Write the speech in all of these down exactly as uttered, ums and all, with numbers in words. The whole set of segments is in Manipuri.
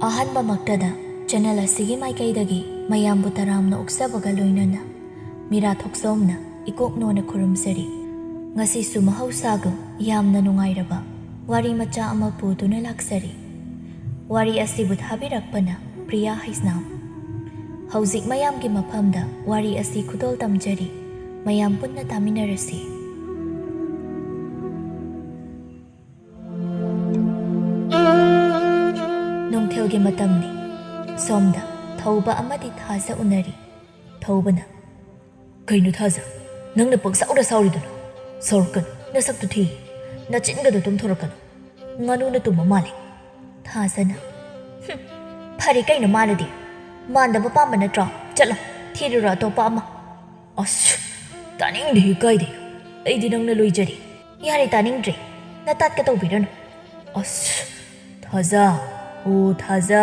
ꯑꯍꯥꯟꯕꯃꯛꯇꯗ ꯆꯦꯅꯦꯜ ꯑꯁꯤꯒꯤ ꯃꯥꯏꯀꯩꯗꯒꯤ ꯃꯌꯥꯝꯕꯨ ꯇꯔꯥꯝꯅ ꯑꯣꯛꯆꯕꯒ ꯂꯣꯏꯅꯅ ꯃꯤꯔꯥ ꯊꯣꯛꯆꯣꯝꯅ ꯏꯀꯣꯛ ꯅꯣꯟꯅ ꯈꯨꯔꯨꯝꯖꯔꯤ꯫ ꯉꯁꯤꯁꯨ ꯃꯍꯧꯁꯥꯒꯨꯝ ꯌꯥꯝꯅ ꯅꯨꯡꯉꯥꯏꯔꯕ ꯋꯥꯔꯤ ꯃꯆꯥ ꯑꯃ ꯄꯨꯗꯨꯅ ꯂꯥꯛꯆꯔꯤ꯫ ꯋꯥꯔꯤ ꯑꯁꯤꯕꯨ ꯊꯥꯕꯤꯔꯛꯄꯅ ꯄ꯭ꯔꯤꯌꯥ ꯍꯩꯁꯅꯥꯝ꯫ ꯍꯧꯖꯤꯛ ꯃꯌꯥꯝꯒꯤ ꯃꯐꯝꯗ ꯋꯥꯔꯤ ꯑꯁꯤ ꯈꯨꯗꯣꯜ ꯇꯝꯖꯔꯤ꯫ ꯃꯌꯥꯝ ꯄꯨꯟꯅ ꯇꯥꯃꯤꯟꯅꯔꯁꯤ꯫ ꯅꯨꯡꯊꯤꯜꯒꯤ ꯃꯇꯝꯅꯤ꯫ ꯁꯣꯝꯗ ꯊꯧꯕ ꯑꯃꯗꯤ ꯊꯥꯖ ꯎꯅꯔꯤ꯫ ꯊꯧꯕꯅ, "ꯀꯩꯅꯣ ꯊꯥꯖ, ꯅꯪꯅ ꯄꯪꯁꯥꯎꯗ ꯁꯥꯎꯔꯤꯗꯨꯅ? ꯁꯥꯎꯔꯛꯀꯅꯨ, ꯅꯁꯛꯇꯨ ꯊꯤ꯫ ꯅꯆꯤꯟꯒꯗꯣ ꯇꯨꯝꯊꯣꯔꯛꯀꯅꯨ꯫ ꯉꯥꯅꯨꯅ ꯇꯨꯝꯕ ꯃꯥꯜꯂꯤ꯫" ꯊꯥꯖꯅ, "ꯍꯨꯝ, ꯐꯔꯦ ꯀꯩꯅꯣ ꯃꯥꯅꯗꯤ꯫ ꯃꯥꯟꯗꯕ ꯄꯥꯝꯕ ꯅꯠꯇ꯭ꯔꯣ? ꯆꯠꯂꯣ, ꯊꯤꯔꯨꯔꯣ ꯑꯇꯣꯞꯄ ꯑꯃ꯫" "ꯑꯁ, ꯇꯥꯅꯤꯡꯗꯦ, ꯀꯥꯏꯗꯦ꯫ ꯑꯩꯗꯤ ꯅꯪꯅ ꯂꯣꯏꯖꯔꯦ꯫" "ꯌꯥꯔꯦ, ꯇꯥꯅꯤꯡꯗ꯭ꯔꯦ꯫ ꯅꯇꯥꯠꯀ ꯇꯧꯕꯤꯔꯅꯨ꯫" "ꯑꯁ, ꯊꯥꯖ, ꯑꯣ ꯊꯥꯖ,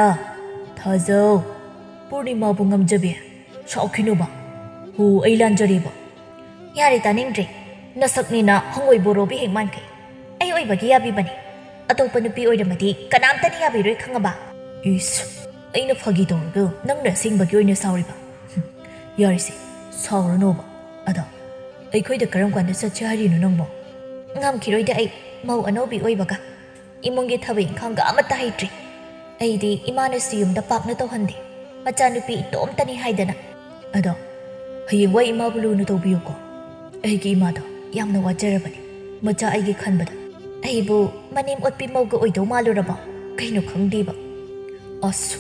ꯊꯥꯖꯧ꯫ ꯄꯨꯔꯅꯤꯃꯥꯕꯨ ꯉꯝꯖꯕꯤ, ꯁꯥꯎꯈꯤꯅꯨꯕ꯫ ꯍꯣ, ꯑꯩ ꯂꯥꯟꯖꯔꯦꯕ꯫" "ꯌꯥꯔꯦ, ꯇꯥꯅꯤꯡꯗ꯭ꯔꯦ꯫ ꯅꯁꯛꯅꯤꯅ ꯍꯪꯉꯣꯏ ꯕꯣꯔꯣꯕꯤ ꯍꯦꯛ ꯃꯥꯟꯈꯩ꯫ ꯑꯩ ꯑꯣꯏꯕꯒꯤ ꯌꯥꯕꯤꯕꯅꯤ꯫ ꯑꯇꯣꯞꯄ ꯅꯨꯄꯤ ꯑꯣꯏꯔꯝꯃꯗꯤ ꯀꯅꯥꯝꯇꯅ ꯌꯥꯕꯤꯔꯣꯏ, ꯈꯪꯉꯕ?" "ꯏꯁ, ꯑꯩꯅ ꯐꯥꯒꯤ ꯇꯧꯔꯒ ꯅꯪꯅ ꯑꯁꯦꯡꯕꯒꯤ ꯑꯣꯏꯅ ꯁꯥꯎꯔꯤꯕ? ꯍꯨꯝ, ꯌꯥꯔꯤꯁꯦ, ꯁꯥꯎꯔꯅꯣꯕ꯫ ꯑꯗꯣ, ꯑꯩꯈꯣꯏꯗ ꯀꯔꯝ ꯀꯥꯟꯗ ꯆꯠꯁꯦ ꯍꯥꯏꯔꯤꯅꯣ ꯅꯪꯕꯣ?" "ꯉꯝꯈꯤꯔꯣꯏꯗ ꯑꯩ, ꯃꯧ ꯑꯅꯧꯕꯤ ꯑꯣꯏꯕꯒ꯫ ꯏꯃꯨꯡꯒꯤ ꯊꯕꯛ ꯏꯪꯈꯥꯡꯒ ꯑꯃꯠꯇ ꯍꯩꯇ꯭ꯔꯤ꯫ ꯑꯩꯗꯤ ꯏꯃꯥꯅꯁꯨ ꯌꯨꯝꯗ ꯄꯥꯛꯅ ꯇꯧꯍꯟꯗꯦ꯫ ꯃꯆꯥꯅꯨꯄꯤ ꯏꯇꯣꯝꯇꯅꯤ ꯍꯥꯏꯗꯅ꯫" "ꯑꯗꯣ, ꯍꯌꯦꯡꯋꯥꯏ ꯏꯃꯥꯕꯨ ꯂꯨꯅ ꯇꯧꯕꯤꯌꯨꯀꯣ꯫ ꯑꯩꯒꯤ ꯏꯃꯥꯗꯣ ꯌꯥꯝꯅ ꯋꯥꯖꯔꯕꯅꯤ꯫ ꯃꯆꯥ ꯑꯩꯒꯤ ꯈꯟꯕꯗ꯫ ꯑꯩꯕꯨ ꯃꯅꯦꯝ ꯑꯣꯠꯄꯤ ꯃꯧꯒ ꯑꯣꯏꯗꯧ ꯃꯥꯜꯂꯨꯔꯕꯣ? ꯀꯩꯅꯣ ꯈꯪꯗꯦꯕ꯫" "ꯑꯁ,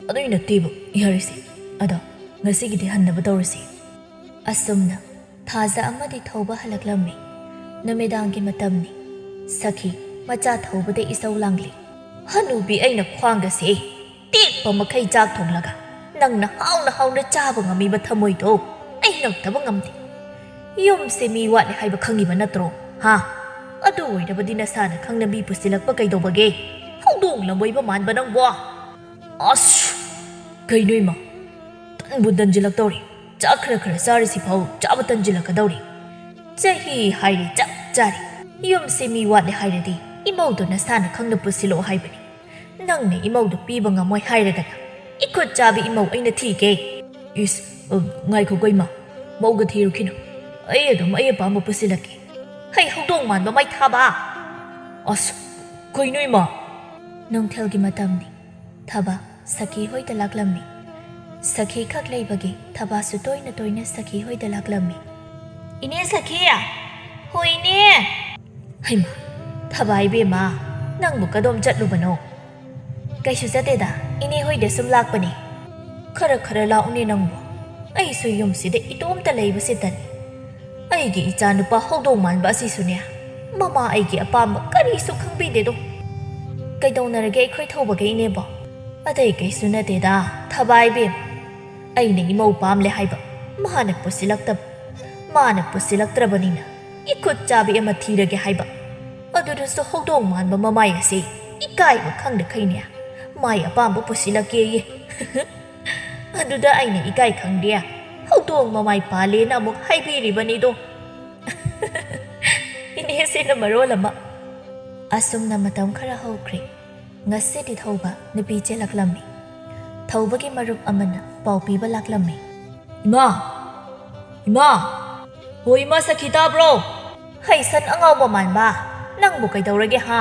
ꯑꯗꯨꯏ ꯅꯠꯇꯦꯕ꯫ ꯌꯥꯔꯦꯁꯦ꯫ ꯑꯗꯣ, ꯉꯁꯤꯒꯤꯗꯤ ꯍꯟꯅꯕ ꯇꯧꯔꯁꯤ꯫" ꯑꯁꯨꯝꯅ ꯊꯥꯖ ꯑꯃꯗꯤ ꯊꯧꯕ ꯍꯜꯂꯛꯂꯝꯃꯤ꯫ ꯅꯨꯃꯤꯗꯥꯡꯒꯤ ꯃꯇꯝꯅꯤ꯫ ꯁꯈꯤ, ꯃꯆꯥ ꯊꯧꯕꯗ ꯏꯁꯧ ꯂꯥꯡꯂꯤ꯫ "ꯍꯅꯨꯕꯤ, ꯑꯩꯅ ꯈ꯭ꯋꯥꯡꯒꯁꯦ ꯇꯦꯛꯄ ꯃꯈꯩ ꯆꯥꯛ ꯊꯣꯡꯂꯒ ꯅꯪꯅ ꯍꯥꯎꯅ ꯍꯥꯎꯅ ꯆꯥꯕ ꯉꯝꯃꯤꯕ ꯊꯃꯣꯏꯗꯣ ꯑꯩ ꯅꯪꯗꯕ ꯉꯝꯗꯦ꯫ ꯌꯨꯝꯁꯦ ꯃꯤ ꯋꯥꯠꯂꯦ ꯍꯥꯏꯕ ꯈꯪꯉꯤꯕ ꯅꯠꯇ꯭ꯔꯣ? ꯍꯥ? ꯑꯗꯨ ꯑꯣꯏꯔꯕꯗꯤ ꯅꯁꯥꯅ ꯈꯪꯅ ꯃꯤ ꯄꯨꯁꯤꯜꯂꯛꯄ ꯀꯩꯗꯧꯕꯒꯦ? ꯍꯧꯗꯣꯡ ꯂꯝꯕꯣꯏꯕ ꯃꯥꯟꯕ ꯅꯪꯕꯣ!" "ꯑꯁ! ꯀꯩꯅꯣ ꯏꯃꯥ? ꯇꯟꯕꯨ ꯇꯟꯖꯤꯜꯂꯛꯇꯧꯔꯦ꯫ ꯆꯥꯛ ꯈꯔ ꯈꯔ ꯆꯥꯔꯤꯁꯤ ꯐꯥꯎ ꯆꯥꯕ ꯇꯟꯖꯤꯜꯂꯛꯀꯗꯧꯔꯦ꯫ ꯆꯍꯤ ꯍꯥꯏꯔꯦ ꯆꯞ ꯆꯥꯔꯦ꯫ ꯌꯨꯝꯁꯦ ꯃꯤ ꯋꯥꯠꯂꯦ ꯍꯥꯏꯔꯗꯤ ꯏꯃꯧꯗꯣ ꯅꯁꯥꯅ ꯈꯪꯅ ꯄꯨꯁꯤꯜꯂꯛꯑꯣ ꯍꯥꯏꯕꯅꯤ꯫ ꯅꯪꯅ ꯏꯃꯧꯗꯨ ꯄꯤꯕ ꯉꯝꯃꯣꯏ ꯍꯥꯏꯔꯒꯅ ꯏꯈꯨꯠ ꯆꯥꯕꯤ ꯏꯃꯧ ꯑꯩꯅ ꯊꯤꯒꯦ꯫ ꯏꯁ, ꯑ, ꯉꯥꯏꯈꯣꯀꯣ ꯏꯃꯥ, ꯃꯧꯒ ꯊꯤꯔꯨꯈꯤꯅꯨ꯫ ꯑꯩ ꯑꯗꯨꯝ ꯑꯩ ꯑꯄꯥꯝꯕ ꯄꯨꯁꯤꯜꯂꯛꯀꯦ꯫ ꯍꯩ ꯍꯧꯗꯣꯡ ꯃꯥꯟꯕ ꯃꯩ ꯊꯥꯕ꯫ ꯑꯁ, ꯀꯩꯅꯣ ꯏꯃꯥ? ꯅꯨꯡꯊꯤꯜꯒꯤ ꯃꯇꯝꯅꯤ꯫ ꯊꯕꯥ ꯁꯈꯤ ꯍꯣꯏꯗ ꯂꯥꯛꯂꯝꯃꯤ꯫ ꯁꯈꯤ ꯈꯛ ꯂꯩꯕꯒꯤ ꯊꯕꯥꯁꯨ ꯇꯣꯏꯅ ꯇꯣꯏꯅ ꯁꯈꯤ ꯍꯣꯏꯗ ꯂꯥꯛꯂꯝꯃꯤ꯫ "ꯏꯅꯦ ꯁꯈꯤ!" "ꯍꯣ ꯏꯅꯦ!" "ꯍꯩꯃꯥ, ꯊꯕꯥ ꯏꯕꯦꯝꯃ, ꯅꯪꯕꯨ ꯀꯗꯣꯝ ꯆꯠꯂꯨꯕꯅꯣ? ꯀꯩꯁꯨ ꯆꯠꯇꯦꯗ, ꯏꯅꯦ ꯍꯣꯏꯗ ꯁꯨꯝ ꯂꯥꯛꯄꯅꯦ꯫ ꯈꯔ ꯈꯔ ꯂꯥꯛꯎꯅꯦ ꯅꯪꯕꯨ꯫ ꯑꯩꯁꯨ ꯌꯨꯝꯁꯤꯗ ꯏꯇꯣꯝꯇ ꯂꯩꯕꯁꯦ ꯇꯜꯂꯤ꯫ ꯑꯩꯒꯤ ꯏꯆꯥ ꯅꯨꯄꯥ ꯍꯧꯗꯣꯡ ꯃꯥꯟꯕ ꯑꯁꯤꯁꯨꯅꯦ, ꯃꯃꯥ ꯑꯩꯒꯤ ꯑꯄꯥꯝꯕ ꯀꯔꯤꯁꯨ ꯈꯪꯕꯤꯗꯦꯗꯣ꯫ ꯀꯩꯗꯧꯅꯔꯒꯦ ꯑꯩꯈꯣꯏ ꯊꯧꯕꯒ ꯏꯅꯦꯕꯣ?" "ꯑꯇꯩ ꯀꯩꯁꯨ ꯅꯠꯇꯦꯗ, ꯊꯕꯥ ꯏꯕꯦꯝꯃ꯫ ꯑꯩꯅ ꯏꯃꯧ ꯄꯥꯝꯂꯦ ꯍꯥꯏꯕ, ꯃꯥꯅ ꯄꯨꯁꯤꯜꯂꯛꯇꯕ, ꯃꯥꯅ ꯄꯨꯁꯤꯜꯂꯛꯇ꯭ꯔꯕꯅꯤꯅ ꯏꯈꯨꯠ ꯆꯥꯕꯤ ꯑꯃ ꯊꯤꯔꯒꯦ ꯍꯥꯏꯕ꯫ ꯑꯗꯨꯗꯁꯨ ꯍꯧꯗꯣꯡ ꯃꯥꯟꯕ ꯃꯃꯥꯏ ꯑꯁꯤ ꯏꯀꯥꯏꯕ ꯈꯪꯗꯈꯩꯅꯦ ꯃꯥꯏ ꯑꯄꯥꯝꯕ ꯄꯨꯁꯤꯜꯂꯛꯀꯦꯌꯦ꯫ ꯑꯗꯨꯗ ꯑꯩꯅ ꯏꯀꯥꯏ ꯈꯪꯗꯦ, ꯍꯧꯗꯣꯡ ꯃꯃꯥꯏ ꯄꯥꯜꯂꯦꯅ ꯑꯃꯨꯛ ꯍꯥꯏꯕꯤꯔꯤꯕꯅꯤꯗꯣ꯫" ꯏꯅꯦꯁꯤꯅ ꯃꯔꯣꯜ ꯑꯃ꯫ ꯑꯁꯨꯝꯅ ꯃꯇꯝ ꯈꯔ ꯍꯧꯈ꯭ꯔꯦ꯫ ꯉꯁꯤꯗꯤ ꯊꯧꯕ ꯅꯨꯄꯤ ꯆꯦꯜꯂꯛꯂꯝꯃꯤ꯫ ꯊꯧꯕꯒꯤ ꯃꯔꯨꯞ ꯑꯃꯅ ꯄꯥꯎ ꯄꯤꯕ ꯂꯥꯛꯂꯝꯃꯤ꯫ "ꯏꯃꯥ! ꯏꯃꯥ! ꯍꯣ ꯏꯃꯥ ꯁꯈꯤ, ꯇꯥꯕ꯭ꯔꯣ?" "ꯍꯩ ꯁꯟ ꯑꯉꯥꯎꯕ ꯃꯥꯟꯕ, ꯅꯪꯕꯨ ꯀꯩꯗꯧꯔꯒꯦ ꯍꯥ?"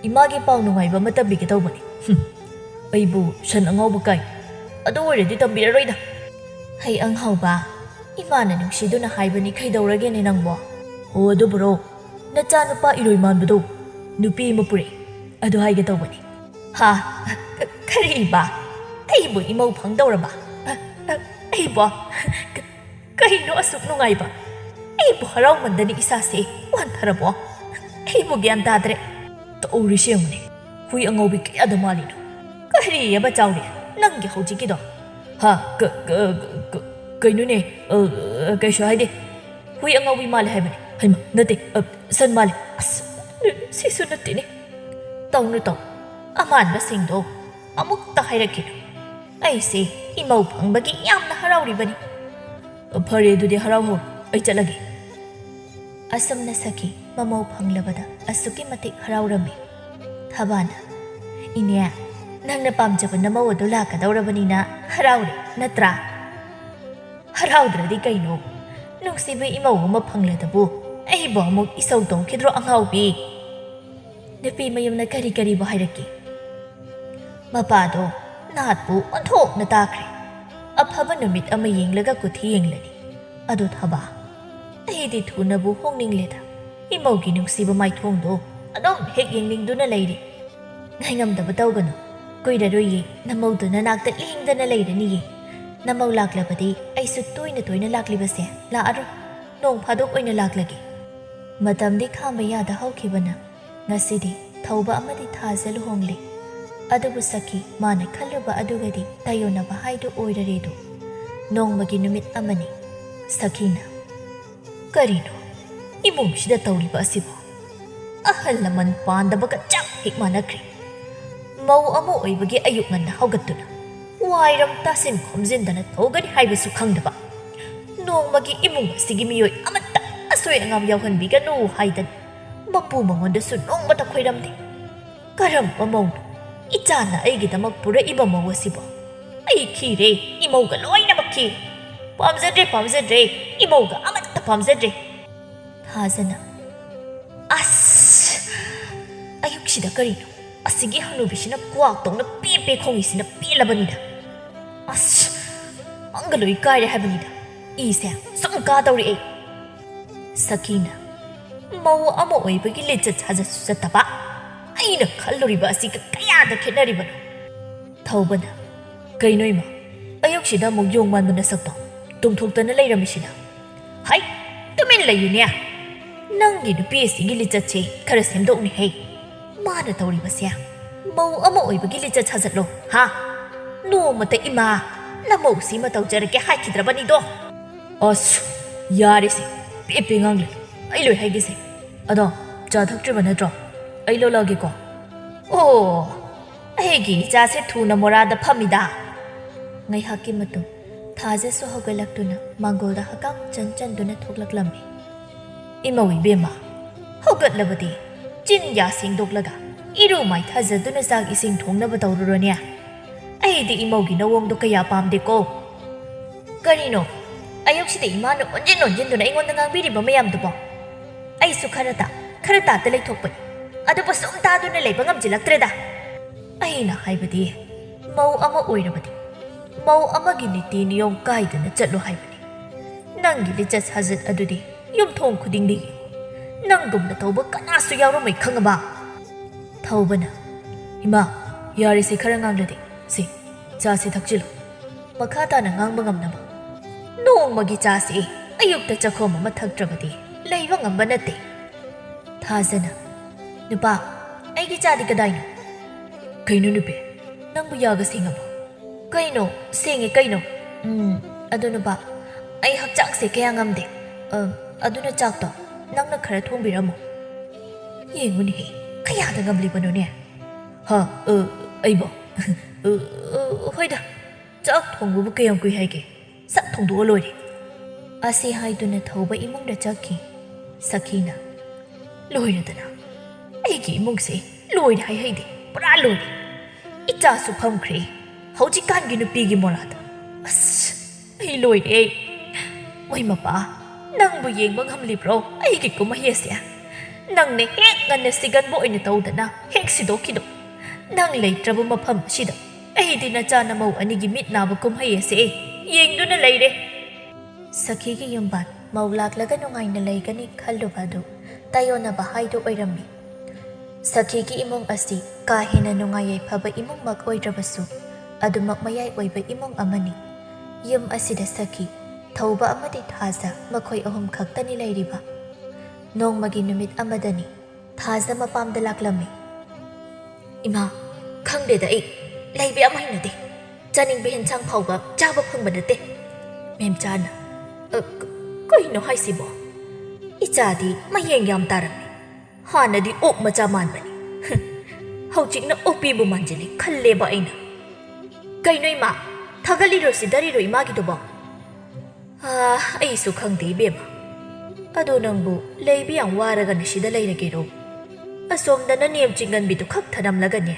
"ꯏꯃꯥꯒꯤ ꯄꯥꯎ ꯅꯨꯡꯉꯥꯏꯕ ꯑꯃ ꯇꯝꯕꯤꯒꯦ ꯇꯧꯕꯅꯤ꯫" "ꯍꯨꯝ, ꯑꯩꯕꯨ ꯁꯟ ꯑꯉꯥꯎꯕ ꯀꯥꯏ? ꯑꯗꯨ ꯑꯣꯏꯔꯗꯤ ꯇꯝꯕꯤꯔꯔꯣꯏꯗ꯫" "ꯍꯩ ꯑꯉꯥꯎꯕ, ꯏꯃꯥꯅ ꯅꯨꯡꯁꯤꯗꯨꯅ ꯍꯥꯏꯕꯅꯤ, ꯀꯩꯗꯧꯔꯒꯦꯅꯦ ꯅꯪꯕꯣ?" "ꯑꯣ ꯑꯗꯨꯕꯨꯔꯣ, ꯅꯆꯥꯅꯨꯄꯥ ꯏꯔꯣꯏ ꯃꯥꯟꯕꯗꯣ ꯅꯨꯄꯤ ꯑꯃ ꯄꯨꯔꯛꯑꯦ, ꯑꯗꯨ ꯍꯥꯏꯒꯦ ꯇꯧꯕꯅꯤ꯫" "ꯍꯥ? ꯀꯔꯤꯕ? ꯑꯩꯕꯨ ꯏꯃꯧ ꯐꯪꯗꯧꯔꯕ? ꯑꯩꯕꯣ? ꯀꯩꯅꯣ ꯑꯁꯨꯛ ꯅꯨꯡꯉꯥꯏꯕ? ꯑꯩꯕꯨ ꯍꯔꯥꯎꯃꯟꯗꯅ ꯏꯁꯥꯁꯦ ꯋꯥꯟꯊꯔꯕꯣ? ꯑꯩꯕꯨ ꯒ꯭ꯌꯥꯟ ꯇꯥꯗ꯭ꯔꯦ꯫" "ꯇꯧꯔꯤꯁꯦ ꯌꯦꯡꯉꯨꯅꯦ, ꯍꯨꯏ ꯑꯉꯧꯕꯤ ꯀꯌꯥꯗ ꯃꯥꯜꯂꯤꯅꯣ?" "ꯀꯔꯤꯑꯕ ꯆꯥꯎꯔꯦ, ꯅꯪꯒꯤ ꯍꯧꯖꯤꯛꯀꯤꯗꯣ?" "ꯍꯥ? ꯀ-, ꯀ-, ꯀ-, ꯀꯩꯅꯣꯅꯦ, ꯑ, ꯀꯩꯁꯨ ꯍꯥꯏꯗꯦ꯫ ꯍꯨꯏ ꯑꯉꯧꯕꯤ ꯃꯥꯜꯂꯦ ꯍꯥꯏꯕꯅꯦ꯫" "ꯍꯩꯃꯥ, ꯅꯠꯇꯦ, ꯑ, ꯁꯟ ꯃꯥꯜꯂꯦ꯫" "ꯑꯁ, ꯁꯤꯁꯨ ꯅꯠꯇꯦꯅꯦ꯫" "ꯇꯧꯅꯨ, ꯇꯧ, ꯑꯃꯥꯟꯕꯁꯤꯡꯗꯣ ꯑꯃꯨꯛꯇ ꯍꯥꯏꯔꯛꯈꯤꯅꯨ꯫ ꯑꯩꯁꯦ ꯏꯃꯧ ꯐꯪꯕꯒꯤ ꯌꯥꯝꯅ ꯍꯔꯥꯎꯔꯤꯕꯅꯤ꯫" "ꯐꯔꯦ, ꯑꯗꯨꯗꯤ ꯍꯔꯥꯎꯍꯧꯔꯣ, ꯑꯩ ꯆꯠꯂꯒꯦ꯫" ꯑꯁꯨꯝꯅ ꯁꯈꯤ ꯃꯃꯧ ꯐꯪꯂꯕꯗ ꯑꯁꯨꯛꯀꯤ ꯃꯇꯤꯛ ꯍꯔꯥꯎꯔꯝꯃꯤ꯫ ꯊꯕꯥꯅ "ꯏꯅꯦ, ꯅꯪꯅ ꯄꯥꯝꯖꯕ ꯅꯃꯧ ꯑꯗꯨ ꯂꯥꯛꯀꯗꯧꯔꯕꯅꯤꯅ ꯍꯔꯥꯎꯔꯦ, ꯅꯠꯇ꯭ꯔꯥ?" "ꯍꯔꯥꯎꯗ꯭ꯔꯗꯤ ꯀꯩꯅꯣ? ꯅꯨꯡꯁꯤꯕ ꯏꯃꯧ ꯑꯃ ꯐꯪꯂꯗꯕꯨ ꯑꯩꯕꯨ ꯑꯃꯨꯛ ꯏꯁꯧ ꯇꯧꯈꯤꯗ꯭ꯔꯣ, ꯑꯉꯥꯎꯕꯤ?" ꯅꯨꯄꯤ ꯃꯌꯨꯝꯅ ꯀꯔꯤ ꯀꯔꯤꯕꯨ ꯍꯥꯏꯔꯛꯀꯦ? "ꯃꯄꯥꯗꯣ ꯅꯥꯠꯄꯨ ꯑꯣꯟꯊꯣꯛꯅ ꯇꯥꯈ꯭ꯔꯦ꯫ ꯑꯐꯕ ꯅꯨꯃꯤꯠ ꯑꯃ ꯌꯦꯡꯂꯒ ꯀꯨꯊꯤ ꯌꯦꯡꯂꯅꯤ꯫ ꯑꯗꯨ ꯊꯕꯥ, ꯑꯩꯗꯤ ꯊꯨꯅꯕꯨ ꯍꯣꯡꯅꯤꯡꯂꯦꯗ꯫ ꯏꯃꯧꯒꯤ ꯅꯨꯡꯁꯤꯕ ꯃꯥꯏꯊꯣꯡꯗꯣ ꯑꯗꯨꯝ ꯍꯦꯛ ꯌꯦꯡꯅꯤꯡꯗꯨꯅ ꯂꯩꯔꯦ꯫ ꯉꯥꯏꯉꯝꯗꯕ ꯇꯧꯒꯅꯨ꯫ ꯀꯨꯏꯔꯔꯣꯏꯌꯦ, ꯅꯃꯧꯗꯨ ꯅꯅꯥꯛꯇ ꯂꯦꯡꯗꯅ ꯂꯩꯔꯅꯤꯌꯦ꯫ ꯅꯃꯧ ꯂꯥꯛꯂꯕꯗꯤ ꯑꯩꯁꯨ ꯇꯣꯏꯅ ꯇꯣꯏꯅ ꯂꯥꯛꯂꯤꯕꯁꯦ ꯂꯥꯛꯑꯔꯣꯏ꯫ ꯅꯣꯡ ꯐꯥꯗꯣꯛ ꯑꯣꯏꯅ ꯂꯥꯛꯂꯒꯦ꯫ ꯃꯇꯝꯗꯤ ꯈꯥꯝꯕ ꯌꯥꯗ ꯍꯧꯈꯤꯕꯅ ꯉꯁꯤꯗꯤ ꯊꯧꯕ ꯑꯃꯗꯤ ꯊꯥꯖ ꯂꯨꯍꯣꯡꯂꯦ꯫ ꯑꯗꯨꯕꯨ ꯁꯈꯤ ꯃꯥꯅ ꯈꯜꯂꯨꯕ ꯑꯗꯨꯒꯗꯤ ꯇꯥꯏꯌꯣꯟꯅꯕ ꯍꯥꯏꯗꯨ ꯑꯣꯏꯔꯔꯦꯗꯣ꯫ ꯅꯣꯡꯃꯒꯤ ꯅꯨꯃꯤꯠ ꯑꯃꯅꯤ꯫ ꯁꯈꯤꯅ, "ꯀꯔꯤꯅꯣ ꯏꯃꯨꯡꯁꯤꯗ ꯇꯧꯔꯤꯕ ꯑꯁꯤꯕꯣ? ꯑꯍꯜ ꯂꯃꯟ ꯄꯥꯟꯗꯕꯒ ꯆꯞ ꯍꯦꯛ ꯃꯥꯟꯅꯈ꯭ꯔꯦ꯫ ꯃꯧ ꯑꯃ ꯑꯣꯏꯕꯒꯤ ꯑꯌꯨꯛ ꯉꯟꯅ ꯍꯧꯒꯠꯇꯨꯅ ꯋꯥꯏꯔꯝ ꯇꯥꯁꯤꯟ ꯈꯣꯝꯖꯤꯟꯗꯅ ꯇꯧꯒꯅꯤ ꯍꯥꯏꯕꯁꯨ ꯈꯪꯗꯕ꯫ ꯅꯣꯡꯃꯒꯤ ꯏꯃꯨꯡ ꯑꯁꯤꯒꯤ ꯃꯤꯑꯣꯏ ꯑꯃꯠꯇ ꯑꯁꯣꯏ ꯑꯉꯥꯝ ꯌꯥꯎꯍꯟꯕꯤꯒꯅꯨ ꯍꯥꯏꯗꯅ ꯃꯄꯨ ꯃꯉꯣꯟꯗꯁꯨ ꯅꯣꯡꯃꯇ ꯈꯣꯏꯔꯝꯗꯦ꯫ ꯀꯔꯝꯕ ꯃꯧꯅꯣ ꯏꯆꯥꯅ ꯑꯩꯒꯤꯗꯃꯛ ꯄꯨꯔꯛꯏꯕ ꯃꯧ ꯑꯁꯤꯕꯣ? ꯑꯩ ꯈꯤꯔꯦ, ꯏꯃꯧꯒ ꯂꯣꯏꯅꯃꯛ ꯈꯤꯔꯦ꯫ ꯄꯥꯝꯖꯗ꯭ꯔꯦ, ꯄꯥꯝꯖꯗ꯭ꯔꯦ, ꯏꯃꯧꯒ ꯑꯃꯠꯇ ꯄꯥꯝꯖꯗ꯭ꯔꯦ꯫" ꯊꯥꯖꯅ, "ꯑꯁ! ꯑꯌꯨꯛꯁꯤꯗ ꯀꯔꯤꯅꯣ? ꯑꯁꯤꯒꯤ ꯍꯅꯨꯕꯤꯁꯤꯅ ꯀ꯭ꯋꯥꯛ ꯇꯧꯅ ꯄꯦ ꯄꯦ ꯈꯣꯡꯉꯤꯁꯤꯅ ꯄꯦꯜꯂꯕꯅꯤꯗ꯫ ꯑꯁ! ꯃꯪꯒ ꯂꯣꯏ ꯀꯥꯏꯔꯦ ꯍꯥꯏꯕꯅꯤꯗ꯫ ꯏꯁꯦ ꯁꯨꯝ ꯀꯥꯗꯧꯔꯦ ꯑꯩ꯫" ꯁꯈꯤꯅ, "ꯃꯧ ꯑꯃ ꯑꯣꯏꯕꯒꯤ ꯂꯤꯆꯠ ꯁꯥꯖꯠꯁꯨ ꯆꯠꯇꯕ꯫ ꯑꯩꯅ ꯈꯜꯂꯨꯔꯤꯕ ꯑꯁꯤꯒ ꯀꯌꯥꯗ ꯈꯦꯠꯅꯔꯤꯕꯅꯣ?" ꯊꯧꯕꯅ, "ꯀꯩꯅꯣ ꯏꯃꯥ, ꯑꯌꯨꯛꯁꯤꯗ ꯑꯃꯨꯛ ꯌꯣꯡ ꯃꯥꯟꯕ ꯅꯁꯛꯇꯣ ꯇꯨꯝꯊꯣꯛꯇꯅ ꯂꯩꯔꯝꯃꯤꯁꯤꯅ?" "ꯍꯩ, ꯇꯨꯃꯤꯟ ꯂꯩꯌꯨꯅꯦ꯫ ꯅꯪꯒꯤ ꯅꯨꯄꯤ ꯑꯁꯤꯒꯤ ꯂꯤꯆꯠꯁꯦ ꯈꯔ ꯁꯦꯝꯗꯣꯛꯎꯅꯦꯍꯦ꯫ ꯃꯥꯅ ꯇꯧꯔꯤꯕꯁꯦ ꯃꯧ ꯑꯃ ꯑꯣꯏꯕꯒꯤ ꯂꯤꯆꯠ ꯁꯥꯖꯠꯂꯣ, ꯍꯥ? ꯅꯣꯡꯃꯇ ꯏꯃꯥ, ꯅꯃꯧꯁꯤ ꯑꯃ ꯇꯧꯖꯔꯒꯦ ꯍꯥꯏꯈꯤꯗ꯭ꯔꯕꯅꯤꯗꯣ?" "ꯑꯁ, ꯌꯥꯔꯦꯁꯦ, ꯄꯦ ꯄꯦ ꯉꯥꯡꯂꯦ꯫ ꯑꯩ ꯂꯣꯏ ꯍꯥꯏꯒꯦꯁꯦ꯫ ꯑꯗꯣ, ꯆꯥ ꯊꯛꯇ꯭ꯔꯤꯕ ꯅꯠꯇ꯭ꯔꯣ? ꯑꯩ ꯂꯧꯂꯛꯑꯒꯦꯀꯣ꯫" "ꯑꯣ, ꯑꯩꯒꯤ ꯏꯆꯥꯁꯦ ꯊꯨꯅ ꯃꯣꯔꯥꯗ ꯐꯝꯃꯤꯗ꯫" ꯉꯥꯏꯍꯥꯛꯀꯤ ꯃꯇꯨꯡ ꯊꯥꯖꯁꯨ ꯍꯧꯒꯠꯂꯛꯇꯨꯅ ꯃꯥꯡꯒꯣꯜꯗ ꯍꯀꯥꯝ ꯆꯟ ꯆꯟꯗꯨꯅ ꯊꯣꯛꯂꯛꯂꯝꯃꯤ꯫ "ꯏꯃꯧ ꯏꯕꯦꯝꯃ, ꯍꯧꯒꯠꯂꯕꯗꯤ ꯆꯤꯟ ꯌꯥ ꯁꯦꯡꯗꯣꯛꯂꯒ ꯏꯔꯨ ꯃꯥꯏꯊꯖꯗꯨꯅ ꯆꯥꯛ ꯏꯁꯤꯡ ꯊꯣꯡꯅꯕ ꯇꯧꯔꯨꯔꯣꯅꯦ꯫ ꯑꯩꯗꯤ ꯏꯃꯧꯒꯤ ꯅꯋꯣꯡꯗꯣ ꯀꯌꯥ ꯄꯥꯝꯗꯦꯀꯣ꯫ ꯀꯔꯤꯅꯣ? ꯑꯌꯨꯛꯁꯤꯗ ꯏꯃꯥꯅ ꯑꯣꯟꯖꯤꯟ ꯑꯣꯟꯖꯤꯟꯗꯨꯅ ꯑꯩꯉꯣꯟꯗ ꯉꯥꯡꯕꯤꯔꯤꯕ ꯃꯌꯥꯝꯗꯨꯕꯣ? ꯑꯩꯁꯨ ꯈꯔ ꯇꯥ, ꯈꯔ ꯇꯥꯗ ꯂꯩꯊꯣꯛꯄꯅꯤ꯫ ꯑꯗꯨꯕꯨ ꯁꯨꯝ ꯇꯥꯗꯨꯅ ꯂꯩꯕ ꯉꯝꯁꯤꯜꯂꯛꯇ꯭ꯔꯦꯗ꯫ ꯑꯩꯅ ꯍꯥꯏꯕꯗꯤ, ꯃꯧ ꯑꯃ ꯑꯣꯏꯔꯕꯗꯤ, ꯃꯧ ꯑꯃꯒꯤ ꯅꯤꯇꯤ ꯅꯤꯌꯣꯝ ꯀꯥꯏꯗꯅ ꯆꯠꯂꯨ ꯍꯥꯏꯕꯅꯤ꯫ ꯅꯪꯒꯤ ꯂꯤꯆꯠ ꯁꯥꯖꯠ ꯑꯗꯨꯗꯤ ꯌꯨꯝꯊꯣꯡ ꯈꯨꯗꯤꯡꯗꯒꯤ ꯅꯪꯒꯨꯝꯅ ꯇꯧꯕ ꯀꯅꯥꯁꯨ ꯌꯥꯎꯔꯝꯃꯣꯏ, ꯈꯪꯉꯕ? ꯊꯧꯕꯅ, "ꯏꯃꯥ, ꯌꯥꯔꯦꯁꯦ, ꯈꯔ ꯉꯥꯡꯂꯗꯤ꯫ ꯁꯤ, ꯆꯥꯁꯦ ꯊꯛꯆꯤꯜꯂꯨ꯫ ꯃꯈꯥ ꯇꯥꯅ ꯉꯥꯡꯕ ꯉꯝꯅꯕ꯫ ꯅꯣꯡꯃꯒꯤ ꯆꯥꯁꯦ ꯑꯌꯨꯛꯇ ꯆꯥꯛꯈꯣꯝ ꯑꯃ ꯊꯛꯇ꯭ꯔꯕꯗꯤ ꯂꯩꯕ ꯉꯝꯕ ꯅꯠꯇꯦ꯫" ꯊꯥꯖꯅ, "ꯅꯨꯄꯥ, ꯑꯩꯒꯤ ꯆꯥꯗꯤ ꯀꯗꯥꯏꯅꯣ?" "ꯀꯩꯅꯣ ꯅꯨꯄꯤ, ꯅꯪꯕꯨ ꯌꯥꯒ ꯁꯦꯡꯉꯕꯣ?" "ꯀꯩꯅꯣ, ꯁꯦꯡꯉꯦ ꯀꯩꯅꯣ꯫ ꯎꯝ, ꯑꯗꯨ ꯅꯨꯄꯥ, ꯑꯩ ꯍꯛꯆꯥꯡꯁꯦ ꯀꯌꯥ ꯉꯝꯗꯦ꯫ ꯑ, ꯑꯗꯨꯅ ꯆꯥꯛꯇꯣ ꯅꯪꯅ ꯈꯔ ꯊꯣꯡꯕꯤꯔꯝꯃꯣ꯫" ꯌꯦꯡꯉꯨꯅꯦꯍꯦ, ꯀꯌꯥꯗ ꯉꯝꯂꯤꯕꯅꯣꯅꯦ? "ꯍꯥ? ꯑ, ꯑꯩꯕꯣ? ꯑ, ꯑ, ꯍꯣꯏꯗ, ꯆꯥꯛ ꯊꯣꯡꯕꯕꯨ ꯀꯌꯥꯝ ꯀꯨꯏ ꯍꯥꯏꯒꯦ? ꯁꯠ ꯊꯣꯡꯗꯣꯛꯑ ꯂꯣꯏꯔꯦ꯫" ꯑꯁꯤ ꯍꯥꯏꯗꯨꯅ ꯊꯧꯕ ꯏꯃꯨꯡꯗ ꯆꯠꯈꯤ꯫ ꯁꯈꯤꯅ, "ꯂꯣꯏꯔꯦꯗꯅ꯫ ꯑꯩꯒꯤ ꯏꯃꯨꯡꯁꯦ ꯂꯣꯏꯔꯦ ꯍꯥꯏ ꯍꯩꯗꯦ, ꯄꯨꯔꯥ ꯂꯣꯏꯔꯦ꯫ ꯏꯆꯥꯁꯨ ꯐꯝꯈ꯭ꯔꯦ꯫ ꯍꯧꯖꯤꯛꯀꯥꯟꯒꯤ ꯅꯨꯄꯤꯒꯤ ꯃꯣꯔꯥꯗ꯫ ꯑꯁ, ꯑꯩ ꯂꯣꯏꯔꯦ꯫ ꯃꯣꯏ ꯃꯄꯥ, ꯅꯪꯕꯨ ꯌꯦꯡꯕ ꯉꯝꯂꯤꯕ꯭ꯔꯣ ꯑꯩꯒꯤ ꯀꯨꯝꯍꯩ ꯑꯁꯦ? ꯅꯪꯅ ꯍꯦꯛ ꯉꯟꯅ ꯁꯤꯒꯟꯕ ꯑꯣꯏꯅ ꯇꯧꯗꯅ ꯍꯦꯛ ꯁꯤꯗꯣꯛꯈꯤꯅꯨ꯫ ꯅꯪ ꯂꯩꯇ꯭ꯔꯕ ꯃꯐꯝ ꯑꯁꯤꯗ ꯑꯩꯗꯤ ꯅꯆꯥ ꯅꯃꯧ ꯑꯅꯤꯒꯤ ꯃꯤꯠ ꯅꯥꯕ ꯀꯨꯝꯍꯩ ꯑꯁꯦ ꯌꯦꯡꯗꯨꯅ ꯂꯩꯔꯦ꯫" ꯁꯈꯤꯒꯤ ꯌꯨꯝꯕꯥꯟ ꯃꯧ ꯂꯥꯛꯂꯒ ꯅꯨꯡꯉꯥꯏꯅ ꯂꯩꯒꯅꯤ ꯈꯜꯂꯨꯕ ꯑꯗꯨ ꯇꯥꯏꯑꯣꯟꯅꯕ ꯍꯥꯏꯗꯨ ꯑꯣꯏꯔꯝꯃꯤ꯫ ꯁꯈꯤꯒꯤ ꯏꯃꯨꯡ ꯑꯁꯤ ꯀꯥ ꯍꯦꯟꯅ ꯅꯨꯡꯉꯥꯏ ꯌꯥꯏꯐꯕ ꯏꯃꯨꯡꯃꯛ ꯑꯣꯏꯗ꯭ꯔꯕꯁꯨ, ꯑꯗꯨꯃꯛ ꯃꯌꯥꯏ ꯑꯣꯏꯕ ꯏꯃꯨꯡ ꯑꯃꯅꯤ꯫ ꯌꯨꯝ ꯑꯁꯤꯗ ꯁꯈꯤ, ꯊꯧꯕ ꯑꯃꯗꯤ ꯊꯥꯖ ꯃꯈꯣꯏ ꯑꯍꯨꯝ ꯈꯛꯇꯅꯤ ꯂꯩꯔꯤꯕ꯫ ꯅꯣꯡꯃꯒꯤ ꯅꯨꯃꯤꯠ ꯑꯃꯗꯅꯤ ꯊꯥꯖ ꯃꯄꯥꯝꯗ ꯂꯥꯛꯂꯝꯃꯤ꯫ "ꯏꯃꯥ, ꯈꯪꯗꯦꯗ ꯑꯩ, ꯂꯩꯕ ꯌꯥꯝ ꯍꯩꯅꯗꯦ꯫ ꯆꯥꯅꯤꯡꯕ ꯍꯦꯟꯁꯥꯡ ꯐꯥꯎꯕ ꯆꯥꯕ ꯐꯪꯕ ꯅꯠꯇꯦ꯫" ꯃꯦꯝꯆꯥꯅ, "ꯑ, ꯀ-, ꯀꯩꯅꯣ ꯍꯥꯏꯁꯤꯕꯣ? ꯏꯆꯥꯗꯤ ꯃꯌꯦꯡ ꯌꯥꯝ ꯇꯥꯔꯝꯃꯤ꯫ ꯍꯥꯟꯅꯗꯤ ꯑꯣꯛ ꯃꯆꯥ ꯃꯥꯟꯕꯅꯤ꯫ ꯍꯧꯖꯤꯛꯅ ꯑꯣꯛꯄꯤꯕꯨ ꯃꯥꯟꯁꯤꯜꯂꯤ ꯈꯜꯂꯦꯕ ꯑꯩꯅ꯫" "ꯀꯩꯅꯣ ꯏꯃꯥ, ꯊꯥꯒꯠꯂꯤꯔꯣ ꯁꯤꯗꯔꯤꯔꯣ ꯏꯃꯥꯒꯤꯗꯨꯕꯣ?" "ꯑꯥ, ꯑꯩꯁꯨ ꯈꯪꯗꯦ ꯏꯕꯦꯝꯃ꯫ ꯑꯗꯣ ꯅꯪꯕꯨ ꯂꯩꯕ ꯌꯥꯝ ꯋꯥꯔꯒꯅ ꯁꯤꯗ ꯂꯩꯔꯒꯦꯔꯣ? ꯑꯁꯣꯝꯗꯅ ꯅꯦꯝ ꯆꯤꯡꯒꯟꯕꯤꯗꯨ ꯈꯛ ꯊꯅꯝꯂꯒꯅꯦ,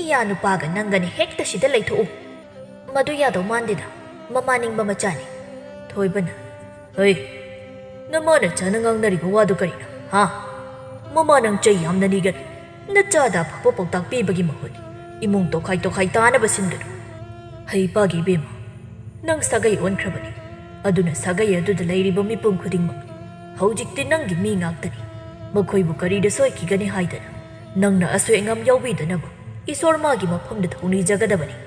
ꯏꯌꯥ ꯅꯨꯄꯥꯒ ꯅꯪꯒꯅꯤ ꯍꯦꯛꯇ ꯁꯤꯗ ꯂꯩꯊꯣꯛꯎ꯫ ꯃꯗꯨ ꯌꯥꯗꯧ ꯃꯥꯟꯗꯦꯗ, ꯃꯃꯥ ꯅꯤꯡꯕ ꯃꯆꯥꯅꯤ꯫ ꯊꯣꯏꯕꯅ, "ꯍꯩ, ꯅꯃꯥ ꯅꯆꯥꯅ ꯉꯥꯡꯅꯔꯤꯕ ꯋꯥꯗꯨ ꯀꯔꯤꯅꯣ, ꯍꯥ? ꯃꯃꯥ ꯅꯪ ꯆꯩ ꯌꯥꯝꯅ ꯅꯤꯒꯅꯨ꯫ ꯅꯆꯥꯗ ꯑꯐꯕ ꯄꯥꯎꯇꯥꯛ ꯄꯤꯕꯒꯤ ꯃꯍꯨꯠ ꯏꯃꯨꯡ ꯇꯣꯈꯥꯏ ꯇꯣꯈꯥꯏ ꯇꯥꯅꯕ ꯁꯤꯟꯒꯅꯨ꯫ ꯍꯩ ꯄꯥꯒꯤ ꯏꯕꯦꯝꯃ, ꯅꯪ ꯁꯥꯒꯩ ꯑꯣꯟꯈ꯭ꯔꯕꯅꯤ꯫ ꯑꯗꯨꯅ ꯁꯥꯒꯩ ꯑꯗꯨꯗ ꯂꯩꯔꯤꯕ ꯃꯤꯄꯨꯝ ꯈꯨꯗꯤꯡꯃꯛ ꯍꯧꯖꯤꯛꯇꯤ ꯅꯪꯒꯤ ꯃꯤ ꯉꯥꯛꯇꯅꯤ꯫ ꯃꯈꯣꯏꯕꯨ ꯀꯔꯤꯗ ꯁꯣꯏꯈꯤꯒꯅꯤ ꯍꯥꯏꯗꯅ ꯅꯪꯅ ꯑꯁꯣꯏ ꯑꯉꯥꯝ ꯌꯥꯎꯕꯤꯗꯅꯕ ꯏꯁꯣꯔ ꯃꯥꯒꯤ ꯃꯐꯝꯗ ꯊꯧꯅꯤꯖꯒꯗꯕꯅꯤ꯫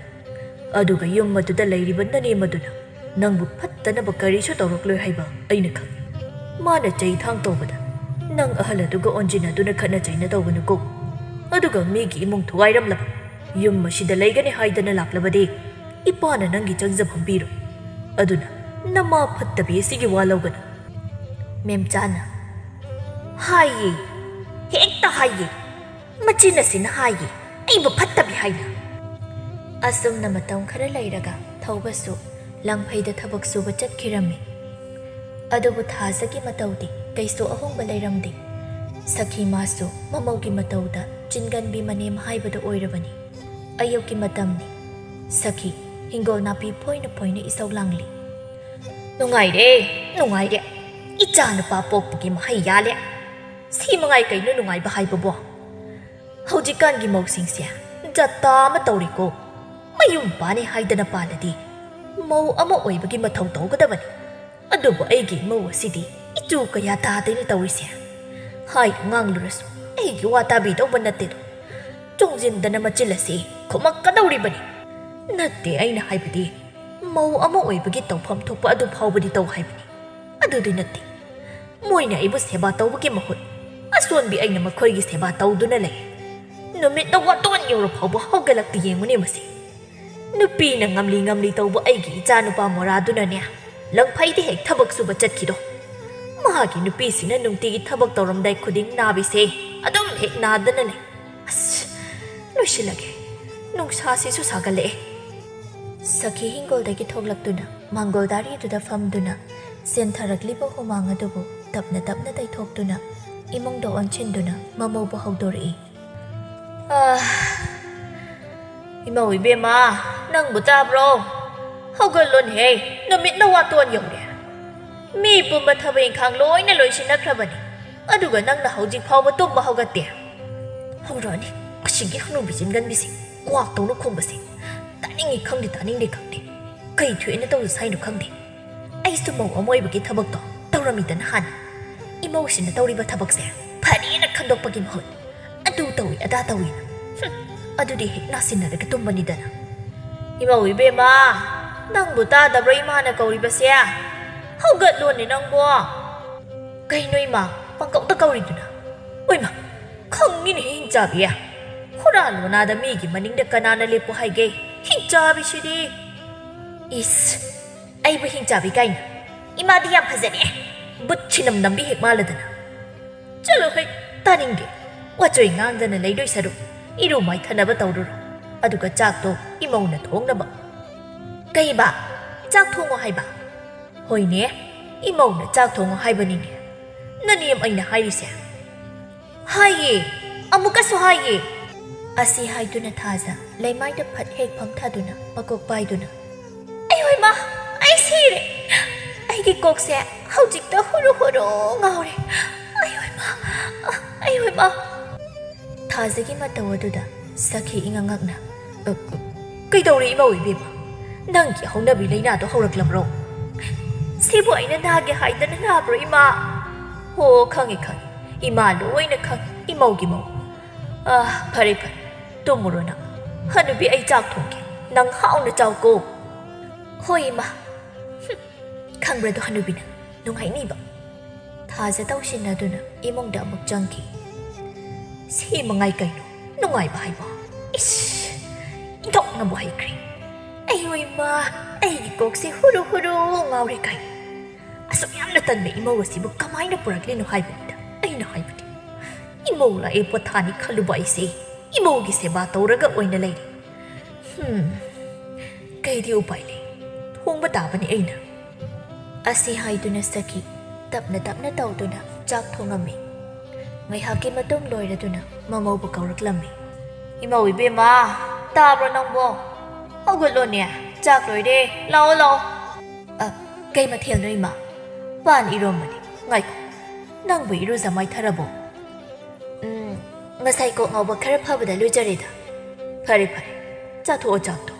ꯑꯗꯨꯒ ꯌꯨꯝ ꯑꯗꯨꯗ ꯂꯩꯔꯤꯕ ꯅꯅꯦꯝ ꯑꯗꯨꯅ ꯅꯪꯕꯨ ꯐꯠꯇꯅꯕ ꯀꯔꯤꯁꯨ ꯇꯧꯔꯛꯂꯣꯏ ꯍꯥꯏꯕ ꯑꯩꯅ ꯈꯪꯏ꯫ ꯃꯥꯅ ꯆꯩ ꯊꯥꯡ ꯇꯧꯕꯗ ꯅꯪ ꯑꯍꯜ ꯑꯗꯨꯒ ꯑꯣꯟꯖꯤꯟꯅꯗꯨꯅ ꯈꯠꯅ ꯆꯩꯅ ꯇꯧꯒꯅꯨꯀꯣ꯫ ꯑꯗꯨꯒ ꯃꯤꯒꯤ ꯏꯃꯨꯡ ꯊꯨꯒꯥꯏꯔꯝꯂꯕ, ꯌꯨꯝ ꯑꯁꯤꯗ ꯂꯩꯒꯅꯤ ꯍꯥꯏꯗꯅ ꯂꯥꯛꯂꯕꯗꯤ ꯏꯄꯥꯅ ꯅꯪꯒꯤ ꯆꯪꯖꯐꯝ ꯄꯤꯔꯣꯏ꯫ ꯑꯗꯨꯅ ꯅꯃꯥ ꯐꯠꯇꯕꯤ ꯑꯁꯤꯒꯤ ꯋꯥ ꯂꯧꯒꯅꯨ꯫" ꯃꯦꯝꯆꯥꯅ, "ꯍꯥꯏꯌꯦ, ꯍꯦꯛꯇ ꯍꯥꯏꯌꯦ꯫ ꯃꯆꯤꯟ ꯑꯁꯤꯅ ꯍꯥꯏꯌꯦ, ꯑꯩꯕꯨ ꯐꯠꯇꯕꯤ ꯍꯥꯏꯅ꯫" ꯑꯁꯨꯝꯅ ꯃꯇꯝ ꯈꯔ ꯂꯩꯔꯒ ꯊꯧꯕꯁꯨ ꯂꯪꯐꯩꯗ ꯊꯕꯛ ꯁꯨꯕ ꯆꯠꯈꯤꯔꯝꯃꯤ꯫ ꯑꯗꯨꯕꯨ ꯊꯥꯖꯒꯤ ꯃꯇꯧꯗꯤ ꯀꯩꯁꯨ ꯑꯍꯣꯡꯕ ꯂꯩꯔꯝꯗꯦ꯫ ꯁꯈꯤ ꯃꯥꯁꯨ ꯃꯃꯧꯒꯤ ꯃꯇꯧꯗ ꯆꯤꯟꯒꯟꯕꯤ ꯃꯅꯦꯝ ꯍꯥꯏꯕꯗꯨ ꯑꯣꯏꯔꯕꯅꯤ꯫ ꯑꯌꯨꯛꯀꯤ ꯃꯇꯝꯅꯤ꯫ ꯁꯈꯤ ꯍꯤꯡꯒꯣꯜ ꯅꯥꯄꯤ ꯐꯣꯏꯅ ꯐꯣꯏꯅ ꯏꯁꯧ ꯂꯥꯡꯂꯤ꯫ "ꯅꯨꯡꯉꯥꯏꯔꯦ, ꯅꯨꯡꯉꯥꯏꯔꯦ꯫ ꯏꯆꯥ ꯅꯨꯄꯥ ꯄꯣꯛꯄꯒꯤ ꯃꯍꯩ ꯌꯥꯜꯂꯦ꯫ ꯁꯤ ꯃꯉꯥꯏ ꯀꯩꯅꯣ ꯅꯨꯡꯉꯥꯏꯕ ꯍꯥꯏꯕꯕꯣ? ꯍꯧꯖꯤꯛꯀꯥꯟꯒꯤ ꯃꯧꯁꯤꯡꯁꯦ ꯖꯇꯥ ꯑꯃ ꯇꯧꯔꯦꯀꯣ꯫ ꯃꯌꯨꯝ ꯄꯥꯅꯤ ꯍꯥꯏꯗꯅ ꯄꯥꯜꯂꯗꯤ ꯃꯧ ꯑꯃ ꯑꯣꯏꯕꯒꯤ ꯃꯊꯧ ꯇꯧꯒꯗꯕꯅꯤ꯫ ꯑꯗꯨꯕꯨ ꯑꯩꯒꯤ ꯏꯃꯧ ꯑꯁꯤꯗꯤ ꯏꯆꯨ ꯀꯌꯥ ꯇꯥꯗꯦꯅ ꯇꯧꯔꯤꯁꯦ꯫ ꯍꯥꯏ ꯉꯥꯡꯂꯨꯔꯁꯨ ꯑꯩꯒꯤ ꯋꯥ ꯇꯥꯕꯤꯗꯧꯕ ꯅꯠꯇꯦꯗꯣ꯫ ꯆꯣꯡꯁꯤꯟꯗꯅ ꯃꯆꯤꯜ ꯑꯁꯤ ꯈꯨꯝꯃꯛꯀꯗꯧꯔꯤꯕꯅꯤ꯫ ꯅꯠꯇꯦ, ꯑꯩꯅ ꯍꯥꯏꯕꯗꯤ ꯃꯧ ꯑꯃ ꯑꯣꯏꯕꯒꯤ ꯇꯧꯐꯝ ꯊꯣꯛꯄ ꯑꯗꯨ ꯐꯥꯎꯕꯗꯤ ꯇꯧ ꯍꯥꯏꯕꯅꯤ꯫ ꯑꯗꯨꯗꯤ ꯅꯠꯇꯦ꯫ ꯃꯣꯏꯅ ꯑꯩꯕꯨ ꯁꯦꯕꯥ ꯇꯧꯕꯒꯤ ꯃꯍꯨꯠ ꯑꯁꯣꯟꯕꯤ ꯑꯩꯅ ꯃꯈꯣꯏꯒꯤ ꯁꯦꯕꯥ ꯇꯧꯗꯨꯅ ꯂꯩ꯫ ꯅꯨꯃꯤꯠꯅ ꯋꯥꯇꯣꯟ ꯌꯧꯔ ꯐꯥꯎꯕ ꯍꯧꯒꯠꯂꯛꯇꯦ, ꯌꯦꯡꯉꯨꯅꯦ ꯃꯁꯤ꯫ ꯅꯨꯄꯤꯅ ꯉꯝꯂꯤ ꯉꯝꯂꯤ ꯇꯧꯕ ꯑꯩꯒꯤ ꯏꯆꯥ ꯅꯨꯄꯥ ꯃꯣꯔꯥꯗꯨꯅꯅꯦ, ꯂꯪꯐꯩꯗ ꯍꯦꯛ ꯊꯕꯛ ꯁꯨꯕ ꯆꯠꯈꯤꯗꯣ꯫ ꯃꯥꯒꯤ ꯅꯨꯄꯤꯁꯤꯅ ꯅꯨꯡꯇꯤꯒꯤ ꯊꯕꯛ ꯇꯧꯔꯝꯗꯥꯏ ꯈꯨꯗꯤꯡ ꯅꯥꯕꯤꯁꯦ ꯑꯗꯨꯝ ꯍꯦꯛ ꯅꯥꯗꯅ ꯂꯩ꯫ ꯑꯁ, ꯂꯣꯏꯁꯤꯜꯂꯒꯦ꯫ ꯅꯨꯡꯁꯥꯁꯤꯁꯨ ꯁꯥꯒꯠꯂꯛꯑꯦ꯫" ꯁꯈꯤ ꯍꯤꯡꯒꯣꯜꯗꯒꯤ ꯊꯣꯛꯂꯛꯇꯨꯅ ꯃꯥꯡꯒꯣꯜ ꯗꯥꯔꯤꯗꯨꯗ ꯐꯝꯗꯨꯅ ꯆꯦꯟꯊꯔꯛꯂꯤꯕ ꯍꯨꯃꯥꯡ ꯑꯗꯨꯕꯨ ꯇꯞꯅ ꯇꯞꯅ ꯇꯩꯊꯣꯛꯇꯨꯅ ꯏꯃꯨꯡꯗ ꯑꯣꯟꯁꯤꯟꯗꯨꯅ ꯃꯃꯧꯕꯨ ꯍꯧꯗꯣꯔꯛꯏ꯫ "ꯑꯥ, ꯏꯃꯧ ꯏꯕꯦꯝꯃ, ꯅꯪꯕꯨ ꯇꯥꯕ꯭ꯔꯣ? ꯍꯧꯒꯠꯂꯣꯅꯦꯍꯦ, ꯅꯨꯃꯤꯠ ꯂꯋꯥꯇꯣꯟ ꯌꯧꯔꯦ꯫ ꯃꯤ ꯄꯨꯝꯕ ꯊꯕꯛ ꯏꯪꯈꯥꯡ ꯂꯣꯏꯅ ꯂꯣꯏꯁꯤꯟꯅꯈ꯭ꯔꯕꯅꯤ, ꯑꯗꯨꯒ ꯅꯪꯅ ꯍꯧꯖꯤꯛ ꯐꯥꯎꯕ ꯇꯨꯝꯕ ꯍꯧꯒꯠꯇꯦ꯫ ꯍꯧꯔꯛꯑꯅꯤ ꯑꯁꯤꯒꯤ ꯍꯅꯨꯕꯤ ꯆꯤꯟꯒꯟꯕꯤꯁꯦ, ꯀ꯭ꯋꯥꯛꯇꯧꯅ ꯈꯣꯡꯕꯁꯦ꯫ ꯇꯥꯅꯤꯡꯉꯤ ꯈꯪꯗꯦ, ꯇꯥꯅꯤꯡꯗꯦ ꯈꯪꯗꯦ꯫ ꯀꯩ ꯊꯣꯛꯑꯦꯅ ꯇꯧꯔꯁꯦ ꯍꯥꯏꯅꯣ ꯈꯪꯗꯦ꯫ ꯑꯩꯁꯨ ꯃꯧ ꯑꯃ ꯑꯣꯏꯕꯒꯤ ꯊꯕꯛꯇꯣ ꯇꯧꯔꯝꯃꯤꯗꯅ ꯍꯥꯟꯅ꯫ ꯏꯃꯧꯁꯤꯅ ꯇꯧꯔꯤꯕ ꯊꯕꯛꯁꯦ ꯐꯔꯦꯅ ꯈꯟꯗꯣꯛꯄꯒꯤ ꯃꯍꯨꯠ, ꯑꯗꯨ ꯇꯧꯏ ꯑꯗꯥ ꯇꯧꯏꯅ, ꯍꯨꯝ, ꯑꯗꯨꯗꯤ ꯍꯦꯛ ꯅꯥꯁꯤꯟꯅꯔꯒ ꯇꯨꯝꯕꯅꯤꯗꯅ꯫ ꯏꯃꯧ ꯏꯕꯦꯝꯃ, ꯅꯪꯕꯨ ꯇꯥꯗꯕ꯭ꯔꯣ ꯏꯃꯥꯅ ꯀꯧꯔꯤꯕꯁꯦ? ꯍꯧꯒꯠꯂꯣꯅꯦ ꯅꯪꯕꯣ!" "ꯀꯩꯅꯣ ꯏꯃꯥ, ꯄꯪꯀꯧꯗ ꯀꯧꯔꯤꯗꯨꯅ? ꯑꯣꯏꯃ, ꯈꯪꯉꯤꯅꯦ ꯍꯤꯡꯆꯥꯕꯤ꯫ ꯍꯨꯔꯥꯟ ꯂꯣꯅꯥꯗ ꯃꯤꯒꯤ ꯃꯅꯤꯡꯗ ꯀꯅꯥꯅ ꯂꯦꯞꯄꯨ ꯍꯥꯏꯒꯦ? ꯍꯤꯡꯆꯥꯕꯤꯁꯤꯗꯤ!" "ꯏꯁ, ꯑꯩꯕꯨ ꯍꯤꯡꯆꯥꯕꯤ ꯀꯥꯏꯅ? ꯏꯃꯥꯗꯤ ꯌꯥꯝ ꯐꯖꯔꯦ꯫ ꯕꯨꯠ ꯁꯤꯅꯝ ꯅꯝꯕꯤ ꯍꯦꯛ ꯃꯥꯜꯂꯗꯅ꯫ ꯆꯠꯂꯣ ꯍꯩ, ꯇꯥꯅꯤꯡꯗꯦ꯫ ꯋꯥꯆꯣꯏ ꯉꯥꯡꯗꯅ ꯂꯩꯗꯣꯏ ꯁꯔꯨꯛ ꯏꯔꯨ ꯃꯥꯏꯊꯅꯕ ꯇꯧꯔꯨꯔꯣ꯫ ꯑꯗꯨꯒ ꯆꯥꯛꯇꯣ ꯏꯃꯧꯅ ꯊꯣꯡꯅꯕ꯫" "ꯀꯩꯕ? ꯆꯥꯛ ꯊꯣꯡꯉꯣ ꯍꯥꯏꯕ?" "ꯍꯣꯏꯅꯦ, ꯏꯃꯧꯅ ꯆꯥꯛ ꯊꯣꯡꯉꯣ ꯍꯥꯏꯕꯅꯤꯅꯦ꯫ ꯅꯅꯦꯝ ꯑꯩꯅ ꯍꯥꯏꯔꯤꯁꯦ?" "ꯍꯥꯏꯌꯦ, ꯑꯃꯨꯛꯀꯁꯨ ꯍꯥꯏꯌꯦ꯫" ꯑꯁꯤ ꯍꯥꯏꯗꯨꯅ ꯊꯥꯖ ꯂꯩꯃꯥꯏꯗ ꯐꯠ ꯍꯦꯛ ꯐꯝꯊꯗꯨꯅ ꯃꯀꯣꯛ ꯄꯥꯏꯗꯨꯅ, "ꯑꯩ ꯍꯣꯏ ꯃꯥ, ꯑꯩ ꯁꯤꯔꯦ꯫ ꯑꯩꯒꯤ ꯀꯣꯛꯁꯦ ꯍꯧꯖꯤꯛꯇ ꯍꯨꯔꯨ ꯍꯨꯔꯨ ꯉꯥꯎꯔꯦ꯫ ꯑꯩ ꯍꯣꯏ ꯃꯥ, ꯑꯩ ꯍꯣꯏ ꯃꯥ꯫" ꯊꯥꯖꯒꯤ ꯃꯇꯧ ꯑꯗꯨꯗ ꯁꯈꯤ ꯏꯉꯛ ꯉꯛꯅ, "ꯑ, ꯀ-, ꯀꯩꯗꯧꯔꯦ ꯏꯃꯧ ꯏꯕꯦꯝꯃ? ꯅꯪꯒꯤ ꯍꯧꯅꯕꯤ ꯂꯩꯅꯥꯗꯣ ꯍꯧꯔꯛꯂꯕ꯭ꯔꯣ?" "ꯁꯤꯕꯨ ꯑꯩꯅ ꯅꯥꯒꯦ ꯍꯥꯏꯗꯅ ꯅꯥꯕ꯭ꯔꯣ ꯏꯃꯥ?" "ꯑꯣ, ꯈꯪꯉꯦ, ꯈꯪꯉꯦ꯫ ꯏꯃꯥ ꯂꯣꯏꯅ ꯈꯪꯉꯦ, ꯏꯃꯧꯒꯤ ꯃꯧ꯫ ꯑ, ꯐꯔꯦ, ꯐꯔꯦ꯫ ꯇꯨꯝꯃꯨꯔꯣ ꯅꯪ꯫ ꯍꯅꯨꯕꯤ, ꯑꯩ ꯆꯥꯛ ꯊꯣꯡꯒꯦ꯫ ꯅꯪ ꯍꯥꯎꯅ ꯆꯥꯎꯀꯣ꯫" "ꯍꯣꯏ ꯏꯃꯥ꯫" ꯍꯨꯝ, ꯈꯪꯕ꯭ꯔꯗꯣ ꯍꯅꯨꯕꯤꯅ ꯅꯨꯡꯉꯥꯏꯅꯤꯕ꯫ ꯊꯥꯖ ꯇꯧꯁꯤꯟꯅꯗꯨꯅ ꯏꯃꯨꯡꯗ ꯑꯃꯨꯛ ꯆꯪꯈꯤ꯫ "ꯁꯤ ꯃꯉꯥꯏ ꯀꯩꯅꯣ ꯅꯨꯡꯉꯥꯏꯕ ꯍꯥꯏꯕ? ꯏꯁ, ꯏꯟꯊꯣꯛꯅꯕꯨ ꯍꯩꯈ꯭ꯔꯦ꯫ ꯑꯩ ꯍꯣꯏ ꯃꯥ, ꯑꯩꯒꯤ ꯀꯣꯛꯁꯦ ꯍꯨꯔꯨ ꯍꯨꯔꯨ ꯉꯥꯎꯔꯦ ꯀꯥꯏ꯫ ꯑꯁꯨꯛ ꯌꯥꯝꯅ ꯇꯟꯕ ꯏꯃꯧ ꯑꯁꯤꯕꯨ ꯀꯃꯥꯏꯅ ꯄꯨꯔꯛꯂꯤꯅꯣ ꯍꯥꯏꯕꯅꯤꯗ꯫ ꯑꯩꯅ ꯍꯥꯏꯕꯗꯤ, ꯏꯃꯧ ꯂꯥꯛꯑꯦ ꯄꯣꯊꯥꯅꯤ ꯈꯜꯂꯨꯕ ꯑꯩꯁꯦ ꯏꯃꯧꯒꯤ ꯁꯦꯕꯥ ꯇꯧꯔꯒ ꯑꯣꯏꯅ ꯂꯩꯔꯦ꯫ ꯍꯨꯝ, ꯀꯩꯗꯤ ꯎꯄꯥꯏ ꯂꯩ? ꯊꯣꯡꯕ ꯇꯥꯕꯅꯤ ꯑꯩꯅ꯫" ꯑꯁꯤ ꯍꯥꯏꯗꯨꯅ ꯁꯈꯤ ꯇꯞꯅ ꯇꯞꯅ ꯇꯧꯗꯨꯅ ꯆꯥꯛ ꯊꯣꯡꯉꯝꯃꯤ꯫ ꯉꯥꯏꯍꯥꯛꯀꯤ ꯃꯇꯨꯡ ꯂꯣꯏꯔꯗꯨꯅ ꯃꯃꯧꯕꯨ ꯀꯧꯔꯛꯂꯝꯃꯤ꯫ "ꯏꯃꯧ ꯏꯕꯦꯝꯃ, ꯇꯥꯕ꯭ꯔꯣ ꯅꯪꯕꯣ? ꯍꯧꯒꯠꯂꯣꯅꯦ, ꯆꯥꯛ ꯂꯣꯏꯔꯦ, ꯂꯥꯛꯑꯣ ꯂꯥꯛꯑꯣ꯫" "ꯑ, ꯀꯩ ꯃꯊꯦꯜꯅꯣ ꯏꯃꯥ?" "ꯄꯥꯟ ꯏꯔꯣꯝꯕꯅꯤ꯫ ꯉꯥꯏꯈꯣ, ꯅꯪꯕꯨ ꯏꯔꯨꯖ ꯃꯥꯏꯊꯔꯕꯣ?" "ꯎꯝ, ꯉꯁꯥꯏ ꯀꯣꯛ ꯉꯥꯎꯕ ꯈꯔ ꯐꯕꯗ ꯂꯨꯖꯔꯦꯗ꯫" "ꯐꯔꯦ ꯐꯔꯦ, ꯆꯥꯊꯣꯛꯑꯣ ꯆꯥꯛꯇꯣ꯫"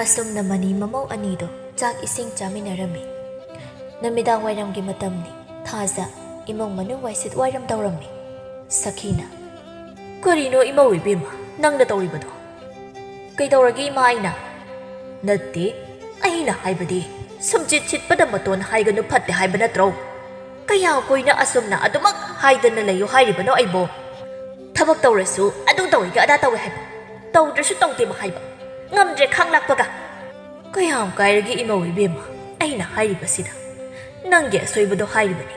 ꯑꯁꯨꯝꯅ ꯃꯅꯤ ꯃꯃꯧ ꯑꯅꯤꯗꯣ ꯆꯥꯛ ꯏꯁꯤꯡ ꯆꯥꯃꯤꯟꯅꯔꯝꯃꯤ꯫ ꯅꯨꯃꯤꯗꯥꯡ ꯋꯥꯏꯔꯝꯒꯤ ꯃꯇꯝꯅꯤ꯫ ꯊꯥꯖ ꯏꯃꯨꯡ ꯃꯅꯨꯡ ꯋꯥꯏꯁꯤꯠ ꯋꯥꯏꯔꯝ ꯇꯧꯔꯝꯃꯤ꯫ ꯁꯈꯤꯅ, "ꯀꯔꯤꯅꯣ ꯏꯃꯧ ꯏꯕꯦꯝꯃ ꯅꯪꯅ ꯇꯧꯔꯤꯕꯗꯣ?" "ꯀꯩꯗꯧꯔꯒꯦ ꯏꯃꯥ ꯑꯩꯅ?" "ꯅꯠꯇꯦ, ꯑꯩꯅ ꯍꯥꯏꯕꯗꯤ ꯁꯨꯝꯆꯤꯠ ꯁꯤꯠꯄꯗ ꯃꯇꯣꯟ ꯍꯥꯏꯒꯅꯨ ꯐꯠꯇꯦ ꯍꯥꯏꯕ ꯅꯠꯇ꯭ꯔꯣ? ꯀꯌꯥꯝ ꯀꯨꯏꯅ ꯑꯁꯨꯝꯅ ꯑꯗꯨꯃꯛ ꯍꯥꯏꯗꯅ ꯂꯩꯌꯨ ꯍꯥꯏꯔꯤꯕꯅꯣ ꯑꯩꯕꯣ? ꯊꯕꯛ ꯇꯧꯔꯁꯨ ꯑꯗꯨ ꯇꯧꯏꯒ ꯑꯗꯥ ꯇꯧꯏ ꯍꯥꯏꯕ, ꯇꯧꯗ꯭ꯔꯁꯨ ꯇꯧꯗꯦꯕ ꯍꯥꯏꯕ, ꯉꯝꯗ꯭ꯔꯦ ꯈꯥꯡꯂꯥꯛꯄꯒ꯫ ꯀꯌꯥꯝ ꯀꯥꯏꯔꯒꯦ ꯏꯃꯧ ꯏꯕꯦꯝꯃ ꯑꯩꯅ ꯍꯥꯏꯔꯤꯕꯁꯤꯗ? ꯅꯪꯒꯤ ꯑꯁꯣꯏꯕꯗꯣ ꯍꯥꯏꯔꯤꯕꯅꯤ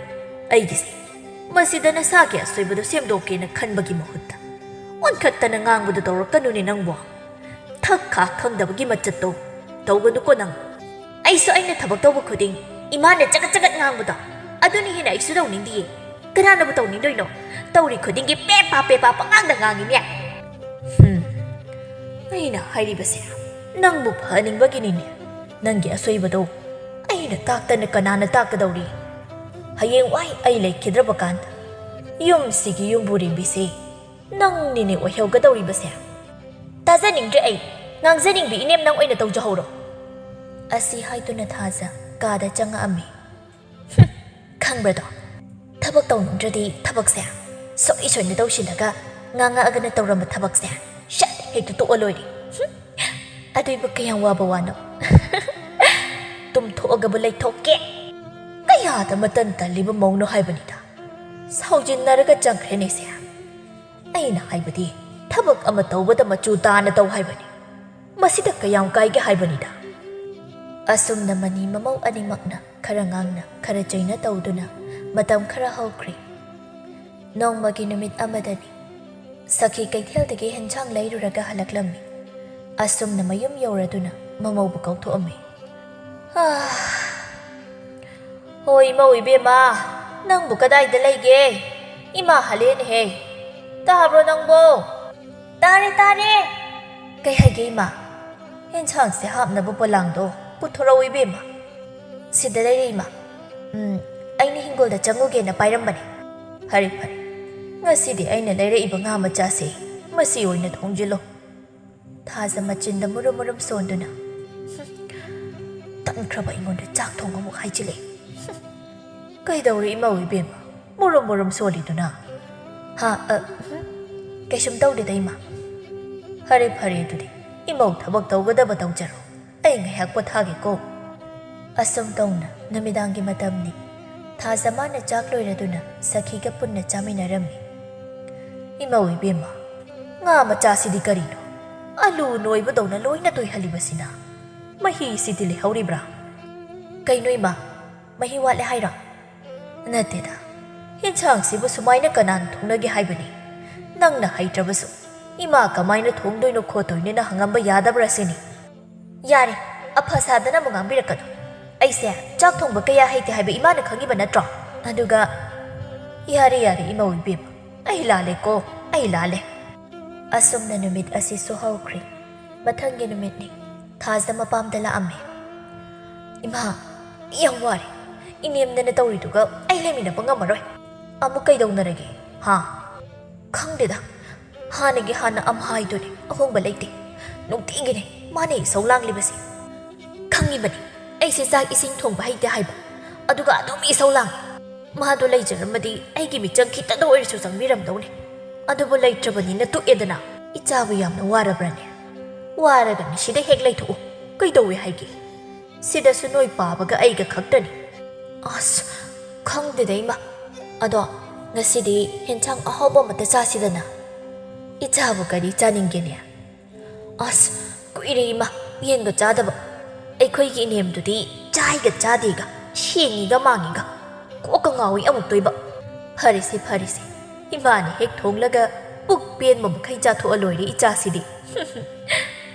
ꯑꯩꯒꯤꯁꯦ꯫ ꯃꯁꯤꯗ ꯅꯁꯥꯒꯤ ꯑꯁꯣꯏꯕꯗꯣ ꯁꯦꯝꯗꯣꯛꯀꯦꯅ ꯈꯟꯕꯒꯤ ꯃꯍꯨꯠꯇ ꯑꯣꯟꯈꯠꯇꯅ ꯉꯥꯡꯕꯗꯣ ꯇꯧꯔꯛꯀꯅꯨꯅꯦ ꯅꯪꯕꯣ꯫ ꯊꯛ ꯈꯥꯛ ꯈꯪꯗꯕꯒꯤ ꯃꯆꯠꯇꯣ ꯇꯧꯒꯅꯨꯀꯣ ꯅꯪ꯫ ꯑꯩꯁꯨ ꯑꯩꯅ ꯊꯕꯛ ꯇꯧꯕ ꯈꯨꯗꯤꯡ ꯏꯃꯥꯅ ꯆꯒꯠ ꯆꯒꯠ ꯉꯥꯡꯕꯗꯣ, ꯑꯗꯨꯅ ꯍꯦꯟꯅ ꯑꯩꯁꯨ ꯇꯧꯅꯤꯡꯗꯤꯌꯦ꯫ ꯀꯅꯥꯅꯕꯨ ꯇꯧꯅꯤꯡꯗꯣꯏꯅꯣ? ꯇꯧꯔꯤ ꯈꯨꯗꯤꯡꯒꯤ ꯄꯦ ꯄꯥ ꯄꯦ ꯄꯥ ꯄꯉꯥꯡꯗ ꯉꯥꯡꯉꯤꯅꯦ꯫ ꯍꯨꯝ, ꯑꯩꯅ ꯍꯥꯏꯔꯤꯕꯁꯦ ꯅꯪꯕꯨ ꯐꯍꯟꯅꯤꯡꯕꯒꯤꯅꯤꯅꯦ꯫ ꯅꯪꯒꯤ ꯑꯁꯣꯏꯕꯗꯣ ꯑꯩꯅ ꯇꯥꯛꯇꯅ ꯀꯅꯥꯅ ꯇꯥꯛꯀꯗꯧꯔꯤ? ꯍꯌꯦꯡꯋꯥꯏ ꯑꯩ ꯂꯩꯈꯤꯗ꯭ꯔꯕ ꯀꯥꯟꯗ ꯌꯨꯝꯁꯤꯒꯤ ꯌꯨꯝꯕꯨꯔꯦꯝꯕꯤꯁꯦ ꯅꯪꯅꯤꯅꯦ ꯑꯣꯏꯍꯧꯒꯗꯧꯔꯤꯕꯁꯦ꯫ ꯇꯥꯖꯅꯤꯡꯗ꯭ꯔꯦ ꯑꯩ꯫ ꯉꯥꯡꯖꯅꯤꯡꯕꯤ ꯏꯅꯦꯝ ꯅꯪ ꯑꯣꯏꯅ ꯇꯧꯖꯍꯧꯔꯣ꯫ ꯑꯁꯤ ꯍꯥꯏꯗꯨꯅ ꯊꯥꯖ ꯀꯥꯗ ꯆꯪꯉꯛꯑꯝꯃꯤ꯫ ꯍꯨꯝ, ꯈꯪꯕ꯭ꯔꯗꯣ? ꯊꯕꯛ ꯇꯧꯅꯤꯡꯗ꯭ꯔꯗꯤ ꯊꯕꯛꯁꯦ ꯁꯣꯏ ꯁꯣꯏꯅ ꯇꯧꯁꯤꯜꯂꯒ ꯉꯥꯡꯉꯛꯑꯒꯅ ꯇꯧꯔꯝꯕ ꯊꯕꯛꯁꯦ ꯁꯠ ꯍꯦꯛꯇ ꯇꯣꯛꯑ ꯂꯣꯏꯔꯦ꯫ ꯍꯨꯝ, ꯑꯗꯨꯏꯕꯨ ꯀꯌꯥꯝ ꯋꯥꯕ ꯋꯥꯅꯣ? ꯇꯨꯝꯊꯣꯛꯑꯒꯕꯨ ꯂꯩꯊꯣꯛꯀꯦ꯫ ꯀꯌꯥꯗ ꯃꯇꯟ ꯇꯜꯂꯤꯕ ꯃꯧꯅꯣ ꯍꯥꯏꯕꯅꯤꯗ꯫ ꯁꯥꯎꯖꯤꯟꯅꯔꯒ ꯆꯪꯈ꯭ꯔꯦꯅꯦꯁꯦ꯫ ꯑꯩꯅ ꯍꯥꯏꯕꯗꯤ ꯊꯕꯛ ꯑꯃ ꯇꯧꯕꯗ ꯃꯆꯨ ꯇꯥꯅ ꯇꯧ ꯍꯥꯏꯕꯅꯤ꯫ ꯃꯁꯤꯗ ꯀꯌꯥꯝ ꯀꯥꯏꯒꯦ ꯍꯥꯏꯕꯅꯤꯗ꯫ ꯑꯁꯨꯝꯅ ꯃꯅꯤ ꯃꯃꯧ ꯑꯅꯤꯃꯛꯅ ꯈꯔ ꯉꯥꯡꯅ ꯈꯔ ꯆꯩꯅ ꯇꯧꯗꯨꯅ ꯃꯇꯝ ꯈꯔ ꯍꯧꯈ꯭ꯔꯦ꯫ ꯅꯣꯡꯃꯒꯤ ꯅꯨꯃꯤꯠ ꯑꯃꯗꯅꯤ꯫ ꯁꯈꯤ ꯀꯩꯊꯦꯜꯗꯒꯤ ꯍꯦꯟꯁꯥꯡ ꯂꯩꯔꯨꯔꯒ ꯍꯜꯂꯛꯂꯝꯃꯤ꯫ ꯑꯁꯨꯝꯅ ꯃꯌꯨꯝ ꯌꯧꯔꯗꯨꯅ ꯃꯃꯧꯕꯨ ꯀꯧꯊꯣꯛꯑꯝꯃꯤ꯫ "ꯑꯥ, ꯍꯣꯏ ꯏꯃꯧ ꯏꯕꯦꯝꯃ, ꯅꯪꯕꯨ ꯀꯗꯥꯏꯗ ꯂꯩꯒꯦ? ꯏꯃꯥ ꯍꯂꯦꯟꯅꯦꯍꯦ꯫ ꯇꯥꯕ꯭ꯔꯣ ꯅꯪꯕꯣ? ꯇꯥꯔꯦ, ꯇꯥꯔꯦ꯫ ꯀꯩ ꯍꯥꯏꯒꯦ ꯏꯃꯥ? ꯌꯦꯟꯁꯥꯡꯁꯦ ꯍꯥꯞꯅꯕ ꯄꯣꯂꯥꯡꯗꯣ ꯄꯨꯊꯣꯔꯛꯎ ꯏꯕꯦꯝꯃ꯫ ꯁꯤꯗ ꯂꯩꯔꯦ ꯏꯃꯥ꯫ ꯎꯝ, ꯑꯩꯅ ꯍꯤꯡꯒꯣꯜꯗ ꯆꯪꯉꯨꯒꯦꯅ ꯄꯥꯏꯔꯝꯕꯅꯦ꯫ ꯐꯔꯦ, ꯐꯔꯦ꯫ ꯉꯁꯤꯗꯤ ꯑꯩꯅ ꯂꯩꯔꯛꯏꯕ ꯉꯥ ꯃꯆꯥꯁꯦ ꯃꯁꯤ ꯑꯣꯏꯅ ꯊꯣꯡꯖꯤꯜꯂꯣ꯫ ꯊꯥꯖ ꯃꯆꯤꯟꯗ ꯃꯨꯔꯨꯝ ꯃꯨꯔꯨꯝ ꯁꯣꯟꯗꯨꯅ, "ꯍꯨꯝ, ꯇꯟꯈ꯭ꯔꯕ ꯑꯩꯉꯣꯟꯗ ꯆꯥꯛ ꯊꯣꯡ ꯑꯃꯨꯛ ꯍꯥꯏꯖꯤꯜꯂꯦ꯫ ꯍꯨꯝ, ꯀꯩꯗꯧꯔꯦ ꯏꯃꯧ ꯏꯕꯦꯝꯃ? ꯃꯨꯔꯨꯝ ꯃꯨꯔꯨꯝ ꯁꯣꯜꯂꯤꯗꯨꯅ?" "ꯍꯥ, ꯑ, ꯍꯨꯝ, ꯀꯩꯁꯨꯝ ꯇꯧꯗꯦꯗ ꯏꯃꯥ꯫" "ꯐꯔꯦ, ꯐꯔꯦ ꯑꯗꯨꯗꯤ꯫ ꯏꯃꯧ ꯊꯕꯛ ꯇꯧꯒꯗꯕ ꯇꯧꯖꯔꯣ꯫ ꯑꯩ ꯉꯥꯏꯍꯥꯛ ꯄꯣꯊꯥꯒꯦꯀꯣ꯫" ꯑꯁꯨꯝ ꯇꯧꯅ ꯅꯨꯃꯤꯗꯥꯡꯒꯤ ꯃꯇꯝꯅꯤ꯫ ꯊꯥꯖ ꯃꯥꯅ ꯆꯥꯛ ꯂꯣꯏꯔꯗꯨꯅ ꯁꯈꯤꯒ ꯄꯨꯟꯅ ꯆꯥꯃꯤꯟꯅꯔꯝꯃꯤ꯫ "ꯏꯃꯧ ꯏꯕꯦꯝꯃ, ꯉꯥ ꯃꯆꯥꯁꯤꯗꯤ ꯀꯔꯤꯅꯣ? ꯑꯂꯨ ꯅꯣꯏꯕꯗꯧꯅ ꯂꯣꯏꯅ ꯇꯣꯏꯍꯜꯂꯤꯕꯁꯤꯅ꯫ ꯃꯍꯤꯁꯤꯗꯤ ꯂꯩꯍꯧꯔꯤꯕ꯭ꯔꯥ?" "ꯀꯩꯅꯣ ꯏꯃꯥ, ꯃꯍꯤ ꯋꯥꯠꯂꯦ ꯍꯥꯏꯔꯣ?" "ꯅꯠꯇꯦꯗ, ꯌꯦꯟꯁꯥꯡꯁꯤꯕꯨ ꯁꯨꯃꯥꯏꯅ ꯀꯅꯥꯅ ꯊꯣꯡꯅꯒꯦ ꯍꯥꯏꯕꯅꯤ? ꯅꯪꯅ ꯍꯩꯇ꯭ꯔꯕꯁꯨ ꯏꯃꯥ ꯀꯃꯥꯏꯅ ꯊꯣꯡꯗꯣꯏꯅꯣ ꯈꯣꯠꯇꯣꯏꯅꯣꯅ ꯍꯪꯉꯝꯕ ꯌꯥꯗꯕ꯭ꯔꯥ ꯁꯤꯅꯤ꯫" "ꯌꯥꯔꯦ, ꯑꯐ ꯁꯥꯗꯅ ꯑꯃꯨꯛ ꯉꯥꯡꯕꯤꯔꯛꯀꯅꯨ꯫ ꯑꯩꯁꯦ ꯆꯥꯛ ꯊꯣꯡꯕ ꯀꯌꯥ ꯍꯩꯇꯦ ꯍꯥꯏꯕ ꯏꯃꯥꯅ ꯈꯪꯉꯤꯕ ꯅꯠꯇ꯭ꯔꯣ? ꯑꯗꯨꯒ..." "ꯌꯥꯔꯦ, ꯌꯥꯔꯦ ꯏꯃꯧ ꯏꯕꯦꯝꯃ, ꯑꯩ ꯂꯥꯜꯂꯦꯀꯣ, ꯑꯩ ꯂꯥꯜꯂꯦ꯫" ꯑꯁꯨꯝꯅ ꯅꯨꯃꯤꯠ ꯑꯁꯤꯁꯨ ꯍꯧꯈ꯭ꯔꯦ꯫ ꯃꯊꯪꯒꯤ ꯅꯨꯃꯤꯠꯅꯤ꯫ ꯊꯥꯖ ꯃꯄꯥꯝꯗ ꯂꯥꯛꯑꯝꯃꯦ꯫ "ꯏꯃꯥ, ꯌꯥꯝ ꯋꯥꯔꯦ꯫ ꯏꯅꯦꯝꯅꯅ ꯇꯧꯔꯤꯗꯨꯒ ꯑꯩ ꯂꯩꯃꯤꯟꯅꯕ ꯉꯝꯃꯔꯣꯏ꯫ ꯑꯃꯨꯛ ꯀꯩꯗꯧꯅꯔꯒꯦ? ꯍꯥ?" "ꯈꯪꯗꯦꯗ꯫ ꯍꯥꯟꯅꯒꯤ ꯍꯥꯟꯅ ꯑꯝꯍꯥꯏꯗꯨꯅꯤ, ꯑꯍꯣꯡꯕ ꯂꯩꯇꯦ꯫ ꯅꯨꯡꯇꯤꯒꯤꯅꯤ ꯃꯥꯅ ꯏꯁꯧ ꯂꯥꯡꯂꯤꯕꯁꯦ꯫ ꯈꯪꯉꯤꯕꯅꯤ ꯑꯩꯁꯦ ꯆꯥꯛ ꯏꯁꯤꯡ ꯊꯣꯡꯕ ꯍꯩꯇꯦ ꯍꯥꯏꯕ, ꯑꯗꯨꯒ ꯑꯗꯨꯝ ꯏꯁꯧ ꯂꯥꯡꯉꯤ꯫ ꯃꯥꯗꯣ ꯂꯩꯖꯔꯝꯃꯗꯤ ꯑꯩꯒꯤ ꯃꯤꯆꯪ ꯈꯤꯇꯗ ꯑꯣꯏꯔꯁꯨ ꯆꯪꯕꯤꯔꯝꯗꯧꯅꯤ꯫ ꯑꯗꯨꯕꯨ ꯂꯩꯇ꯭ꯔꯕꯅꯤꯅ ꯇꯣꯛꯑꯦꯗꯅ꯫ ꯏꯆꯥꯕꯨ ꯌꯥꯝꯅ ꯋꯥꯔꯕ꯭ꯔꯅꯦ? ꯋꯥꯔꯒꯅꯤ ꯁꯤꯗ ꯍꯦꯛ ꯂꯩꯊꯣꯛꯎ꯫ ꯀꯩꯗꯧꯋꯦ ꯍꯥꯏꯒꯦ? ꯁꯤꯗꯁꯨ ꯅꯣꯏ ꯄꯥꯕꯒ ꯑꯩꯒ ꯈꯛꯇꯅꯤ꯫" "ꯑꯁ, ꯈꯪꯗꯦꯗ ꯏꯃꯥ꯫ ꯑꯗꯣ ꯉꯁꯤꯗꯤ ꯍꯦꯟꯁꯥꯡ ꯑꯍꯥꯎꯕ ꯑꯃꯇ ꯆꯥꯁꯤꯗꯅ꯫" "ꯏꯆꯥꯕꯨ ꯀꯔꯤ ꯆꯥꯅꯤꯡꯒꯦꯅꯦ?" "ꯑꯁ, ꯀꯨꯏꯔꯦ ꯏꯃꯥ, ꯌꯦꯟꯒ ꯆꯥꯗꯕ꯫ ꯑꯩꯈꯣꯏꯒꯤ ꯏꯅꯦꯝꯗꯨꯗꯤ ꯆꯥꯏꯒ ꯆꯥꯗꯦꯒ, ꯁꯦꯡꯉꯤꯒ ꯃꯥꯡꯉꯤꯒ, ꯀꯣꯛꯀ ꯉꯥꯎꯏ ꯑꯃꯨꯛꯇꯣꯏꯕ꯫" "ꯐꯔꯦꯁꯦ, ꯐꯔꯦꯁꯦ, ꯏꯃꯥꯅ ꯍꯦꯛ ꯊꯣꯡꯂꯒ ꯄꯨꯛ ꯄꯦꯟꯕ ꯃꯈꯩ ꯆꯥꯊꯣꯛꯑ ꯂꯣꯏꯔꯦ ꯏꯆꯥꯁꯤꯗꯤ꯫"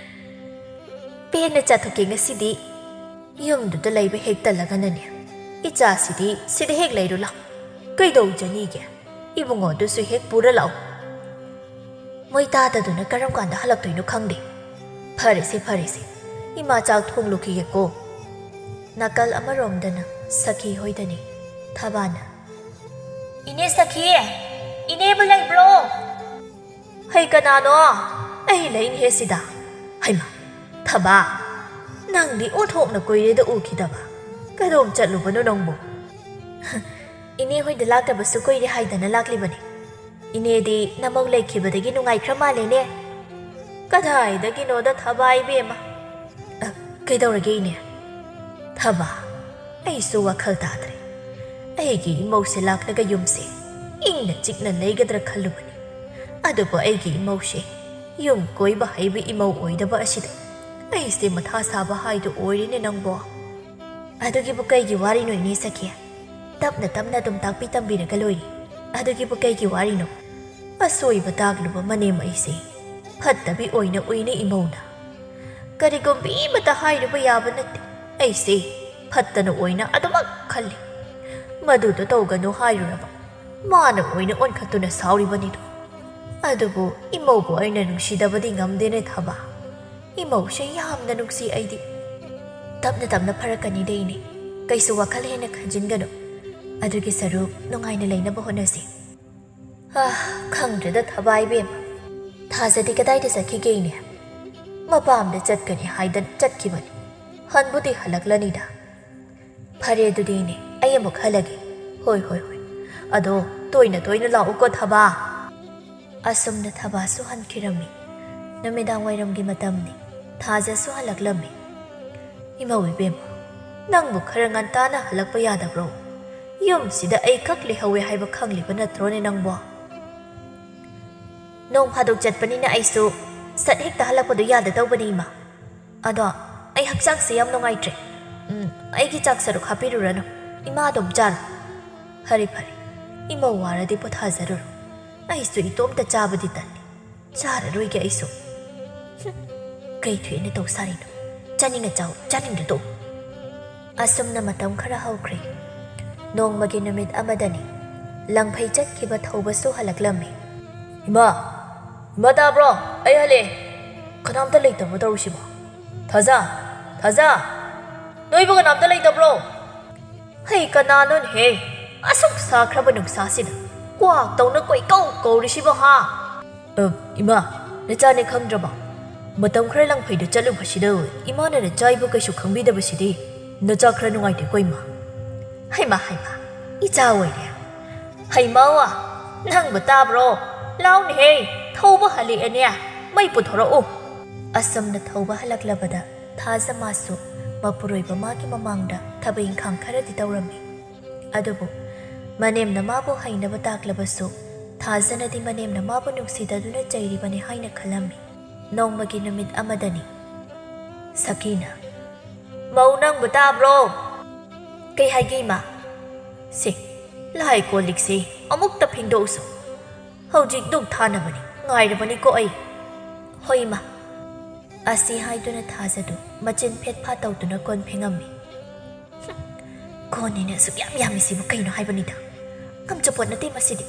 "ꯄꯦꯟꯅ ꯆꯥꯊꯣꯛꯀꯦ ꯉꯁꯤꯗꯤ꯫" ꯌꯨꯝꯗꯨꯗ ꯂꯩꯕ ꯍꯦꯛ ꯇꯜꯂꯒꯅꯅꯦ, ꯏꯆꯥꯁꯤꯗꯤ ꯁꯤꯗ ꯍꯦꯛ ꯂꯩꯔꯨ ꯂꯥꯎ꯫ ꯀꯩꯗꯧꯖꯅꯤꯒꯦ? ꯏꯕꯨꯡꯉꯣꯗꯨꯁꯨ ꯍꯦꯛ ꯄꯨꯔ ꯂꯥꯛꯎ꯫ ꯃꯣꯏ ꯇꯥꯗꯗꯨꯅ ꯀꯔꯝ ꯀꯥꯟꯗ ꯍꯜꯂꯛꯇꯣꯏꯅꯣ ꯈꯪꯗꯦ꯫ ꯐꯔꯦꯁꯦ, ꯐꯔꯦꯁꯦ, ꯏꯃꯥ ꯆꯥꯛ ꯊꯣꯡꯂꯨꯈꯤꯒꯦꯀꯣ꯫ ꯅꯥꯀꯜ ꯑꯃꯔꯣꯝꯗꯅ ꯁꯈꯤ ꯍꯣꯏꯗꯅꯤ꯫ ꯊꯕꯥꯅ, "ꯏꯅꯦ ꯁꯈꯤ, ꯏꯅꯦꯕꯨ ꯂꯩꯕ꯭ꯔꯣ?" "ꯍꯩ, ꯀꯅꯥꯅꯣ? ꯑꯩ ꯂꯩꯅꯤꯍꯦ ꯁꯤꯗ꯫ ꯍꯩꯃꯥ, ꯊꯕꯥ, ꯅꯪꯗꯤ ꯑꯣꯟꯊꯣꯛꯅ ꯀꯨꯏꯔꯦꯗ ꯎꯈꯤꯗꯕ꯫ ꯀꯗꯣꯝ ꯆꯠꯂꯨꯕꯅꯣ ꯅꯪꯕꯨ?" "ꯏꯅꯦ ꯍꯣꯏꯗ ꯂꯥꯛꯇꯕꯁꯨ ꯀꯨꯏꯔꯦ ꯍꯥꯏꯗꯅ ꯂꯥꯛꯂꯤꯕꯅꯤ꯫ ꯏꯅꯦꯗꯤ ꯅꯃꯧ ꯂꯩꯈꯤꯕꯗꯒꯤ ꯅꯨꯡꯉꯥꯏꯈ꯭ꯔ ꯃꯥꯜꯂꯦꯅꯦ?" "ꯀꯗꯥꯏꯗꯒꯤꯅꯣꯗ ꯊꯕꯥ ꯏꯕꯦꯝꯃ꯫ ꯑ, ꯀꯩꯗꯧꯔꯒꯦ ꯏꯅꯦ?" "ꯊꯕꯥ, ꯑꯩꯁꯨ ꯋꯥꯈꯜ ꯇꯥꯗ꯭ꯔꯦ꯫ ꯑꯩꯒꯤ ꯏꯃꯧꯁꯦ ꯂꯥꯛꯂꯒ ꯌꯨꯝꯁꯦ ꯏꯪꯅ ꯆꯤꯛꯅ ꯂꯩꯒꯗ꯭ꯔꯥ ꯈꯜꯂꯨꯕꯅꯤ꯫ ꯑꯗꯨꯕꯨ ꯑꯩꯒꯤ ꯏꯃꯧꯁꯦ ꯌꯨꯝ ꯀꯣꯏꯕ ꯍꯩꯕ ꯏꯃꯧ ꯑꯣꯏꯗꯕ ꯑꯁꯤꯗ ꯑꯩꯁꯦ ꯃꯊꯥ ꯁꯥꯕ ꯍꯥꯏꯗꯨ ꯑꯣꯏꯔꯦꯅꯦ ꯅꯪꯕꯣ꯫" "ꯑꯗꯨꯒꯤꯕꯨ ꯀꯩꯒꯤ ꯋꯥꯔꯤꯅꯣ ꯏꯅꯦ ꯁꯈꯤ? ꯇꯞꯅ ꯇꯞꯅ ꯑꯗꯨꯝ ꯇꯥꯛꯄꯤ ꯇꯝꯕꯤꯔꯒ ꯂꯣꯏꯔꯦ꯫ ꯑꯗꯨꯒꯤꯕꯨ ꯀꯩꯒꯤ ꯋꯥꯔꯤꯅꯣ? ꯑꯁꯣꯏꯕ ꯇꯥꯛꯂꯨꯕ ꯃꯅꯦꯝ ꯑꯩꯁꯦ ꯐꯠꯇꯕꯤ ꯑꯣꯏꯅ ꯎꯏꯅꯦ ꯏꯃꯧꯅ꯫ ꯀꯔꯤꯒꯨꯝꯕꯤ ꯑꯃꯠꯇ ꯍꯥꯏꯔꯨꯕ ꯌꯥꯕ ꯅꯠꯇꯦ꯫ ꯑꯩꯁꯦ ꯐꯠꯇꯅ ꯑꯣꯏꯅ ꯑꯗꯨꯃꯛ ꯈꯜꯂꯤ꯫ ꯃꯗꯨꯗꯣ ꯇꯧꯒꯅꯨ ꯍꯥꯏꯔꯨꯔꯕ ꯃꯥꯅ ꯑꯣꯏꯅ ꯑꯣꯟꯈꯠꯇꯨꯅ ꯁꯥꯎꯔꯤꯕꯅꯤꯗꯣ꯫ ꯑꯗꯨꯕꯨ ꯏꯃꯧꯕꯨ ꯑꯩꯅ ꯅꯨꯡꯁꯤꯗꯕꯗꯤ ꯉꯝꯗꯦꯅꯦ ꯊꯕꯥ꯫ ꯏꯃꯧꯁꯦ ꯌꯥꯝꯅ ꯅꯨꯡꯁꯤ ꯑꯩꯗꯤ꯫" "ꯇꯞꯅ ꯇꯞꯅ ꯐꯔꯛꯀꯅꯤꯗ ꯏꯅꯦ꯫ ꯀꯩꯁꯨ ꯋꯥꯈꯜ ꯍꯦꯟꯅ ꯈꯟꯖꯤꯟꯒꯅꯨ꯫ ꯑꯗꯨꯒꯤ ꯁꯔꯨꯛ ꯅꯨꯡꯉꯥꯏꯅ ꯂꯩꯅꯕ ꯍꯣꯠꯅꯁꯤ꯫ ꯑꯥ, ꯈꯪꯗ꯭ꯔꯦꯗ ꯊꯕꯥ ꯏꯕꯦꯝꯃ꯫ ꯊꯥꯖꯗꯤ ꯀꯗꯥꯏꯗ ꯆꯠꯈꯤꯒꯦ ꯏꯅꯦ? ꯃꯄꯥꯝꯗ ꯆꯠꯀꯅꯤ ꯍꯥꯏꯗꯅ ꯆꯠꯈꯤꯕꯅꯤ꯫ ꯍꯟꯕꯨꯗꯤ ꯍꯜꯂꯛꯂꯅꯤꯗ꯫" "ꯐꯔꯦ ꯑꯗꯨꯗꯤ ꯏꯅꯦ, ꯑꯩ ꯑꯃꯨꯛ ꯍꯜꯂꯒꯦ꯫" "ꯍꯣꯏ, ꯍꯣꯏ, ꯍꯣꯏ꯫ ꯑꯗꯣ ꯇꯣꯏꯅ ꯇꯣꯏꯅ ꯂꯥꯛꯎꯀꯣ ꯊꯕꯥ꯫" ꯑꯁꯨꯝꯅ ꯊꯕꯥꯁꯨ ꯍꯟꯈꯤꯔꯝꯃꯤ꯫ ꯅꯨꯃꯤꯗꯥꯡ ꯋꯥꯏꯔꯝꯒꯤ ꯃꯇꯝꯅꯤ꯫ ꯊꯥꯖꯁꯨ ꯍꯜꯂꯛꯂꯝꯃꯤ꯫ "ꯏꯃꯧ ꯏꯕꯦꯝꯃ, ꯅꯪꯕꯨ ꯈꯔ ꯉꯟꯇꯥꯅ ꯍꯜꯂꯛꯄ ꯌꯥꯗꯕ꯭ꯔꯣ? ꯌꯨꯝꯁꯤꯗ ꯑꯩ ꯈꯛ ꯂꯩꯍꯧꯋꯦ ꯍꯥꯏꯕ ꯈꯪꯂꯤꯕ ꯅꯠꯇ꯭ꯔꯣꯅꯦ ꯅꯪꯕꯣ?" "ꯅꯣꯡ ꯐꯥꯗꯣꯛ ꯆꯠꯄꯅꯤꯅ ꯑꯩꯁꯨ ꯁꯠ ꯍꯦꯛꯇ ꯍꯜꯂꯛꯄꯗꯨ ꯌꯥꯗ ꯇꯧꯕꯅꯤ ꯏꯃꯥ꯫ ꯑꯗꯣ ꯑꯩ ꯍꯛꯆꯥꯡꯁꯦ ꯌꯥꯝ ꯅꯨꯡꯉꯥꯏꯇ꯭ꯔꯦ꯫ ꯎꯝ, ꯑꯩꯒꯤ ꯆꯥꯛ ꯁꯔꯨꯛ ꯍꯥꯞꯄꯤꯔꯨꯔꯅꯨ꯫ ꯏꯃꯥ ꯑꯗꯨꯝ ꯆꯥꯔꯣ꯫" "ꯐꯔꯦ, ꯐꯔꯦ꯫ ꯏꯃꯧ ꯋꯥꯔꯗꯤ ꯄꯣꯊꯥꯖꯔꯨꯔꯣ꯫ ꯑꯩꯁꯨ ꯏꯇꯣꯝꯇ ꯆꯥꯕꯗꯤ ꯇꯜꯂꯤ꯫ ꯆꯥꯔꯔꯣꯏꯒꯦ ꯑꯩꯁꯨ꯫" "ꯍꯨꯝ, ꯀꯩ ꯊꯣꯛꯑꯦꯅ ꯇꯧ ꯁꯥꯔꯤꯅꯣ? ꯆꯥꯅꯤꯡꯉ ꯆꯥꯎ, ꯆꯥꯅꯤꯡꯗ꯭ꯔ ꯇꯣꯛꯎ꯫" ꯑꯁꯨꯝꯅ ꯃꯇꯝ ꯈꯔ ꯍꯧꯈ꯭ꯔꯦ꯫ ꯅꯣꯡꯃꯒꯤ ꯅꯨꯃꯤꯠ ꯑꯃꯗꯅꯤ꯫ ꯂꯪꯐꯩ ꯆꯠꯈꯤꯕ ꯊꯧꯕꯁꯨ ꯍꯜꯂꯛꯂꯝꯃꯤ꯫ "ꯏꯃꯥ, ꯏꯃꯥ ꯇꯥꯕ꯭ꯔꯣ? ꯑꯩ ꯍꯜꯂꯛꯑꯦ꯫ ꯀꯅꯥꯝꯇ ꯂꯩꯇꯕ꯭ꯔꯣ ꯇꯧꯔꯤꯁꯤꯕꯣ? ꯊꯥꯖ, ꯊꯥꯖ, ꯅꯣꯏꯕꯨ ꯀꯅꯥꯝꯇ ꯂꯩꯇꯕ꯭ꯔꯣ? ꯍꯩ, ꯀꯅꯥꯅꯣꯅꯦꯍꯦ? ꯑꯁꯨꯛ ꯁꯥꯈ꯭ꯔꯕ ꯅꯨꯡꯁꯥꯁꯤꯗ ꯀ꯭ꯋꯥꯛꯇꯧꯅ ꯀꯣꯏꯀꯧ ꯀꯧꯔꯤꯁꯤꯕꯣ, ꯍꯥ?" "ꯑ, ꯏꯃꯥ, ꯅꯆꯥꯅꯦ ꯈꯪꯗ꯭ꯔꯕ? ꯃꯇꯝ ꯈꯔ ꯂꯪꯐꯩꯗ ꯆꯠꯂꯨꯕꯁꯤꯗ ꯏꯃꯥꯅ ꯅꯆꯥ ꯏꯕꯨ ꯀꯩꯁꯨ ꯈꯪꯕꯤꯗꯕꯁꯤꯗꯤ꯫ ꯅꯆꯥ ꯈꯔ ꯅꯨꯡꯉꯥꯏꯇꯦꯀꯣ, ꯏꯃꯥ?" "ꯍꯩꯃꯥ, ꯍꯩꯃꯥ, ꯏꯆꯥ ꯑꯣꯏꯔꯦ꯫ ꯍꯩꯃꯥꯋꯥ, ꯅꯪꯕꯨ ꯇꯥꯕ꯭ꯔꯣ? ꯂꯥꯎꯅꯦꯍꯦ, ꯊꯧꯕ ꯍꯜꯂꯛꯑꯦꯅꯦ꯫ ꯃꯩ ꯄꯨꯊꯣꯔꯛꯎ꯫" ꯑꯁꯨꯝꯅ ꯊꯧꯕ ꯍꯜꯂꯛꯂꯕꯗ ꯊꯥꯖ ꯃꯥꯁꯨ ꯃꯄꯨꯔꯣꯏꯕ ꯃꯥꯒꯤ ꯃꯃꯥꯡꯗ ꯊꯕꯛ ꯏꯪꯈꯥꯡ ꯈꯔꯗꯤ ꯇꯧꯔꯝꯃꯤ꯫ ꯑꯗꯨꯕꯨ ꯃꯅꯦꯝꯅ ꯃꯥꯕꯨ ꯍꯩꯅꯕ ꯇꯥꯛꯂꯕꯁꯨ ꯊꯥꯖꯅꯗꯤ ꯃꯅꯦꯝꯅ ꯃꯥꯕꯨ ꯅꯨꯡꯁꯤꯗꯗꯨꯅ ꯆꯩꯔꯤꯕꯅꯤ ꯍꯥꯏꯅ ꯈꯜꯂꯝꯃꯤ꯫ ꯅꯣꯡꯃꯒꯤ ꯅꯨꯃꯤꯠ ꯑꯃꯗꯅꯤ꯫ ꯁꯈꯤꯅ, "ꯃꯧ, ꯅꯪꯕꯨ ꯇꯥꯕ꯭ꯔꯣ?" "ꯀꯩ ꯍꯥꯏꯒꯦ, ꯏꯃꯥ?" "ꯁꯦ, ꯂꯥꯏ ꯀꯣꯜ ꯂꯤꯛꯁꯦ ꯑꯃꯨꯛꯇ ꯐꯦꯡꯗꯣꯛꯎꯁꯣ꯫ ꯍꯧꯖꯤꯛ ꯙꯨꯛ ꯊꯥꯅꯕꯅꯤ, ꯉꯥꯏꯔꯕꯅꯤꯀꯣ ꯑꯩ꯫" "ꯍꯣꯏ, ꯏꯃꯥ꯫" ꯑꯁꯤ ꯍꯥꯏꯗꯨꯅ ꯊꯥꯖꯗꯨ ꯃꯆꯤꯟ ꯐꯦꯠ ꯐꯥ ꯇꯧꯗꯨꯅ ꯀꯣꯟ ꯐꯦꯡꯉꯝꯃꯤ꯫ "ꯍꯨꯝ, ꯀꯣꯟꯅꯤꯅ ꯑꯁꯨꯛ ꯌꯥꯝ ꯌꯥꯝꯃꯤꯁꯤꯕꯨ ꯀꯩꯅꯣ ꯍꯥꯏꯕꯅꯤꯗ? ꯉꯝꯖꯄꯣꯠ ꯅꯠꯇꯦ ꯃꯁꯤꯗꯤ꯫"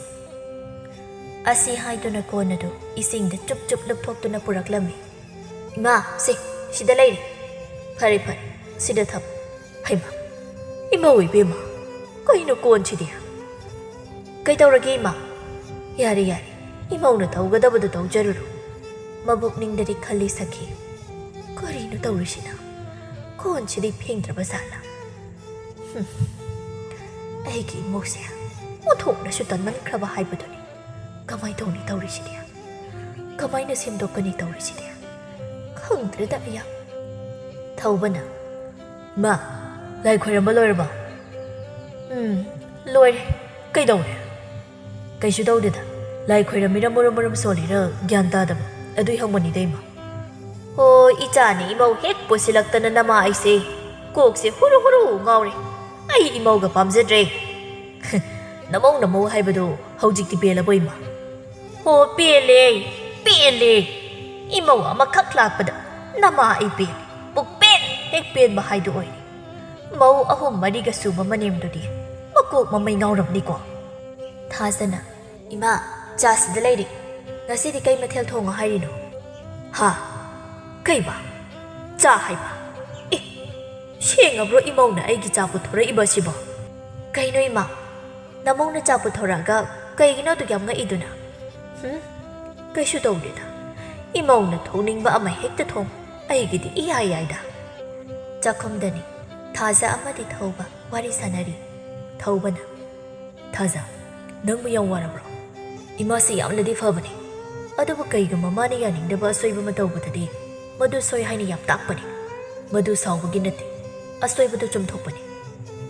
ꯑꯁꯤ ꯍꯥꯏꯗꯨꯅ ꯀꯣꯟ ꯑꯗꯨ ꯏꯁꯤꯡꯗ ꯆꯨꯞ ꯆꯨꯞ ꯂꯨꯞꯊꯣꯛꯇꯨꯅ ꯄꯨꯔꯛꯂꯝꯃꯤ꯫ "ꯏꯃꯥ, ꯁꯦ, ꯁꯤꯗ ꯂꯩꯔꯦ꯫" "ꯐꯔꯦ, ꯐꯔꯦ, ꯁꯤꯗ ꯊꯝꯃꯨ꯫" "ꯍꯩꯃꯥ, ꯏꯃꯧ ꯏꯕꯦꯝꯃ, ꯀꯩꯅꯣ ꯀꯣꯟꯁꯤꯗꯤ?" "ꯀꯩꯗꯧꯔꯒꯦ, ꯏꯃꯥ?" "ꯌꯥꯔꯦ, ꯌꯥꯔꯦ, ꯏꯃꯧꯅ ꯇꯧꯒꯗꯕꯗꯨ ꯇꯧꯖꯔꯨꯔꯣ꯫" ꯃꯕꯨꯛꯅꯤꯡꯗꯗꯤ ꯈꯜꯂꯤ ꯁꯈꯤ, "ꯀꯔꯤꯅꯣ ꯇꯧꯔꯤꯁꯤꯅ? ꯀꯣꯟꯁꯤꯗꯤ ꯐꯦꯡꯗ꯭ꯔꯕ ꯖꯥꯠꯂ? ꯍꯨꯝ, ꯑꯩꯒꯤ ꯏꯃꯧꯁꯦ ꯑꯣꯟꯊꯣꯛꯅꯁꯨ ꯇꯟꯃꯟꯈ꯭ꯔꯕ ꯍꯥꯏꯕꯗꯨꯅꯤ꯫ ꯀꯃꯥꯏ ꯇꯧꯅꯤ ꯇꯧꯔꯤꯁꯤꯗꯤ? ꯀꯃꯥꯏꯅ ꯁꯦꯝꯗꯣꯛꯀꯅꯤ ꯇꯧꯔꯤꯁꯤꯗꯤ? ꯈꯪꯗ꯭ꯔꯦꯗ ꯑꯩꯌꯥ꯫" ꯊꯧꯕꯅ, "ꯃꯥ, ꯂꯥꯏ ꯈꯣꯏꯔꯝꯕ ꯂꯣꯏꯔꯕ?" "ꯎꯝ, ꯂꯣꯏꯔꯦ꯫ ꯀꯩꯗꯧꯔꯦ?" "ꯀꯩꯁꯨ ꯇꯧꯗꯦꯗ꯫ ꯂꯥꯏ ꯈꯣꯏꯔꯝꯃꯤꯔ ꯃꯔꯨꯝ ꯃꯔꯨꯝ ꯁꯣꯜꯂꯤꯔ ꯒ꯭ꯌꯥꯟ ꯇꯥꯗꯕ꯫ ꯑꯗꯨꯏ ꯍꯪꯕꯅꯤꯗ, ꯏꯃꯥ꯫" "ꯍꯣ, ꯏꯆꯥꯅꯤ, ꯏꯃꯧ ꯍꯦꯛ ꯄꯨꯁꯤꯜꯂꯛꯇꯅ ꯅꯃꯥ ꯑꯩꯁꯦ꯫ ꯀꯣꯛꯁꯦ ꯍꯨꯔꯨ ꯍꯨꯔꯨ ꯉꯥꯎꯔꯦ꯫ ꯑꯩ ꯏꯃꯧꯒ ꯄꯥꯝꯖꯗ꯭ꯔꯦ꯫" "ꯅꯃꯧ, ꯅꯃꯧ ꯍꯥꯏꯕꯗꯣ ꯍꯧꯖꯤꯛꯇꯤ ꯄꯦꯜꯂꯕꯣ, ꯏꯃꯥ?" "ꯍꯣ, ꯄꯦꯜꯂꯦ, ꯄꯦꯜꯂꯦ꯫ ꯏꯃꯧ ꯑꯃꯈꯛ ꯂꯥꯛꯄꯗ ꯅꯃꯥ ꯑꯩ ꯄꯦꯜꯂꯦ꯫ ꯄꯨꯛꯄꯦꯟ ꯍꯦꯛ ꯄꯦꯟꯕ ꯍꯥꯏꯗꯨ ꯑꯣꯏꯔꯦ꯫ ꯃꯧ ꯑꯍꯨꯝ ꯃꯔꯤꯒ ꯁꯨꯕ ꯃꯅꯦꯝꯗꯨꯗꯤ ꯃꯀꯣꯛ ꯃꯃꯩ ꯉꯥꯎꯔꯝꯅꯤꯀꯣ?" ꯊꯥꯖꯅ, "ꯏꯃꯥ, ꯆꯥ ꯁꯤꯗ ꯂꯩꯔꯦ꯫ ꯉꯁꯤꯗꯤ ꯀꯩ ꯃꯊꯦꯜ ꯊꯣꯡꯉꯣ ꯍꯥꯏꯔꯤꯅꯣ?" "ꯍꯥ? ꯀꯩꯕ? ꯆꯥ ꯍꯥꯏꯕ? ꯑꯦ, ꯁꯦꯡꯉꯕ꯭ꯔꯣ ꯏꯃꯧꯅ ꯑꯩꯒꯤ ꯆꯥ ꯄꯨꯊꯣꯔꯛꯏꯕ ꯑꯁꯤꯕꯣ?" "ꯀꯩꯅꯣ ꯏꯃꯥ? ꯅꯃꯧꯅ ꯆꯥ ꯄꯨꯊꯣꯔꯛꯑꯒ ꯀꯩꯒꯤꯅꯣ ꯑꯗꯨꯛ ꯌꯥꯝ ꯉꯛꯏꯗꯨꯅ?" "ꯍꯨꯝ? ꯀꯩꯁꯨ ꯇꯧꯗꯦꯗ꯫ ꯏꯃꯧꯅ ꯊꯣꯡꯅꯤꯡꯕ ꯑꯃ ꯍꯦꯛꯇ ꯊꯣꯡ꯫ ꯑꯩꯒꯤꯗꯤ ꯏꯌꯥ ꯌꯥꯏꯗ꯫" ꯆꯥꯛꯈꯨꯝꯗꯅꯤ꯫ ꯊꯥꯖ ꯑꯃꯗꯤ ꯊꯧꯕ ꯋꯥꯔꯤ ꯁꯥꯟꯅꯔꯤ꯫ ꯊꯧꯕꯅ, "ꯊꯥꯖ, ꯅꯪꯕꯨ ꯌꯥꯝ ꯋꯥꯔꯕ꯭ꯔꯣ? ꯏꯃꯥꯁꯤ ꯌꯥꯝꯅꯗꯤ ꯐꯕꯅꯤ꯫ ꯑꯗꯨꯕꯨ ꯀꯩꯒꯨꯝꯕ ꯃꯥꯅ ꯌꯥꯅꯤꯡꯗꯕ ꯑꯁꯣꯏꯕ ꯑꯃ ꯇꯧꯕꯗꯗꯤ ꯃꯗꯨ ꯁꯣꯏ ꯍꯥꯏꯅ ꯌꯥꯝ ꯇꯥꯛꯄꯅꯤ꯫ ꯃꯗꯨ ꯁꯥꯎꯕꯒꯤ ꯅꯠꯇꯦ, ꯑꯁꯣꯏꯕꯗꯨ ꯆꯨꯝꯊꯣꯛꯄꯅꯤ꯫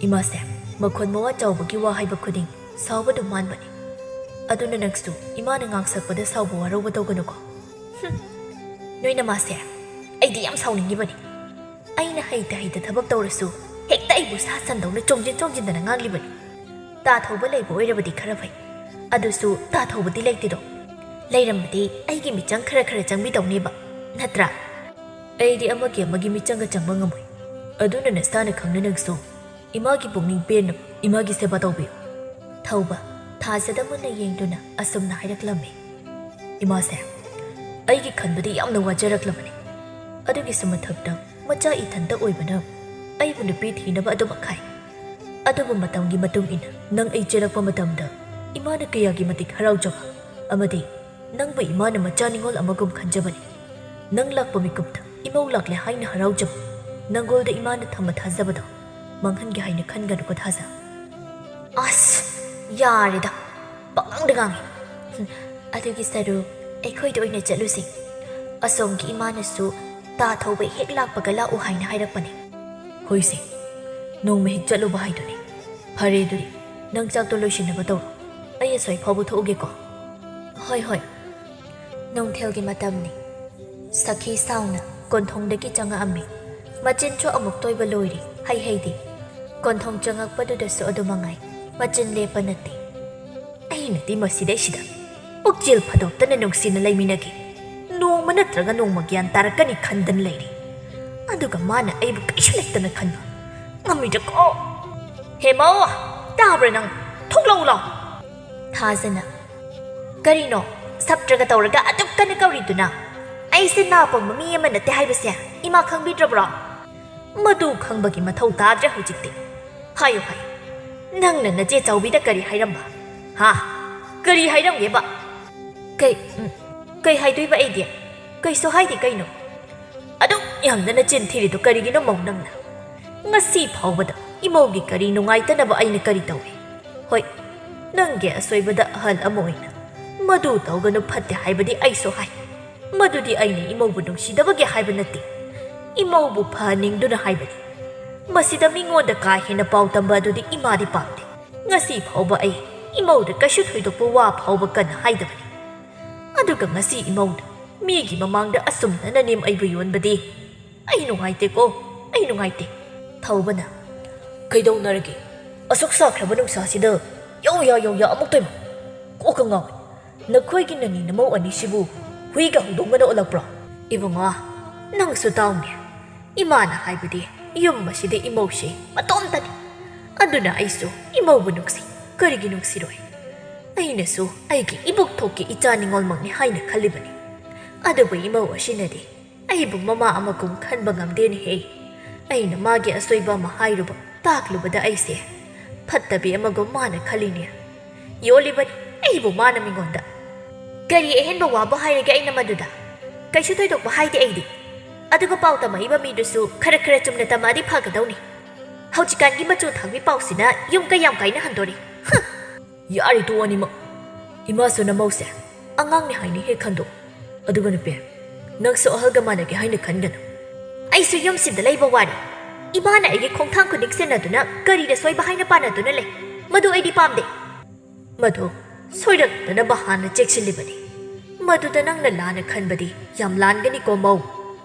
ꯏꯃꯥꯁꯦ ꯃꯈꯣꯟ ꯃꯋꯥ ꯆꯥꯎꯕꯒꯤ ꯋꯥ ꯍꯥꯏꯕ ꯈꯨꯗꯤꯡ ꯁꯥꯎꯕꯗꯨ ꯃꯥꯟꯕꯅꯤ꯫ ꯑꯗꯨꯅ ꯅꯪꯁꯨ ꯏꯃꯥꯅ ꯉꯥꯡꯁꯛꯄꯗ ꯁꯥꯎꯕ ꯋꯥꯔꯧꯕ ꯇꯧꯒꯅꯨꯀꯣ꯫" "ꯍꯨꯝ, ꯅꯣꯏ ꯅꯃꯥꯁꯦ ꯑꯩꯗꯤ ꯌꯥꯝ ꯁꯥꯎꯅꯤꯡꯉꯤꯕꯅꯤ꯫ ꯑꯩꯅ ꯍꯩꯇ ꯍꯩꯇ ꯊꯕꯛ ꯇꯧꯔꯁꯨ ꯍꯦꯛꯇ ꯑꯩꯕꯨ ꯁꯥ ꯁꯟꯗꯧꯅ ꯆꯣꯡꯁꯤꯟ ꯆꯣꯡꯁꯤꯟꯗꯅ ꯉꯥꯡꯂꯤꯕꯅꯤ꯫ ꯇꯥ ꯊꯧꯕ ꯂꯩꯕ ꯑꯣꯏꯔꯕꯗꯤ ꯈꯔ ꯐꯩ꯫ ꯑꯗꯨꯁꯨ ꯇꯥ ꯊꯧꯕꯗꯤ ꯂꯩꯇꯦꯗꯣ꯫ ꯂꯩꯔꯝꯕꯗꯤ ꯑꯩꯒꯤ ꯃꯤꯆꯪ ꯈꯔ ꯈꯔ ꯆꯪꯕꯤꯗꯧꯅꯦꯕ, ꯅꯠꯇ꯭ꯔꯥ?" "ꯑꯩꯗꯤ ꯑꯃꯒꯤ ꯑꯃꯒꯤ ꯃꯤꯆꯪꯒ ꯆꯪꯕ ꯉꯝꯃꯣꯏ꯫ ꯑꯗꯨꯅ ꯅꯁꯥꯅ ꯈꯪꯅ ꯅꯪꯁꯨ ꯏꯃꯥꯒꯤ ꯄꯨꯛꯅꯤꯡ ꯄꯦꯟꯅꯕ ꯏꯃꯥꯒꯤ ꯁꯦꯕꯥ ꯇꯧꯕꯤꯌꯨ꯫" ꯊꯧꯕ ꯊꯥꯖꯗ ꯃꯨꯟꯅ ꯌꯦꯡꯗꯨꯅ ꯑꯁꯨꯝꯅ ꯍꯥꯏꯔꯛꯂꯝꯃꯤ꯫ "ꯏꯃꯥꯁꯦ, ꯑꯩꯒꯤ ꯈꯟꯕꯗ ꯌꯥꯝꯅ ꯋꯥꯖꯔꯛꯂꯕꯅꯤ꯫ ꯑꯗꯨꯒꯤꯁꯨ ꯃꯊꯛꯇ ꯃꯆꯥ ꯏꯊꯟꯇ ꯑꯣꯏꯕꯅ ꯑꯩꯕꯨ ꯅꯨꯄꯤ ꯊꯤꯅꯕ ꯑꯗꯨꯃꯛ ꯍꯥꯏ꯫ ꯑꯗꯨꯕꯨ ꯃꯇꯝꯒꯤ ꯃꯇꯨꯡ ꯏꯟꯅ ꯅꯪ ꯑꯩ ꯆꯦꯜꯂꯛꯄ ꯃꯇꯝꯗ ꯏꯃꯥꯅ ꯀꯌꯥꯒꯤ ꯃꯇꯤꯛ ꯍꯔꯥꯎꯖꯕ ꯑꯃꯗꯤ ꯅꯪꯕꯨ ꯏꯃꯥꯅ ꯃꯆꯥ ꯅꯤꯉꯣꯜ ꯑꯃꯒꯨꯝ ꯈꯟꯖꯕꯅꯤ꯫ ꯅꯪ ꯂꯥꯛꯄ ꯃꯤꯀꯨꯞꯇ ꯏꯃꯧ ꯂꯥꯛꯂꯦ ꯍꯥꯏꯅ ꯍꯔꯥꯎꯖꯕ, ꯅꯪꯉꯣꯜꯗ ꯏꯃꯥꯅ ꯊꯝꯕ ꯊꯥꯖꯕꯗꯣ ꯃꯥꯡꯍꯟꯒꯦ ꯍꯥꯏꯅ ꯈꯟꯒꯅꯨꯀꯣ ꯊꯥꯖ꯫" "ꯑꯁ, ꯌꯥꯔꯦꯗ, ꯄꯪꯉꯥꯡꯗ ꯉꯥꯡꯉꯤ꯫ ꯍꯨꯝ, ꯑꯗꯨꯒꯤ ꯁꯔꯨꯛ ꯑꯩꯈꯣꯏꯗ ꯑꯣꯏꯅ ꯆꯠꯂꯨꯁꯤ꯫ ꯑꯁꯣꯝꯒꯤ ꯏꯃꯥꯅꯁꯨ ꯇꯥ ꯊꯧꯕ ꯍꯦꯛ ꯂꯥꯛꯄꯒ ꯂꯥꯛꯎ ꯍꯥꯏꯅ ꯍꯥꯏꯔꯛꯄꯅꯤ꯫" "ꯍꯣꯏꯁꯦ, ꯅꯣꯡꯃ ꯍꯦꯛ ꯆꯠꯂꯨꯕ ꯍꯥꯏꯗꯨꯅꯤ꯫ ꯐꯔꯦ ꯑꯗꯨꯗꯤ, ꯅꯪ ꯆꯥꯛꯇꯣ ꯂꯣꯏꯁꯤꯟꯅꯕ ꯇꯧꯔꯣ꯫ ꯑꯩ ꯑꯁ꯭ꯋꯥꯏ ꯐꯥꯎꯕ ꯊꯣꯛꯎꯒꯦꯀꯣ꯫" "ꯍꯣꯏ, ꯍꯣꯏ꯫" ꯅꯨꯡꯊꯤꯜꯒꯤ ꯃꯇꯝꯅꯤ꯫ ꯁꯈꯤ ꯁꯥꯎꯅ ꯀꯣꯟꯊꯣꯡꯗꯒꯤ ꯆꯪꯉꯛꯑꯝꯃꯤ꯫ ꯃꯆꯤꯟꯁꯨ ꯑꯃꯨꯛ ꯇꯣꯏꯕ ꯂꯣꯏꯔꯤ, ꯍꯩ ꯍꯩꯗꯤ꯫ ꯀꯣꯟꯊꯣꯡ ꯆꯪꯉꯛꯄꯗꯨꯗꯁꯨ ꯑꯗꯨ ꯃꯉꯥꯏ, ꯃꯆꯤꯟ ꯂꯦꯞꯄ ꯅꯠꯇꯦ꯫ "ꯑꯩꯅꯗꯤ ꯃꯁꯤꯗꯩꯁꯤꯗ ꯄꯨꯛꯆꯦꯜ ꯐꯗꯣꯛꯇꯅ ꯅꯨꯡꯁꯤꯅ ꯂꯩꯃꯤꯟꯅꯒꯦ, ꯅꯣꯡꯃ ꯅꯠꯇ꯭ꯔꯒ ꯅꯣꯡꯃ ꯒ꯭ꯌꯥꯟ ꯇꯥꯔꯛꯀꯅꯤ ꯈꯟꯗꯅ ꯂꯩꯔꯤ꯫ ꯑꯗꯨꯒ ꯃꯥꯅ ꯑꯩꯕꯨ ꯀꯩꯁꯨ ꯂꯩꯇꯅ ꯈꯟꯕ꯫ ꯉꯝꯃꯤꯗꯀꯣ꯫ ꯍꯦ ꯃꯧ, ꯇꯥꯕ꯭ꯔꯥ ꯅꯪ? ꯊꯣꯛꯂꯛꯎ ꯂꯥꯎ꯫" ꯊꯥꯖꯅ, "ꯀꯔꯤꯅꯣ? ꯁꯞꯇ꯭ꯔꯒ ꯇꯧꯔꯒ ꯑꯗꯨꯛ ꯀꯟꯅ ꯀꯧꯔꯤꯗꯨꯅ? ꯑꯩꯁꯦ ꯅꯥ ꯄꯪꯕ ꯃꯤ ꯑꯃ ꯅꯠꯇꯦ ꯍꯥꯏꯕꯁꯦ ꯏꯃꯥ ꯈꯪꯕꯤꯗ꯭ꯔꯕ꯭ꯔꯣ?" "ꯃꯗꯨ ꯈꯪꯕꯒꯤ ꯃꯊꯧ ꯇꯥꯗ꯭ꯔꯦ ꯍꯧꯖꯤꯛꯇꯤ꯫ ꯍꯥꯏꯌꯨ, ꯍꯥꯏꯌꯨ, ꯅꯪꯅ ꯅꯆꯦ ꯆꯥꯎꯕꯤꯗ ꯀꯔꯤ ꯍꯥꯏꯔꯝꯕ? ꯍꯥ? ꯀꯔꯤ ꯍꯥꯏꯔꯝꯒꯦꯕ?" "ꯀꯩ, ꯎꯝ, ꯀꯩ ꯍꯥꯏꯗꯣꯏꯕ ꯑꯩꯗꯤ? ꯀꯩꯁꯨ ꯍꯥꯏꯗꯦ ꯀꯩꯅꯣ꯫ ꯑꯗꯨꯛ ꯌꯥꯝꯅ ꯅꯆꯤꯟ ꯊꯤꯔꯤꯗꯨ ꯀꯔꯤꯒꯤꯅꯣ ꯃꯧ ꯅꯪꯅ? ꯉꯁꯤ ꯐꯥꯎꯕꯗ ꯏꯃꯧꯒꯤ ꯀꯔꯤ ꯅꯨꯡꯉꯥꯏꯇꯅꯕ ꯑꯩꯅ ꯀꯔꯤ ꯇꯧꯏ? ꯍꯣꯏ, ꯅꯪꯒꯤ ꯑꯁꯣꯏꯕꯗ ꯑꯍꯜ ꯑꯃ ꯑꯣꯏꯅ ꯃꯗꯨ ꯇꯧꯒꯅꯨ ꯐꯠꯇꯦ ꯍꯥꯏꯕꯗꯤ ꯑꯩꯁꯨ ꯍꯥꯏ꯫ ꯃꯗꯨꯗꯤ ꯑꯩꯅ ꯏꯃꯧꯕꯨ ꯅꯨꯡꯁꯤꯗꯕꯒꯤ ꯍꯥꯏꯕ ꯅꯠꯇꯦ꯫ ꯏꯃꯧꯕꯨ ꯐꯍꯟꯅꯤꯡꯗꯨꯅ ꯍꯥꯏꯕꯅꯤ꯫ ꯃꯁꯤꯗ ꯃꯤꯉꯣꯟꯗ ꯀꯥ ꯍꯦꯟꯅ ꯄꯥꯎ ꯇꯝꯕ ꯑꯗꯨꯗꯤ ꯏꯃꯥꯗꯤ ꯄꯥꯝꯗꯦ꯫ ꯉꯁꯤ ꯐꯥꯎꯕ ꯑꯩ ꯏꯃꯧꯗ ꯀꯩꯁꯨ ꯊꯣꯏꯗꯣꯛꯄ ꯋꯥ ꯐꯥꯎꯕ ꯀꯟꯅ ꯍꯥꯏꯗꯕꯅꯤ꯫ ꯑꯗꯨꯒ ꯉꯁꯤ ꯏꯃꯧꯅ ꯃꯤꯒꯤ ꯃꯃꯥꯡꯗ ꯑꯁꯨꯝꯅ ꯅꯅꯦꯝ ꯑꯩꯕꯨ ꯌꯣꯟꯕꯗꯤ ꯑꯩ ꯅꯨꯡꯉꯥꯏꯇꯦꯀꯣ, ꯑꯩ ꯅꯨꯡꯉꯥꯏꯇꯦ꯫" ꯊꯧꯕꯅ, "ꯀꯩꯗꯧꯅꯔꯒꯦ? ꯑꯁꯨꯛ ꯁꯥꯈ꯭ꯔꯕ ꯅꯨꯡꯁꯥꯁꯤꯗ ꯌꯧꯌꯥ ꯌꯧꯌꯥ ꯑꯃꯨꯛꯇꯣꯏꯃ? ꯀꯣꯛꯀ ꯉꯥꯎꯏ꯫ ꯅꯈꯣꯏꯒꯤ ꯅꯅꯤ ꯅꯃꯧ ꯑꯅꯤꯁꯤꯕꯨ ꯍꯨꯏꯒ ꯍꯧꯗꯣꯡꯒꯅ ꯑꯣꯜꯂꯛꯄ꯭ꯔꯣ?" "ꯏꯕꯨꯡꯉꯣ, ꯅꯪꯁꯨ ꯇꯥꯎꯅꯦ꯫ ꯏꯃꯥꯅ ꯍꯥꯏꯕꯗꯤ ꯌꯨꯝ ꯑꯁꯤꯗ ꯏꯃꯧꯁꯤ ꯃꯇꯣꯝꯇꯅꯤ꯫ ꯑꯗꯨꯅ ꯑꯩꯁꯨ ꯏꯃꯧꯕꯨ ꯅꯨꯡꯁꯤ꯫ ꯀꯔꯤꯒꯤ ꯅꯨꯡꯁꯤꯔꯣꯏ? ꯑꯩꯅꯁꯨ ꯑꯩꯒꯤ ꯏꯕꯨꯛ ꯊꯣꯛꯀꯤ ꯏꯆꯥ ꯅꯤꯉꯣꯜꯃꯛꯅꯤ ꯍꯥꯏꯅ ꯈꯜꯂꯤꯕꯅꯤ꯫ ꯑꯗꯨꯕꯨ ꯏꯃꯧ ꯑꯁꯤꯅꯗꯤ ꯑꯩꯕꯨ ꯃꯃꯥ ꯑꯃꯒꯨꯝ ꯈꯟꯕ ꯉꯝꯗꯦꯅꯦꯍꯦ꯫ ꯑꯩꯅ ꯃꯥꯒꯤ ꯑꯁꯣꯏꯕ ꯑꯃ ꯍꯥꯏꯔꯨꯕ, ꯇꯥꯛꯂꯨꯕꯗ ꯑꯩꯁꯦ ꯐꯠꯇꯕꯤ ꯑꯃꯒꯨꯝ ꯃꯥꯅ ꯈꯜꯂꯤꯅꯦ꯫ ꯌꯣꯜꯂꯤꯕꯅꯤ ꯑꯩꯕꯨ ꯃꯥꯅ ꯃꯤꯉꯣꯟꯗ꯫ ꯀꯔꯤ ꯑꯍꯦꯟꯕ ꯋꯥꯕꯨ ꯍꯥꯏꯔꯒꯦ ꯑꯩꯅ ꯃꯗꯨꯗ? ꯀꯩꯁꯨ ꯊꯣꯏꯗꯣꯛꯄ ꯍꯥꯏꯗꯦ ꯑꯩꯗꯤ꯫ ꯑꯗꯨꯒ ꯄꯥꯎ ꯇꯝꯃꯛꯏꯕ ꯃꯤꯗꯨꯁꯨ ꯈꯔ ꯈꯔ ꯆꯨꯝꯅ ꯇꯝꯃꯛꯑꯗꯤ ꯐꯒꯗꯧꯅꯤ꯫ ꯍꯧꯖꯤꯛꯀꯥꯟꯒꯤ ꯃꯆꯨ ꯊꯥꯛꯄꯤ ꯄꯥꯎꯁꯤꯅ ꯌꯨꯝ ꯀꯌꯥꯝ ꯀꯥꯏꯅ ꯍꯟꯗꯣꯔꯤ꯫ ꯍꯨꯝ!" "ꯌꯥꯔꯦ, ꯇꯣꯛꯑꯣ ꯑꯅꯤꯃꯛ꯫ ꯏꯃꯥꯁꯨ ꯅꯃꯧꯁꯦ ꯑꯉꯥꯡꯅꯤ ꯍꯥꯏꯅ ꯍꯦꯛ ꯈꯟꯗꯣꯛ꯫ ꯑꯗꯨꯒ ꯅꯨꯄꯤ, ꯅꯪꯁꯨ ꯑꯍꯜꯒ ꯃꯥꯟꯅꯒꯦ ꯍꯥꯏꯅ ꯈꯟꯒꯅꯨ꯫" "ꯑꯩꯁꯨ ꯌꯨꯝꯁꯤꯗ ꯂꯩꯕ ꯋꯥꯔꯦ꯫ ꯏꯃꯥꯅ ꯑꯩꯒꯤ ꯈꯣꯡꯊꯥꯡ ꯈꯨꯗꯤꯡ ꯁꯦꯟꯅꯗꯨꯅ ꯀꯔꯤꯗ ꯁꯣꯏꯕ ꯍꯥꯏꯅ ꯄꯥꯟꯅꯗꯨꯅ ꯂꯩ꯫ ꯃꯗꯨ ꯑꯩꯗꯤ ꯄꯥꯝꯗꯦ꯫" "ꯃꯗꯨ ꯁꯣꯏꯔꯛꯇꯅꯕ ꯍꯥꯟꯅ ꯆꯦꯛꯁꯤꯜꯂꯤꯕꯅꯤ꯫ ꯃꯗꯨꯗ ꯅꯪꯅ ꯂꯥꯟꯅ ꯈꯟꯕꯗꯤ ꯌꯥꯝ ꯂꯥꯟꯒꯅꯤꯀꯣ, ꯃꯧ꯫"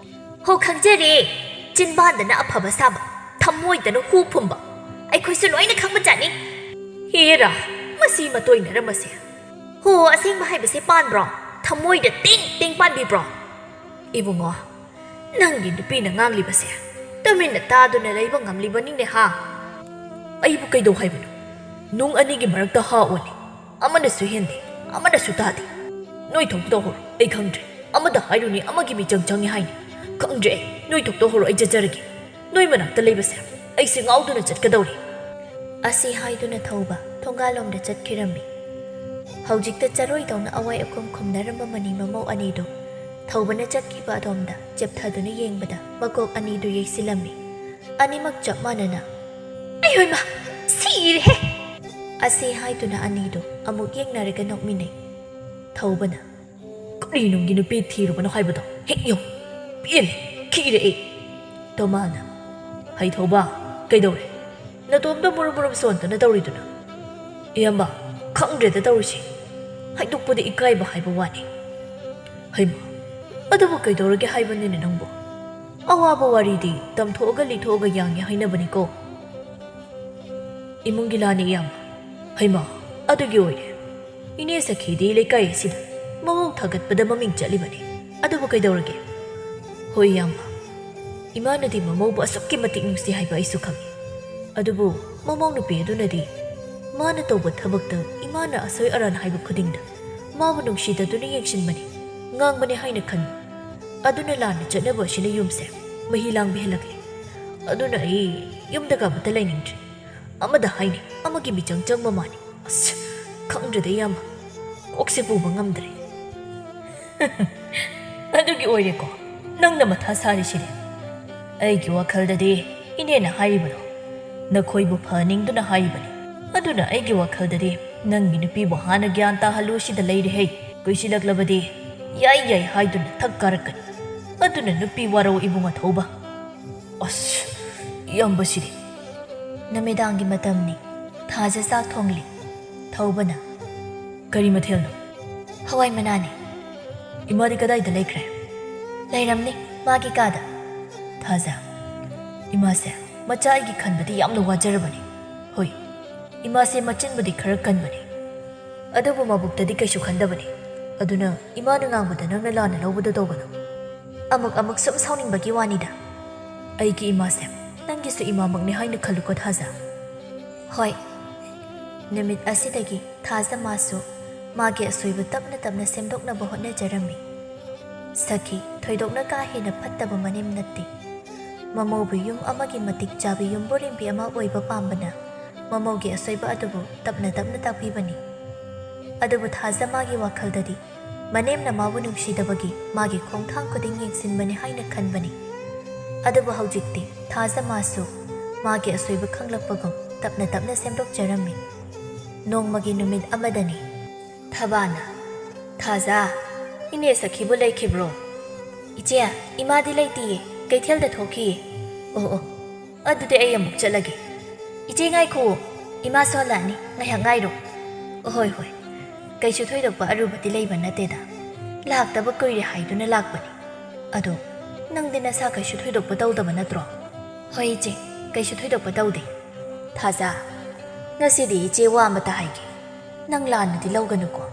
"ꯍꯣ, ꯈꯪꯖꯔꯦ꯫ ꯆꯤꯟꯕꯥꯟꯗꯅ ꯑꯐꯕ ꯁꯥꯕ, ꯊꯃꯣꯏꯗꯅ ꯍꯨ ꯐꯨꯝꯕ꯫ ꯑꯩꯈꯣꯏꯁꯨ ꯂꯣꯏꯅ ꯈꯪꯕ ꯖꯥꯠꯅꯤ꯫" "ꯍꯦꯔꯥ, ꯃꯁꯤ ꯃꯇꯣꯏꯅꯔ ꯃꯁꯦ? ꯍꯣ, ꯑꯁꯦꯡꯕ ꯍꯥꯏꯕꯁꯦ ꯄꯥꯟꯕ꯭ꯔꯣ? ꯊꯃꯣꯏꯗ ꯇꯤꯡ ꯇꯤꯡ ꯄꯥꯟꯕꯤꯕ꯭ꯔꯣ?" "ꯏꯕꯨꯡꯉꯣ, ꯅꯪꯒꯤ ꯅꯨꯄꯤꯅ ꯉꯥꯡꯂꯤꯕꯁꯦ ꯇꯨꯃꯤꯟꯅ ꯇꯥꯗꯨꯅ ꯂꯩꯕ ꯉꯝꯂꯤꯕꯅꯤꯅꯦ ꯍꯥ?" "ꯑꯩꯕꯨ ꯀꯩꯗꯧ ꯍꯥꯏꯕꯅꯣ? ꯅꯨꯡ ꯑꯅꯤꯒꯤ ꯃꯔꯛꯇ ꯍꯥ ꯑꯣꯜꯂꯤ꯫ ꯑꯃꯅꯁꯨ ꯍꯦꯟꯗꯦ, ꯑꯃꯅꯁꯨ ꯇꯥꯗꯦ꯫ ꯅꯣꯏ ꯊꯣꯛꯄ ꯇꯧꯍꯧꯔꯣ, ꯑꯩ ꯈꯪꯗ꯭ꯔꯦ꯫ ꯑꯃꯗ ꯍꯥꯏꯔꯨꯅꯤ, ꯑꯃꯒꯤ ꯃꯤꯆꯪ ꯆꯪꯉꯦ ꯍꯥꯏꯅꯤ꯫ ꯈꯪꯗ꯭ꯔꯦ ꯑꯩ, ꯅꯣꯏ ꯊꯣꯛꯄ ꯇꯧꯍꯧꯔꯣ, ꯑꯩ ꯆꯠꯆꯔꯒꯦ꯫ ꯅꯣꯏ ꯃꯅꯥꯛꯇ ꯂꯩꯕꯁꯦ ꯑꯩꯁꯦ ꯉꯥꯎꯗꯨꯅ ꯆꯠꯀꯗꯧꯔꯦ꯫ ꯑꯁꯤ ꯍꯥꯏꯗꯨꯅ ꯊꯧꯕ ꯊꯣꯡꯒꯥꯜꯂꯣꯝꯗ ꯆꯠꯈꯤꯔꯝꯃꯤ꯫ ꯍꯧꯖꯤꯛꯇ ꯆꯔꯣꯏꯗꯧꯅ ꯑꯋꯥꯏ ꯑꯈꯨꯝ ꯈꯨꯝꯅꯔꯝꯕ ꯃꯅꯤ ꯃꯃꯧ ꯑꯅꯤꯗꯨ ꯊꯧꯕꯅ ꯆꯠꯈꯤꯕ ꯑꯗꯣꯝꯗ ꯆꯦꯞꯊꯗꯨꯅ ꯌꯦꯡꯕꯗ ꯃꯀꯣꯛ ꯑꯅꯤꯗꯨ ꯌꯩꯁꯤꯜꯂꯝꯃꯤ꯫ ꯑꯅꯤꯃꯛ ꯆꯞ ꯃꯥꯟꯅꯅ, "ꯑꯩ ꯍꯣꯏꯃ, ꯁꯤꯔꯦꯍꯦ!" ꯑꯁꯤ ꯍꯥꯏꯗꯨꯅ ꯑꯅꯤꯗꯨ ꯑꯃꯨꯛ ꯌꯦꯡꯅꯔꯒ ꯅꯣꯛꯃꯤꯟꯅꯩ꯫ ꯊꯧꯕꯅ, "ꯀꯔꯤ ꯅꯨꯡꯒꯤ ꯅꯨꯄꯤ ꯊꯤꯔꯨꯕꯅꯣ ꯍꯥꯏꯕꯗꯣ ꯍꯦꯛ ꯌꯦꯡꯉꯨ꯫ ꯄꯦꯜꯂꯦ, ꯈꯤꯔꯦ ꯑꯩ꯫" ꯇꯣꯃꯥꯅ, "ꯍꯩ ꯊꯧꯕ, ꯀꯩꯗꯧꯔꯦ? ꯅꯇꯣꯝꯇ ꯃꯨꯔꯨꯝ ꯃꯨꯔꯨꯝ ꯁꯣꯟꯗꯅ ꯇꯧꯔꯤꯗꯨꯅ?" "ꯏꯌꯥꯝꯕ, ꯈꯪꯗ꯭ꯔꯦꯗ ꯇꯧꯔꯤꯁꯦ꯫ ꯍꯥꯏꯗꯣꯛꯄꯗ ꯏꯀꯥꯏꯕ ꯍꯥꯏꯕ ꯋꯥꯅꯤ꯫" "ꯍꯩꯃ, ꯑꯗꯨꯕꯨ ꯀꯩꯗꯧꯔꯒꯦ ꯍꯥꯏꯕꯅꯤꯅꯦ ꯅꯪꯕꯨ? ꯑꯋꯥꯕ ꯋꯥꯔꯤꯗꯤ ꯇꯝꯊꯣꯛꯑꯒ ꯂꯤꯊꯣꯛꯑꯒ ꯌꯥꯡꯉꯦ ꯍꯥꯏꯅꯕꯅꯤꯀꯣ꯫ ꯏꯃꯨꯡꯒꯤ ꯂꯥꯟꯅꯤ ꯏꯌꯥꯝꯕ꯫" "ꯍꯩꯃ, ꯑꯗꯨꯒꯤ ꯑꯣꯏꯔꯦ꯫ ꯏꯅꯦ ꯁꯈꯤꯗꯤ ꯂꯩꯀꯥꯏ ꯑꯁꯤꯗ ꯃꯃꯧ ꯊꯥꯒꯠꯄꯗ ꯃꯃꯤꯡ ꯆꯠꯂꯤꯕꯅꯤ꯫ ꯑꯗꯨꯕꯨ ꯀꯩꯗꯧꯔꯒꯦ?" "ꯍꯣꯏ ꯏꯌꯥꯝꯕ, ꯏꯃꯥꯅꯗꯤ ꯃꯃꯧꯕꯨ ꯑꯁꯨꯛꯀꯤ ꯃꯇꯤꯛ ꯅꯨꯡꯁꯤ ꯍꯥꯏꯕ ꯑꯩꯁꯨ ꯈꯪꯏ꯫ ꯑꯗꯨꯕꯨ ꯃꯃꯧ ꯅꯨꯄꯤ ꯑꯗꯨꯅꯗꯤ ꯃꯥꯅ ꯇꯧꯕ ꯊꯕꯛꯇ ꯏꯃꯥꯅ ꯑꯁꯣꯏ ꯑꯔꯥꯟ ꯍꯥꯏꯕ ꯈꯨꯗꯤꯡꯗ ꯃꯥꯕꯨ ꯅꯨꯡꯁꯤꯗꯗꯨꯅ ꯌꯦꯡꯁꯤꯟꯕꯅꯤ, ꯉꯥꯡꯕꯅꯤ ꯍꯥꯏꯅ ꯈꯟꯕ꯫ ꯑꯗꯨꯅ ꯂꯥꯟꯅ ꯆꯠꯅꯕ ꯑꯁꯤꯅ ꯌꯨꯝꯁꯦ ꯃꯍꯤ ꯂꯥꯡꯕ ꯍꯦꯜꯂꯛꯂꯦ꯫ ꯑꯗꯨꯅ ꯑꯩ ꯌꯨꯝꯗꯒ ꯑꯃꯠꯇ ꯂꯩꯅꯤꯡꯗ꯭ꯔꯦ꯫ ꯑꯃꯗ ꯍꯥꯏꯅꯤ, ꯑꯃꯒꯤ ꯃꯤꯆꯪ ꯆꯪꯕ ꯃꯥꯅꯤ꯫ ꯑꯁ, ꯈꯪꯗ꯭ꯔꯦꯗ ꯏꯌꯥꯝꯕ, ꯀꯣꯛꯁꯦ ꯄꯨꯕ ꯉꯝꯗ꯭ꯔꯦ꯫" "ꯑꯗꯨꯒꯤ ꯑꯣꯏꯔꯦꯀꯣ ꯅꯪꯅ ꯃꯊꯥ ꯁꯥꯔꯤꯁꯤꯗꯤ꯫ ꯑꯩꯒꯤ ꯋꯥꯈꯜꯗꯗꯤ ꯏꯅꯦꯅ ꯍꯥꯏꯔꯤꯕꯗꯣ ꯅꯈꯣꯏꯕꯨ ꯐꯍꯟꯅꯤꯡꯗꯨꯅ ꯍꯥꯏꯔꯤꯕꯅꯤ꯫ ꯑꯗꯨꯅ ꯑꯩꯒꯤ ꯋꯥꯈꯜꯗꯗꯤ ꯅꯪꯒꯤ ꯅꯨꯄꯤꯕꯨ ꯍꯥꯟꯅ ꯒ꯭ꯌꯥꯟ ꯇꯥꯍꯜꯂꯨ ꯁꯤꯗ ꯂꯩꯔꯦ ꯍꯩ꯫ ꯀꯨꯏꯁꯤꯜꯂꯛꯂꯕꯗꯤ ꯌꯥꯏ ꯌꯥꯏ ꯍꯥꯏꯗꯨꯅ ꯊꯛ ꯀꯥꯔꯛꯀꯅꯤ꯫ ꯑꯗꯨꯅ ꯅꯨꯄꯤ ꯋꯥꯔꯧ ꯏꯕꯨꯡ ꯑꯊꯧꯕ꯫" "ꯑꯁ, ꯏꯌꯥꯝꯕꯁꯤꯗꯤ꯫" ꯅꯨꯃꯤꯗꯥꯡꯒꯤ ꯃꯇꯝꯅꯤ꯫ ꯊꯥꯖ ꯆꯥꯛ ꯊꯣꯡꯂꯤ꯫ ꯊꯧꯕꯅ, "ꯀꯔꯤ ꯃꯊꯦꯜꯅꯣ?" "ꯍꯋꯥꯏ ꯃꯅꯥꯅꯤ꯫" "ꯏꯃꯥꯗꯤ ꯀꯗꯥꯏꯗ ꯂꯩꯈ꯭ꯔꯦ?" "ꯂꯩꯔꯝꯅꯤ, ꯃꯥꯒꯤ ꯀꯥꯗ꯫" ꯊꯥꯖ, "ꯏꯃꯥꯁꯦ ꯃꯆꯥ ꯑꯩꯒꯤ ꯈꯟꯕꯗꯤ ꯌꯥꯝꯅ ꯋꯥꯖꯔꯕꯅꯤ꯫ ꯍꯣꯏ, ꯏꯃꯥꯁꯦ ꯃꯆꯤꯟꯕꯨꯗꯤ ꯈꯔ ꯀꯟꯕꯅꯤ, ꯑꯗꯨꯕꯨ ꯃꯕꯨꯛꯇꯗꯤ ꯀꯩꯁꯨ ꯈꯟꯗꯕꯅꯤ꯫ ꯑꯗꯨꯅ ꯏꯃꯥꯅ ꯉꯥꯡꯕꯗ ꯅꯪꯅ ꯂꯥꯟꯅ ꯂꯧꯕꯗꯨ ꯇꯧꯒꯅꯨ꯫" "ꯑꯃꯨꯛ ꯑꯃꯨꯛ ꯁꯨꯝ ꯁꯥꯎꯅꯤꯡꯕꯒꯤ ꯋꯥꯅꯤꯗ꯫" "ꯑꯩꯒꯤ ꯏꯃꯥꯁꯦ ꯅꯪꯒꯤꯁꯨ ꯏꯃꯥꯃꯛꯅꯤ ꯍꯥꯏꯅ ꯈꯜꯂꯨꯀꯣ ꯊꯥꯖ꯫" "ꯍꯣꯏ꯫" ꯅꯨꯃꯤꯠ ꯑꯁꯤꯗꯒꯤ ꯊꯥꯖ ꯃꯥꯁꯨ ꯃꯥꯒꯤ ꯑꯁꯣꯏꯕ ꯇꯞꯅ ꯇꯞꯅ ꯁꯦꯝꯗꯣꯛꯅꯕ ꯍꯣꯠꯅꯖꯔꯝꯃꯤ꯫ ꯁꯈꯤ ꯊꯣꯏꯗꯣꯛꯅ ꯀꯥ ꯍꯦꯟꯅ ꯐꯠꯇꯕ ꯃꯅꯦꯝ ꯅꯠꯇꯦ꯫ ꯃꯃꯧꯕꯨ ꯌꯨꯝ ꯑꯃꯒꯤ ꯃꯇꯤꯛ ꯆꯥꯕ ꯌꯨꯝꯕꯨꯔꯦꯝꯕꯤ ꯑꯃ ꯑꯣꯏꯕ ꯄꯥꯝꯕꯅ ꯃꯃꯧꯒꯤ ꯑꯁꯣꯏꯕ ꯑꯗꯨꯕꯨ ꯇꯞꯅ ꯇꯞꯅ ꯇꯥꯛꯄꯤꯕꯅꯤ꯫ ꯑꯗꯨꯕꯨ ꯊꯥꯖ ꯃꯥꯒꯤ ꯋꯥꯈꯜꯗꯗꯤ ꯃꯅꯦꯝꯅ ꯃꯥꯕꯨ ꯅꯨꯡꯁꯤꯗꯕꯒꯤ ꯃꯥꯒꯤ ꯈꯣꯡꯊꯥꯡ ꯈꯨꯗꯤꯡ ꯌꯦꯡꯁꯤꯟꯕꯅꯤ ꯍꯥꯏꯅ ꯈꯟꯕꯅꯤ꯫ ꯑꯗꯨꯕꯨ ꯍꯧꯖꯤꯛꯇꯤ ꯊꯥꯖ ꯃꯥꯁꯨ ꯃꯥꯒꯤ ꯑꯁꯣꯏꯕ ꯈꯪꯂꯛꯄꯒꯨꯝ ꯇꯞꯅ ꯇꯞꯅ ꯁꯦꯝꯗꯣꯛꯆꯔꯝꯃꯤ꯫ ꯅꯣꯡꯃꯒꯤ ꯅꯨꯃꯤꯠ ꯑꯃꯗꯅꯤ꯫ ꯊꯕꯥꯅ, "ꯊꯥꯖ, ꯏꯅꯦ ꯁꯈꯤꯕꯨ ꯂꯩꯈꯤꯕ꯭ꯔꯣ?" "ꯏꯆꯦ, ꯏꯃꯥꯗꯤ ꯂꯩꯇꯤꯌꯦ, ꯀꯩꯊꯦꯜꯗ ꯊꯣꯛꯈꯤꯌꯦ"꯫ "ꯑꯣ ꯑꯣ, ꯑꯗꯨꯗꯤ ꯑꯩ ꯑꯃꯨꯛ ꯆꯠꯂꯒꯦ"꯫ "ꯏꯆꯦ ꯉꯥꯏꯈꯨꯑꯣ, ꯏꯃꯥꯁꯨ ꯍꯜꯂꯛꯑꯅꯤ, ꯉꯥꯏꯍꯥꯛ ꯉꯥꯏꯔꯣ"꯫ "ꯑꯍꯣꯏ ꯍꯣꯏ, ꯀꯩꯁꯨ ꯊꯣꯏꯗꯣꯛꯄ ꯑꯔꯨꯕꯗꯤ ꯂꯩꯕ ꯅꯠꯇꯦꯗ, ꯂꯥꯛꯇꯕ ꯀꯨꯏꯔꯦ ꯍꯥꯏꯗꯨꯅ ꯂꯥꯛꯄꯅꯤ꯫ ꯑꯗꯣ ꯅꯪꯗꯤ ꯅꯁꯥ ꯀꯩꯁꯨ ꯊꯣꯏꯗꯣꯛꯄ ꯇꯧꯗꯕ ꯅꯠꯇ꯭ꯔꯣ?" "ꯍꯣꯏ ꯏꯆꯦ, ꯀꯩꯁꯨ ꯊꯣꯏꯗꯣꯛꯄ ꯇꯧꯗꯦ"꯫ "ꯊꯥꯖ, ꯉꯁꯤꯗꯤ ꯏꯆꯦ ꯋꯥ ꯑꯃꯇ ꯍꯥꯏꯒꯦ, ꯅꯪ ꯂꯥꯟꯅꯗꯤ ꯂꯧꯒꯅꯨꯀꯣ꯫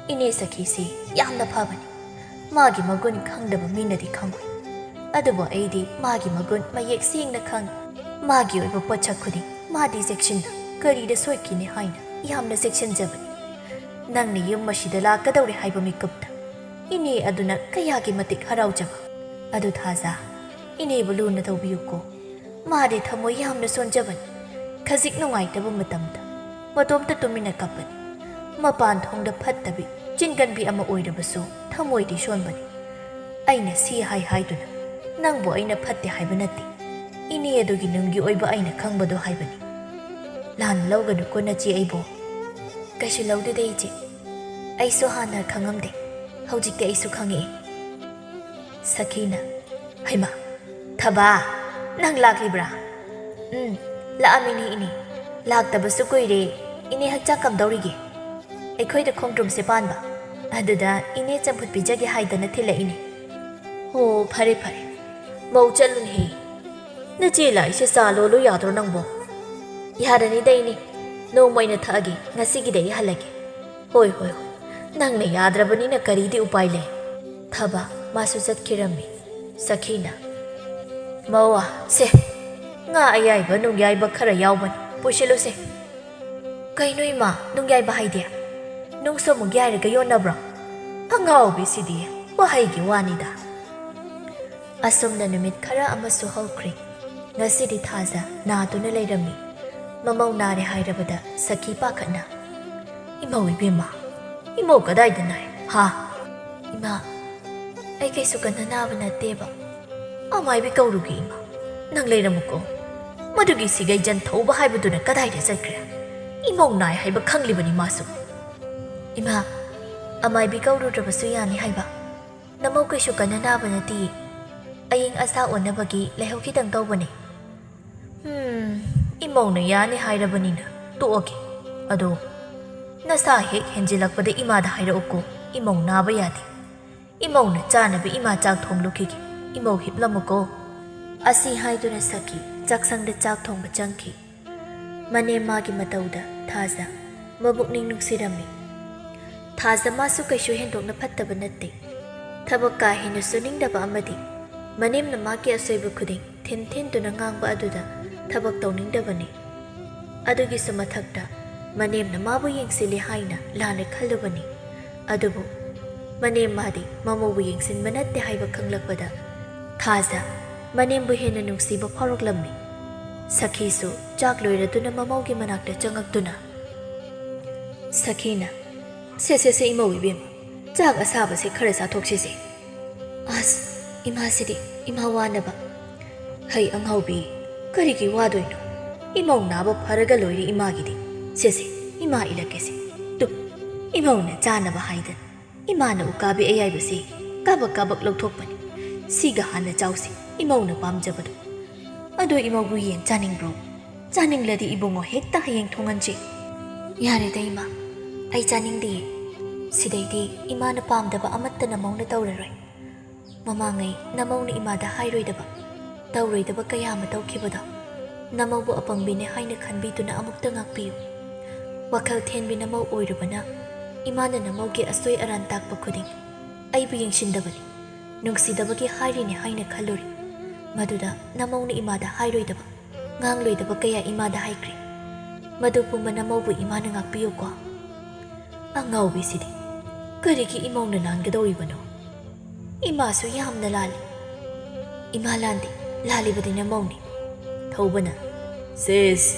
ꯏꯅꯦ ꯁꯈꯤꯁꯤ ꯌꯥꯝꯅ ꯐꯕꯅꯤ, ꯃꯥꯒꯤ ꯃꯒꯨꯟ ꯈꯪꯗꯕ ꯃꯤꯅꯗꯤ ꯈꯪꯉꯣꯏ꯫ ꯑꯗꯨꯕꯨ ꯑꯩꯗꯤ ꯃꯥꯒꯤ ꯃꯒꯨꯟ ꯃꯌꯦꯛ ꯁꯦꯡꯅ ꯈꯪꯉꯤ꯫ ꯃꯥꯒꯤ ꯑꯣꯏꯕ ꯄꯣꯠꯁꯛ ꯈꯨꯗꯤꯡ ꯃꯥꯗꯤ ꯆꯦꯛꯁꯤꯟꯅ ꯀꯔꯤꯗ ꯁꯣꯏꯈꯤꯅꯤ ꯍꯥꯏꯅ ꯌꯥꯝꯅ ꯆꯦꯛꯁꯤꯟꯖꯕꯅꯤ꯫ ꯅꯪꯅ ꯌꯨꯝ ꯑꯁꯤꯗ ꯂꯥꯛꯀꯗꯧꯔꯦ ꯍꯥꯏꯕ ꯃꯤꯀꯨꯞꯇ ꯏꯅꯦ ꯑꯗꯨꯅ ꯀꯌꯥꯒꯤ ꯃꯇꯤꯛ ꯍꯔꯥꯎꯖꯕ꯫ ꯑꯗꯨ ꯊꯥꯖ, ꯏꯅꯦꯕꯨ ꯂꯨꯅ ꯇꯧꯕꯤꯌꯨꯀꯣ꯫ ꯃꯥꯗꯤ ꯊꯃꯣꯏ ꯌꯥꯝꯅ ꯁꯣꯟꯖꯕꯅꯤ꯫ ꯈꯖꯤꯛ ꯅꯨꯡꯉꯥꯏꯇꯕ ꯃꯇꯝꯗ ꯃꯇꯣꯝꯇ ꯇꯨꯃꯤꯟꯅ ꯀꯞꯄꯅꯤ꯫ ꯃꯄꯥꯟ ꯊꯣꯡꯗ ꯐꯠꯇꯕꯤ, ꯆꯤꯟꯒꯟꯕꯤ ꯑꯃ ꯑꯣꯏꯔꯕꯁꯨ ꯊꯃꯣꯏꯗꯤ ꯁꯣꯟꯕꯅꯤ꯫ ꯑꯩꯅ ꯁꯤ ꯍꯥꯏ ꯍꯥꯏꯗꯨꯅ ꯅꯪꯕꯨ ꯑꯩꯅ ꯐꯠꯇꯦ ꯍꯥꯏꯕ ꯅꯠꯇꯦ꯫ ꯏꯅꯦ ꯑꯗꯨꯒꯤ ꯅꯨꯡꯒꯤ ꯑꯣꯏꯕ ꯑꯩꯅ ꯈꯪꯕꯗꯣ ꯍꯥꯏꯕꯅꯤ꯫ ꯂꯥꯟꯅ ꯂꯧꯒꯅꯨꯀꯣ ꯅꯆꯦ ꯑꯩꯕꯨ꯫ ꯀꯩꯁꯨ ꯂꯧꯗꯦꯗ ꯏꯆꯦ꯫ ꯑꯩꯁꯨ ꯍꯥꯟꯅ ꯈꯪꯉꯝꯗꯦ꯫ ꯍꯧꯖꯤꯛꯇꯤ ꯑꯩꯁꯨ ꯈꯪꯉꯛꯑꯦ꯫ ꯁꯈꯤꯅ, "ꯍꯩꯃꯥ, ꯊꯕꯥ, ꯅꯪ ꯂꯥꯛꯂꯤꯕ꯭ꯔꯥ?" "ꯎꯝ, ꯂꯥꯛꯑꯝꯃꯤꯅꯤ ꯏꯅꯦ꯫ ꯂꯥꯛꯇꯕꯁꯨ ꯀꯨꯏꯔꯦ꯫ ꯏꯅꯦ ꯍꯛꯆꯥꯡ ꯀꯝꯗꯧꯔꯤꯒꯦ?" "ꯑꯩꯈꯣꯏꯗ ꯈꯣꯡꯗ꯭ꯔꯨꯝꯁꯦ ꯄꯥꯟꯕ꯫ ꯑꯗꯨꯗ ꯏꯅꯦ ꯆꯝꯐꯨꯠ ꯄꯤꯖꯒꯦ ꯍꯥꯏꯗꯅ ꯊꯤꯜꯂꯛꯏꯅꯦ"꯫ "ꯑꯣ, ꯐꯔꯦ ꯐꯔꯦ꯫ ꯃꯧ ꯆꯠꯂꯨꯅꯦꯍꯦ꯫ ꯅꯆꯦ ꯂꯥꯛꯏꯁꯦ ꯆꯥ ꯂꯣꯜꯂꯨ ꯌꯥꯗ꯭ꯔꯣ ꯅꯪꯕꯣ?" "ꯌꯥꯔꯅꯤꯗ ꯏꯅꯦ꯫ ꯅꯣꯡꯃ ꯑꯣꯏꯅ ꯊꯛꯑꯒꯦ꯫ ꯉꯁꯤꯒꯤꯗꯤ ꯑꯩ ꯍꯜꯂꯒꯦ"꯫ "ꯍꯣꯏ ꯍꯣꯏ ꯍꯣꯏ꯫ ꯅꯪꯅ ꯌꯥꯗ꯭ꯔꯕꯅꯤꯅ ꯀꯔꯤꯗꯤ ꯎꯄꯥꯏ ꯂꯩ?" ꯊꯕꯥ ꯃꯥꯁꯨ ꯆꯠꯈꯤꯔꯝꯃꯤ꯫ ꯁꯈꯤꯅ, "ꯃꯧ, ꯁꯦ, ꯉꯥ ꯑꯌꯥꯏꯕ ꯅꯨꯡꯌꯥꯏꯕ ꯈꯔ ꯌꯥꯎꯕꯅꯤ, ꯄꯨꯁꯤꯜꯂꯨꯁꯦ"꯫ ꯀꯩꯅꯣ ꯏꯃꯥ, ꯅꯨꯡ ꯌꯥꯏꯕ ꯍꯥꯏꯗꯤ? ꯅꯨꯡꯁꯨ ꯑꯃꯨꯛ ꯌꯥꯏꯔꯒ ꯌꯣꯟꯅꯕ꯭ꯔꯣ? ꯑꯉꯥꯎꯕꯤꯁꯤꯗꯤ, ꯋꯥꯍꯩꯒꯤ ꯋꯥꯅꯤꯗ꯫ ꯑꯁꯨꯝꯅ ꯅꯨꯃꯤꯠ ꯈꯔ ꯑꯃꯁꯨ ꯍꯧꯈ꯭ꯔꯦ꯫ ꯉꯁꯤꯗꯤ ꯊꯥꯖ ꯅꯥꯗꯨꯅ ꯂꯩꯔꯝꯃꯤ꯫ ꯃꯃꯧ ꯅꯥꯔꯦ ꯍꯥꯏꯔꯕꯗ ꯁꯈꯤ ꯄꯥꯈꯠꯅ, "ꯏꯃꯧ ꯏꯕꯦꯝꯃ, ꯏꯃꯧ ꯀꯗꯥꯏꯗ ꯅꯥꯏ? ꯍꯥ?" "ꯏꯃꯥ, ꯑꯩ ꯀꯩꯁꯨ ꯀꯟꯅ ꯅꯥꯕ ꯅꯠꯇꯦꯕ꯫ ꯑꯃꯥꯏꯕꯤ ꯀꯧꯔꯨꯒꯦ ꯏꯃꯥ, ꯅꯪ ꯂꯩꯔꯝꯃꯨꯀꯣ꯫ ꯃꯗꯨꯒꯤ ꯁꯤꯒꯩ ꯖꯟ ꯊꯧꯕ ꯍꯥꯏꯕꯗꯨꯅ ꯀꯗꯥꯏꯗ ꯆꯠꯈ꯭ꯔꯦ? ꯏꯃꯧ ꯅꯥꯏ ꯍꯥꯏꯕ ꯈꯪꯂꯤꯕꯅꯤ ꯃꯥꯁꯨ꯫" "ꯏꯃꯥ, ꯑꯃꯥꯏꯕꯤ ꯀꯧꯔꯨꯗ꯭ꯔꯕꯁꯨ ꯌꯥꯅꯤ ꯍꯥꯏꯕ꯫ ꯅꯃꯧ ꯀꯩꯁꯨ ꯀꯟꯅ ꯅꯥꯕ ꯅꯠꯇꯤꯌꯦ꯫ ꯑꯏꯪ ꯑꯁꯥ ꯑꯣꯟꯅꯕꯒꯤ ꯂꯥꯏꯍꯧ ꯈꯤꯇꯪ ꯇꯧꯕꯅꯦ꯫" "ꯍꯝ, ꯏꯃꯧꯅ ꯌꯥꯅꯤ ꯍꯥꯏꯔꯕꯅꯤꯅ ꯇꯣꯛꯑꯒꯦ꯫ ꯑꯗꯣ ꯅꯁꯥ ꯍꯦꯛ ꯍꯦꯟꯖꯤꯜꯂꯛꯄꯗ ꯏꯃꯥꯗ ꯍꯥꯏꯔꯛꯎꯀꯣ, ꯏꯃꯧ ꯅꯥꯕ ꯌꯥꯗꯦ꯫ ꯏꯃꯧꯅ ꯆꯥꯅꯕ ꯏꯃꯥ ꯆꯥꯛ ꯊꯣꯡꯂꯨꯈꯤꯒꯦ, ꯏꯃꯧ ꯍꯤꯞꯂꯝꯃꯨꯀꯣ꯫" ꯑꯁꯤ ꯍꯥꯏꯗꯨꯅ ꯁꯈꯤ ꯆꯥꯛꯁꯪꯗ ꯆꯥꯛ ꯊꯣꯡꯕ ꯆꯪꯈꯤ꯫ ꯃꯅꯦꯝ ꯃꯥꯒꯤ ꯃꯇꯧꯗ ꯊꯥꯖ ꯃꯕꯨꯛꯅꯤꯡ ꯅꯨꯡꯁꯤꯔꯝꯃꯤ꯫ ꯊꯥꯖ ꯃꯥꯁꯨ ꯀꯩꯁꯨ ꯍꯦꯟꯗꯣꯛꯅ ꯐꯠꯇꯕ ꯅꯠꯇꯦ꯫ ꯊꯕꯛ ꯀꯥ ꯍꯦꯟꯅ ꯁꯨꯅꯤꯡꯗꯕ ꯑꯃꯗꯤ ꯃꯅꯦꯝꯅ ꯃꯥꯒꯤ ꯑꯁꯣꯏꯕ ꯈꯨꯗꯤꯡ ꯊꯤꯟ ꯊꯤꯟꯗꯨꯅ ꯉꯥꯡꯕ ꯑꯗꯨꯗ ꯊꯕꯛ ꯇꯧꯅꯤꯡꯗꯕꯅꯤ꯫ ꯑꯗꯨꯒꯤꯁꯨ ꯃꯊꯛꯇ ꯃꯅꯦꯝꯅ ꯃꯥꯕꯨ ꯌꯦꯡꯁꯤꯜꯂꯤ ꯍꯥꯏꯅ ꯂꯥꯟꯅ ꯈꯜꯂꯨꯕꯅꯤ꯫ ꯑꯗꯨꯕꯨ ꯃꯅꯦꯝ ꯃꯥꯗꯤ ꯃꯃꯧꯕꯨ ꯌꯦꯡꯁꯤꯟꯕ ꯅꯠꯇꯦ ꯍꯥꯏꯕ ꯈꯪꯂꯛꯄꯗ ꯊꯥꯖ ꯃꯅꯦꯝꯕꯨ ꯍꯦꯟꯅ ꯅꯨꯡꯁꯤꯕ ꯐꯥꯎꯔꯛꯂꯝꯃꯤ꯫ ꯁꯈꯤꯁꯨ ꯆꯥꯛ ꯂꯣꯏꯔꯗꯨꯅ ꯃꯃꯧꯒꯤ ꯃꯅꯥꯛꯇ ꯆꯪꯉꯛꯇꯨꯅ, ꯁꯈꯤꯅ, "ꯁꯦ, ꯁꯦ, ꯁꯦ, ꯏꯃꯧ ꯏꯕꯦꯝꯃ, ꯆꯥꯛ ꯑꯁꯥꯕꯁꯦ ꯈꯔ ꯆꯥꯊꯣꯛꯁꯤꯁꯦ꯫ ꯑꯁ, ꯏꯃꯥꯁꯤꯗꯤ, ꯏꯃꯥ ꯋꯥꯅꯕ꯫ ꯍꯩ ꯑꯉꯥꯎꯕꯤ, ꯀꯔꯤꯒꯤ ꯋꯥꯗꯣꯏꯅꯣ? ꯏꯃꯧ ꯅꯥꯕ ꯐꯔꯒ ꯂꯣꯏꯔꯦ ꯏꯃꯥꯒꯤꯗꯤ꯫ ꯁꯦ, ꯁꯦ, ꯏꯃꯥ ꯏꯜꯂꯛꯀꯦꯁꯦ꯫ ꯇꯨ, ꯏꯃꯧꯅ ꯆꯥꯅꯕ ꯍꯥꯏꯗꯅ ꯏꯃꯥꯅ ꯎꯀꯥꯕꯤ ꯑꯌꯥꯏꯕꯁꯦ ꯀꯥꯕꯛ ꯀꯥꯕꯛ ꯂꯧꯊꯣꯛꯄꯅꯤ꯫ ꯁꯤꯒ ꯍꯥꯟꯅ ꯆꯥꯎꯁꯤ, ꯏꯃꯧꯅ ꯄꯥꯝꯖꯕꯗꯣ꯫ ꯑꯗꯣ ꯏꯃꯧꯕꯨ ꯌꯦꯟ ꯆꯥꯅꯤꯡꯕ꯭ꯔꯣ? ꯆꯥꯅꯤꯡꯂꯗꯤ ꯏꯕꯨꯡꯉꯣ ꯍꯦꯛꯇ ꯍꯌꯦꯡ ꯊꯣꯡꯍꯟꯁꯤ꯫" "ꯌꯥꯔꯦꯗ ꯏꯃꯥ, ꯑꯩ ꯆꯥꯅꯤꯡꯗꯤꯌꯦ꯫ ꯁꯤꯗꯩꯗꯤ ꯏꯃꯥꯅ ꯄꯥꯝꯗꯕ ꯑꯃꯠꯇ ꯅꯃꯧꯅ ꯇꯧꯔꯔꯣꯏ꯫ ꯃꯃꯥꯡꯉꯩ ꯅꯃꯧꯅ ꯏꯃꯥꯗ ꯍꯥꯏꯔꯣꯏꯗꯕ, ꯇꯧꯔꯣꯏꯗꯕ ꯀꯌꯥ ꯑꯃ ꯇꯧꯈꯤꯕꯗꯣ ꯅꯃꯧꯕꯨ ꯑꯄꯪꯕꯤꯅꯦ ꯍꯥꯏꯅ ꯈꯟꯕꯤꯗꯨꯅ ꯑꯃꯨꯛꯇ ꯉꯥꯛꯄꯤꯌꯨ꯫ ꯋꯥꯈꯜ ꯊꯦꯟꯕꯤ ꯅꯃꯧ ꯑꯣꯏꯔꯨꯕꯅ ꯏꯃꯥꯅ ꯅꯃꯧꯒꯤ ꯑꯁꯣꯏ ꯑꯔꯥꯟ ꯇꯥꯛꯄ ꯈꯨꯗꯤꯡ ꯑꯩꯕꯨ ꯌꯦꯡꯁꯤꯟꯗꯕꯅꯤ, ꯅꯨꯡꯁꯤꯗꯕꯒꯤ ꯍꯥꯏꯔꯤꯅꯦ ꯍꯥꯏꯅ ꯈꯜꯂꯨꯔꯦ꯫ ꯃꯗꯨꯗ ꯅꯃꯧꯅ ꯏꯃꯥꯗ ꯍꯥꯏꯔꯣꯏꯗꯕ, ꯉꯥꯡꯂꯣꯏꯗꯕ ꯀꯌꯥ ꯏꯃꯥꯗ ꯍꯥꯏꯈ꯭ꯔꯦ꯫ ꯃꯗꯨ ꯄꯨꯝꯕ ꯅꯃꯧꯕꯨ ꯏꯃꯥꯅ ꯉꯥꯛꯄꯤꯌꯨꯀꯣ꯫ ꯑꯉꯥꯎꯕꯤꯁꯤꯗꯤ ꯀꯔꯤꯒꯤ ꯏꯃꯧꯅ ꯂꯥꯟꯒꯗꯧꯔꯤꯕꯅꯣ? ꯏꯃꯥꯁꯨ ꯌꯥꯝꯅ ꯂꯥꯜꯂꯤ꯫ ꯏꯃꯥ ꯂꯥꯟꯗꯦ, ꯂꯥꯜꯂꯤꯕꯗꯤ ꯅꯃꯧꯅꯤ꯫ ꯊꯧꯕꯅ, ꯁꯤꯁ,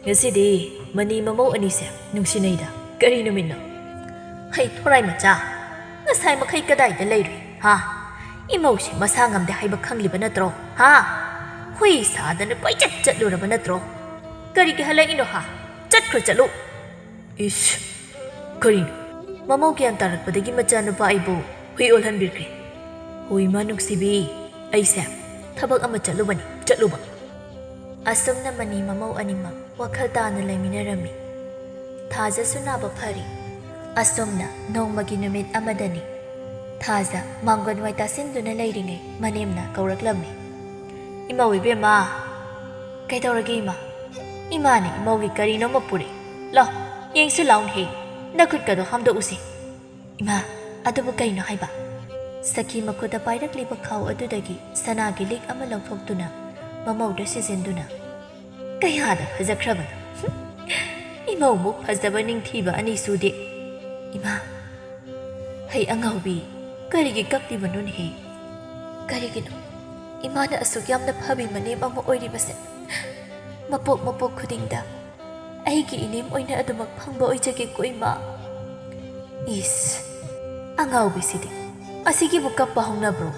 ꯉꯁꯤꯗꯤ ꯃꯅꯤ ꯃꯃꯧ ꯑꯅꯤꯁꯦ ꯅꯨꯡꯁꯤꯅꯩꯗ꯫ ꯀꯔꯤ ꯅꯨꯃꯤꯠꯅꯣ? ꯍꯩ ꯊꯣꯔꯥꯏ ꯃꯆꯥ, ꯉꯁꯥꯏ ꯃꯈꯩ ꯀꯗꯥꯏꯗ ꯂꯩꯔꯨꯏ, ꯍꯥ? ꯏꯃꯧꯁꯤ ꯃꯁꯥ ꯉꯝꯗꯦ ꯍꯥꯏꯕ ꯈꯪꯂꯤꯕ ꯅꯠꯇ꯭ꯔꯣ, ꯍꯥ? ꯍꯨꯏ ꯁꯥꯗꯅ ꯀꯣꯏꯆꯠ ꯆꯠꯂꯨꯔꯕ ꯅꯠꯇ꯭ꯔꯣ? ꯀꯔꯤꯒꯤ ꯍꯜꯂꯛꯏꯅꯣ, ꯍꯥ? ꯆꯠꯈ꯭ꯔꯣ, ꯆꯠꯂꯨ꯫ ꯏꯁ, ꯀꯔꯤꯅꯣ? ꯃꯃꯧ ꯒ꯭ꯌꯥꯟ ꯇꯥꯔꯛꯄꯗꯒꯤ ꯃꯆꯥꯅꯨꯄꯥ ꯑꯩꯕꯨ ꯍꯨꯏ ꯑꯣꯜꯍꯟꯕꯤꯈ꯭ꯔꯦ꯫ ꯍꯣꯏ, ꯏꯃꯥ ꯅꯨꯡꯁꯤꯕꯤ, ꯑꯩꯁꯦ ꯊꯕꯛ ꯑꯃ ꯆꯠꯂꯨꯕꯅꯤ, ꯆꯠꯂꯨꯕ꯫ ꯑꯁꯨꯝꯅ ꯃꯅꯤ ꯃꯃꯧ ꯑꯅꯤꯃꯛ ꯋꯥꯈꯜ ꯇꯥꯅ ꯂꯩꯃꯤꯟꯅꯔꯝꯃꯤ꯫ ꯊꯥꯖꯁꯨ ꯅꯥꯕ ꯐꯔꯤ꯫ ꯑꯁꯨꯝꯅ ꯅꯣꯡꯃꯒꯤ ꯅꯨꯃꯤꯠ ꯑꯃꯗꯅꯤ꯫ ꯊꯥꯖ ꯃꯥꯡꯒꯣꯟ ꯋꯥꯏ ꯇꯥꯁꯤꯟꯗꯨꯅ ꯂꯩꯔꯤꯉꯩ ꯃꯅꯦꯝꯅ ꯀꯧꯔꯛꯂꯝꯃꯤ꯫ "ꯏꯃꯧ ꯏꯕꯦꯝꯃ!" "ꯀꯩꯗꯧꯔꯒꯦ ꯏꯃꯥ?" "ꯏꯃꯥꯅ ꯏꯃꯧꯒꯤ ꯀꯔꯤꯅꯣꯃ ꯄꯨꯔꯛꯏ꯫ ꯂꯥꯎ, ꯌꯦꯡꯁꯤ ꯂꯥꯎꯅꯦꯍꯦ, ꯅꯈꯨꯠꯀꯗꯣ ꯍꯥꯝꯗꯣꯛꯎꯁꯤ꯫" "ꯏꯃꯥ, ꯑꯗꯨꯕꯨ ꯀꯩꯅꯣ ꯍꯥꯏꯕ?" ꯁꯈꯤ ꯃꯈꯨꯠꯇ ꯄꯥꯏꯔꯛꯂꯤꯕ ꯈꯥꯎ ꯑꯗꯨꯗꯒꯤ ꯁꯅꯥꯒꯤ ꯂꯤꯛ ꯑꯃ ꯂꯧꯊꯣꯛꯇꯨꯅ ꯃꯃꯧꯗ ꯁꯤꯖꯤꯟꯗꯨꯅ, "ꯀꯌꯥꯗ ꯐꯖꯈ꯭ꯔꯕꯅꯣ! ꯏꯃꯧꯃꯨꯛ ꯐꯖꯕ ꯅꯤꯡꯊꯤꯕ ꯑꯅꯤꯁꯨꯗꯦ꯫ ꯏꯃꯥ, ꯍꯩ ꯑꯉꯥꯎꯕꯤ, ꯀꯔꯤꯒꯤ ꯀꯞꯂꯤꯕꯅꯣꯅꯦꯍꯦ? ꯀꯔꯤꯒꯤꯅꯣ ꯏꯃꯥꯅ ꯑꯁꯨꯛ ꯌꯥꯝꯅ ꯐꯕꯤ ꯃꯅꯦꯝ ꯑꯃ ꯑꯣꯏꯔꯤꯕꯁꯦ? ꯃꯄꯣꯛ ꯃꯄꯣꯛ ꯈꯨꯗꯤꯡꯗ ꯑꯩꯒꯤ ꯏꯅꯦꯝ ꯑꯣꯏꯅ ꯑꯗꯨꯃꯛ ꯐꯪꯕ ꯑꯣꯏꯖꯒꯦꯀꯣ ꯏꯃꯥ꯫" ꯏꯁ, ꯑꯉꯥꯎꯕꯤꯁꯤꯗꯤ, ꯑꯁꯤꯒꯤꯕꯨ ꯀꯞꯄ ꯍꯧꯅꯕ꯭ꯔꯣ?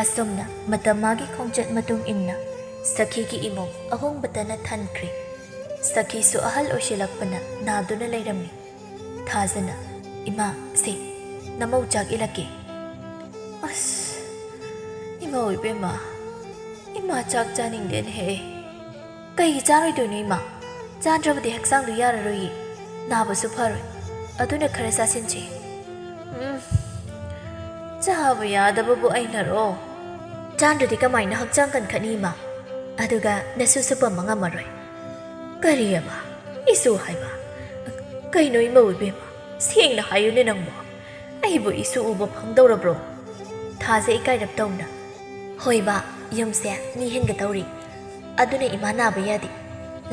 ꯑꯁꯨꯝꯅ ꯃꯇꯝ ꯃꯥꯒꯤ ꯈꯣꯡꯆꯠ ꯃꯇꯨꯡ ꯏꯟꯅ ꯁꯈꯤꯒꯤ ꯏꯃꯨꯡ ꯑꯍꯣꯡꯕꯇꯅ ꯊꯟꯈ꯭ꯔꯦ꯫ ꯁꯈꯤꯁꯨ ꯑꯍꯜ ꯑꯣꯏꯁꯤꯜꯂꯛꯄꯅ ꯅꯥꯗꯨꯅ ꯂꯩꯔꯝꯃꯤ꯫ ꯊꯥꯖꯅ, "ꯏꯃꯥ, ꯁꯦ, ꯅꯃꯧ ꯆꯥꯛ ꯏꯜꯂꯛꯀꯦ꯫" "ꯑꯁ, ꯏꯃꯧ ꯏꯕꯦꯝꯃ, ꯏꯃꯥ ꯆꯥꯛ ꯆꯥꯅꯤꯡꯗꯦꯅꯦꯍꯦ꯫" "ꯀꯩꯒꯤ ꯆꯥꯔꯣꯏꯗꯣꯏꯅꯣ ꯏꯃꯥ? ꯆꯥꯗ꯭ꯔꯕꯗꯤ ꯍꯛꯆꯥꯡꯗꯨ ꯌꯥꯔꯔꯣꯏꯌꯦ, ꯅꯥꯕꯁꯨ ꯐꯔꯣꯏ꯫ ꯑꯗꯨꯅ ꯈꯔ ꯆꯥꯁꯤꯟꯁꯤ꯫" "ꯎꯝ, ꯆꯥꯕ ꯌꯥꯗꯕꯕꯨ ꯑꯩꯅꯔꯣ? ꯆꯥꯗ꯭ꯔꯗꯤ ꯀꯃꯥꯏꯅ ꯍꯛꯆꯥꯡ ꯀꯟꯈꯠꯅꯤ ꯏꯃꯥ? ꯑꯗꯨꯒ ꯅꯁꯨꯁꯨ ꯄꯝꯕ ꯉꯝꯃꯔꯣꯏ꯫" "ꯀꯔꯤ ꯑꯕ? ꯏꯁꯨ ꯍꯥꯏꯕ? ꯀꯩꯅꯣ ꯏꯃꯧ ꯏꯕꯦꯝꯃ? ꯁꯦꯡꯅ ꯍꯥꯏꯌꯨꯅꯦ ꯅꯪꯕꯣ꯫ ꯑꯩꯕꯨ ꯏꯁꯨ ꯎꯕ ꯐꯪꯗꯧꯔꯕ꯭ꯔꯣ?" ꯊꯥꯖ ꯏꯀꯥꯏꯔꯞ ꯇꯧꯅ, "ꯍꯣꯏ ꯕꯥ, ꯌꯨꯝꯁꯦ ꯃꯤ ꯍꯦꯟꯒꯗꯧꯔꯤ꯫ ꯑꯗꯨꯅ ꯏꯃꯥ ꯅꯥꯕ ꯌꯥꯗꯦ꯫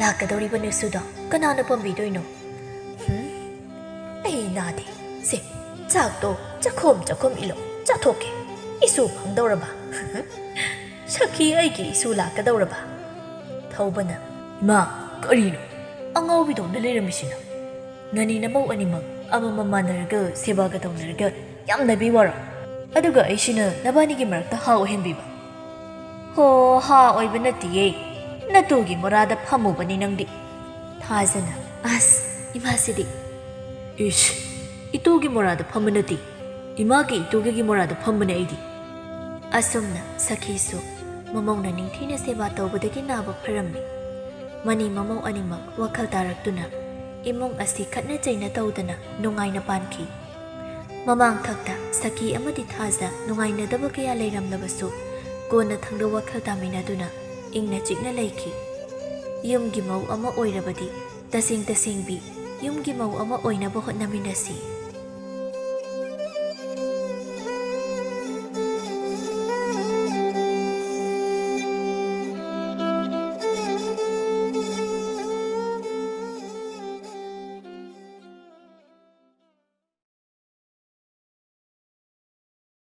ꯂꯥꯛꯀꯗꯧꯔꯤꯕ ꯅꯁꯨꯗꯣ ꯀꯅꯥꯅ ꯄꯥꯝꯕꯤꯗꯣꯏꯅꯣ? ꯍꯨꯝ? ꯑꯩ ꯅꯥꯗꯦ꯫ ꯁꯦ, ꯆꯥꯛꯇꯣ ꯆꯈꯣꯝ ꯆꯈꯣꯝ ꯏꯜꯂꯣ, ꯆꯥꯊꯣꯛꯀꯦ꯫ ꯏꯁꯨ ꯐꯪꯗꯧꯔꯕ? ꯁꯈꯤ ꯑꯩꯒꯤ ꯏꯁꯨ ꯂꯥꯛꯀꯗꯧꯔꯕ? ꯊꯧꯕꯅ, "ꯏꯃꯥ, ꯀꯔꯤꯅꯣ ꯑꯉꯥꯎꯕꯤꯗꯧꯅ ꯂꯩꯔꯝꯃꯤꯁꯤꯅ? ꯅꯅꯤ ꯅꯃꯧ ꯑꯅꯤꯃꯛ ꯑꯃꯃꯝ ꯃꯥꯟꯅꯔꯒ ꯁꯦꯕꯥꯒ ꯇꯧꯅꯔꯒ ꯌꯥꯝ ꯅꯩꯕꯤ ꯋꯥꯔꯣ? ꯑꯗꯨꯒ ꯑꯩꯁꯤꯅ ꯅꯕꯥꯅꯤꯒꯤ ꯃꯔꯛꯇ ꯍꯥ ꯑꯣꯏꯍꯟꯕꯤꯕ?" "ꯍꯣ, ꯍꯥ ꯑꯣꯏꯕ ꯅꯠꯇꯤꯌꯦ, ꯅꯇꯨꯒꯤ ꯃꯣꯔꯥꯗ ꯐꯝꯃꯨꯕꯅꯤ ꯅꯪꯗꯤ꯫" ꯊꯥꯖꯅ, "ꯑꯁ, ꯏꯃꯥꯁꯤꯗꯤ!" "ꯏꯁ, ꯏꯇꯨꯒꯤ ꯃꯣꯔꯥꯗ ꯐꯝꯕ ꯅꯠꯇꯦ, ꯏꯃꯥꯒꯤ ꯏꯇꯨꯒꯤ ꯃꯣꯔꯥꯗ ꯐꯝꯕꯅꯦ ꯑꯩꯗꯤ꯫" ꯑꯁꯨꯝꯅ ꯁꯈꯤꯁꯨ ꯃꯃꯧꯅ ꯅꯤꯡꯊꯤꯅ ꯁꯦꯕꯥ ꯇꯧꯕꯗꯒꯤ ꯅꯥꯕ ꯐꯔꯝꯃꯤ꯫ ꯃꯅꯤ ꯃꯃꯧ ꯑꯅꯤꯃꯛ ꯋꯥꯈꯜ ꯇꯥꯔꯛꯇꯨꯅ ꯏꯃꯨꯡ ꯑꯁꯤ ꯈꯠꯅ ꯆꯩꯅ ꯇꯧꯗꯅ ꯅꯨꯡꯉꯥꯏꯅ ꯄꯥꯟꯈꯤ꯫ ꯃꯃꯥꯡꯊꯛꯇ ꯁꯈꯤ ꯑꯃꯗꯤ ꯊꯥꯖ ꯅꯨꯡꯉꯥꯏꯅꯗꯕ ꯀꯌꯥ ꯂꯩꯔꯝꯂꯕꯁꯨ, ꯀꯣꯟꯅꯊꯪꯗ ꯋꯥꯈꯜ ꯇꯥꯃꯤꯟꯅꯗꯨꯅ ꯏꯪꯅ ꯆꯤꯛꯅ ꯂꯩꯈꯤ꯫ ꯌꯨꯝꯒꯤ ꯃꯧ ꯑꯃ ꯑꯣꯏꯔꯕꯗꯤ ꯇꯁꯦꯡ ꯇꯁꯦꯡꯕꯤ ꯌꯨꯝꯒꯤ ꯃꯧ ꯑꯃ ꯑꯣꯏꯅꯕ ꯍꯣꯠꯅꯃꯤꯟꯅꯁꯤ꯫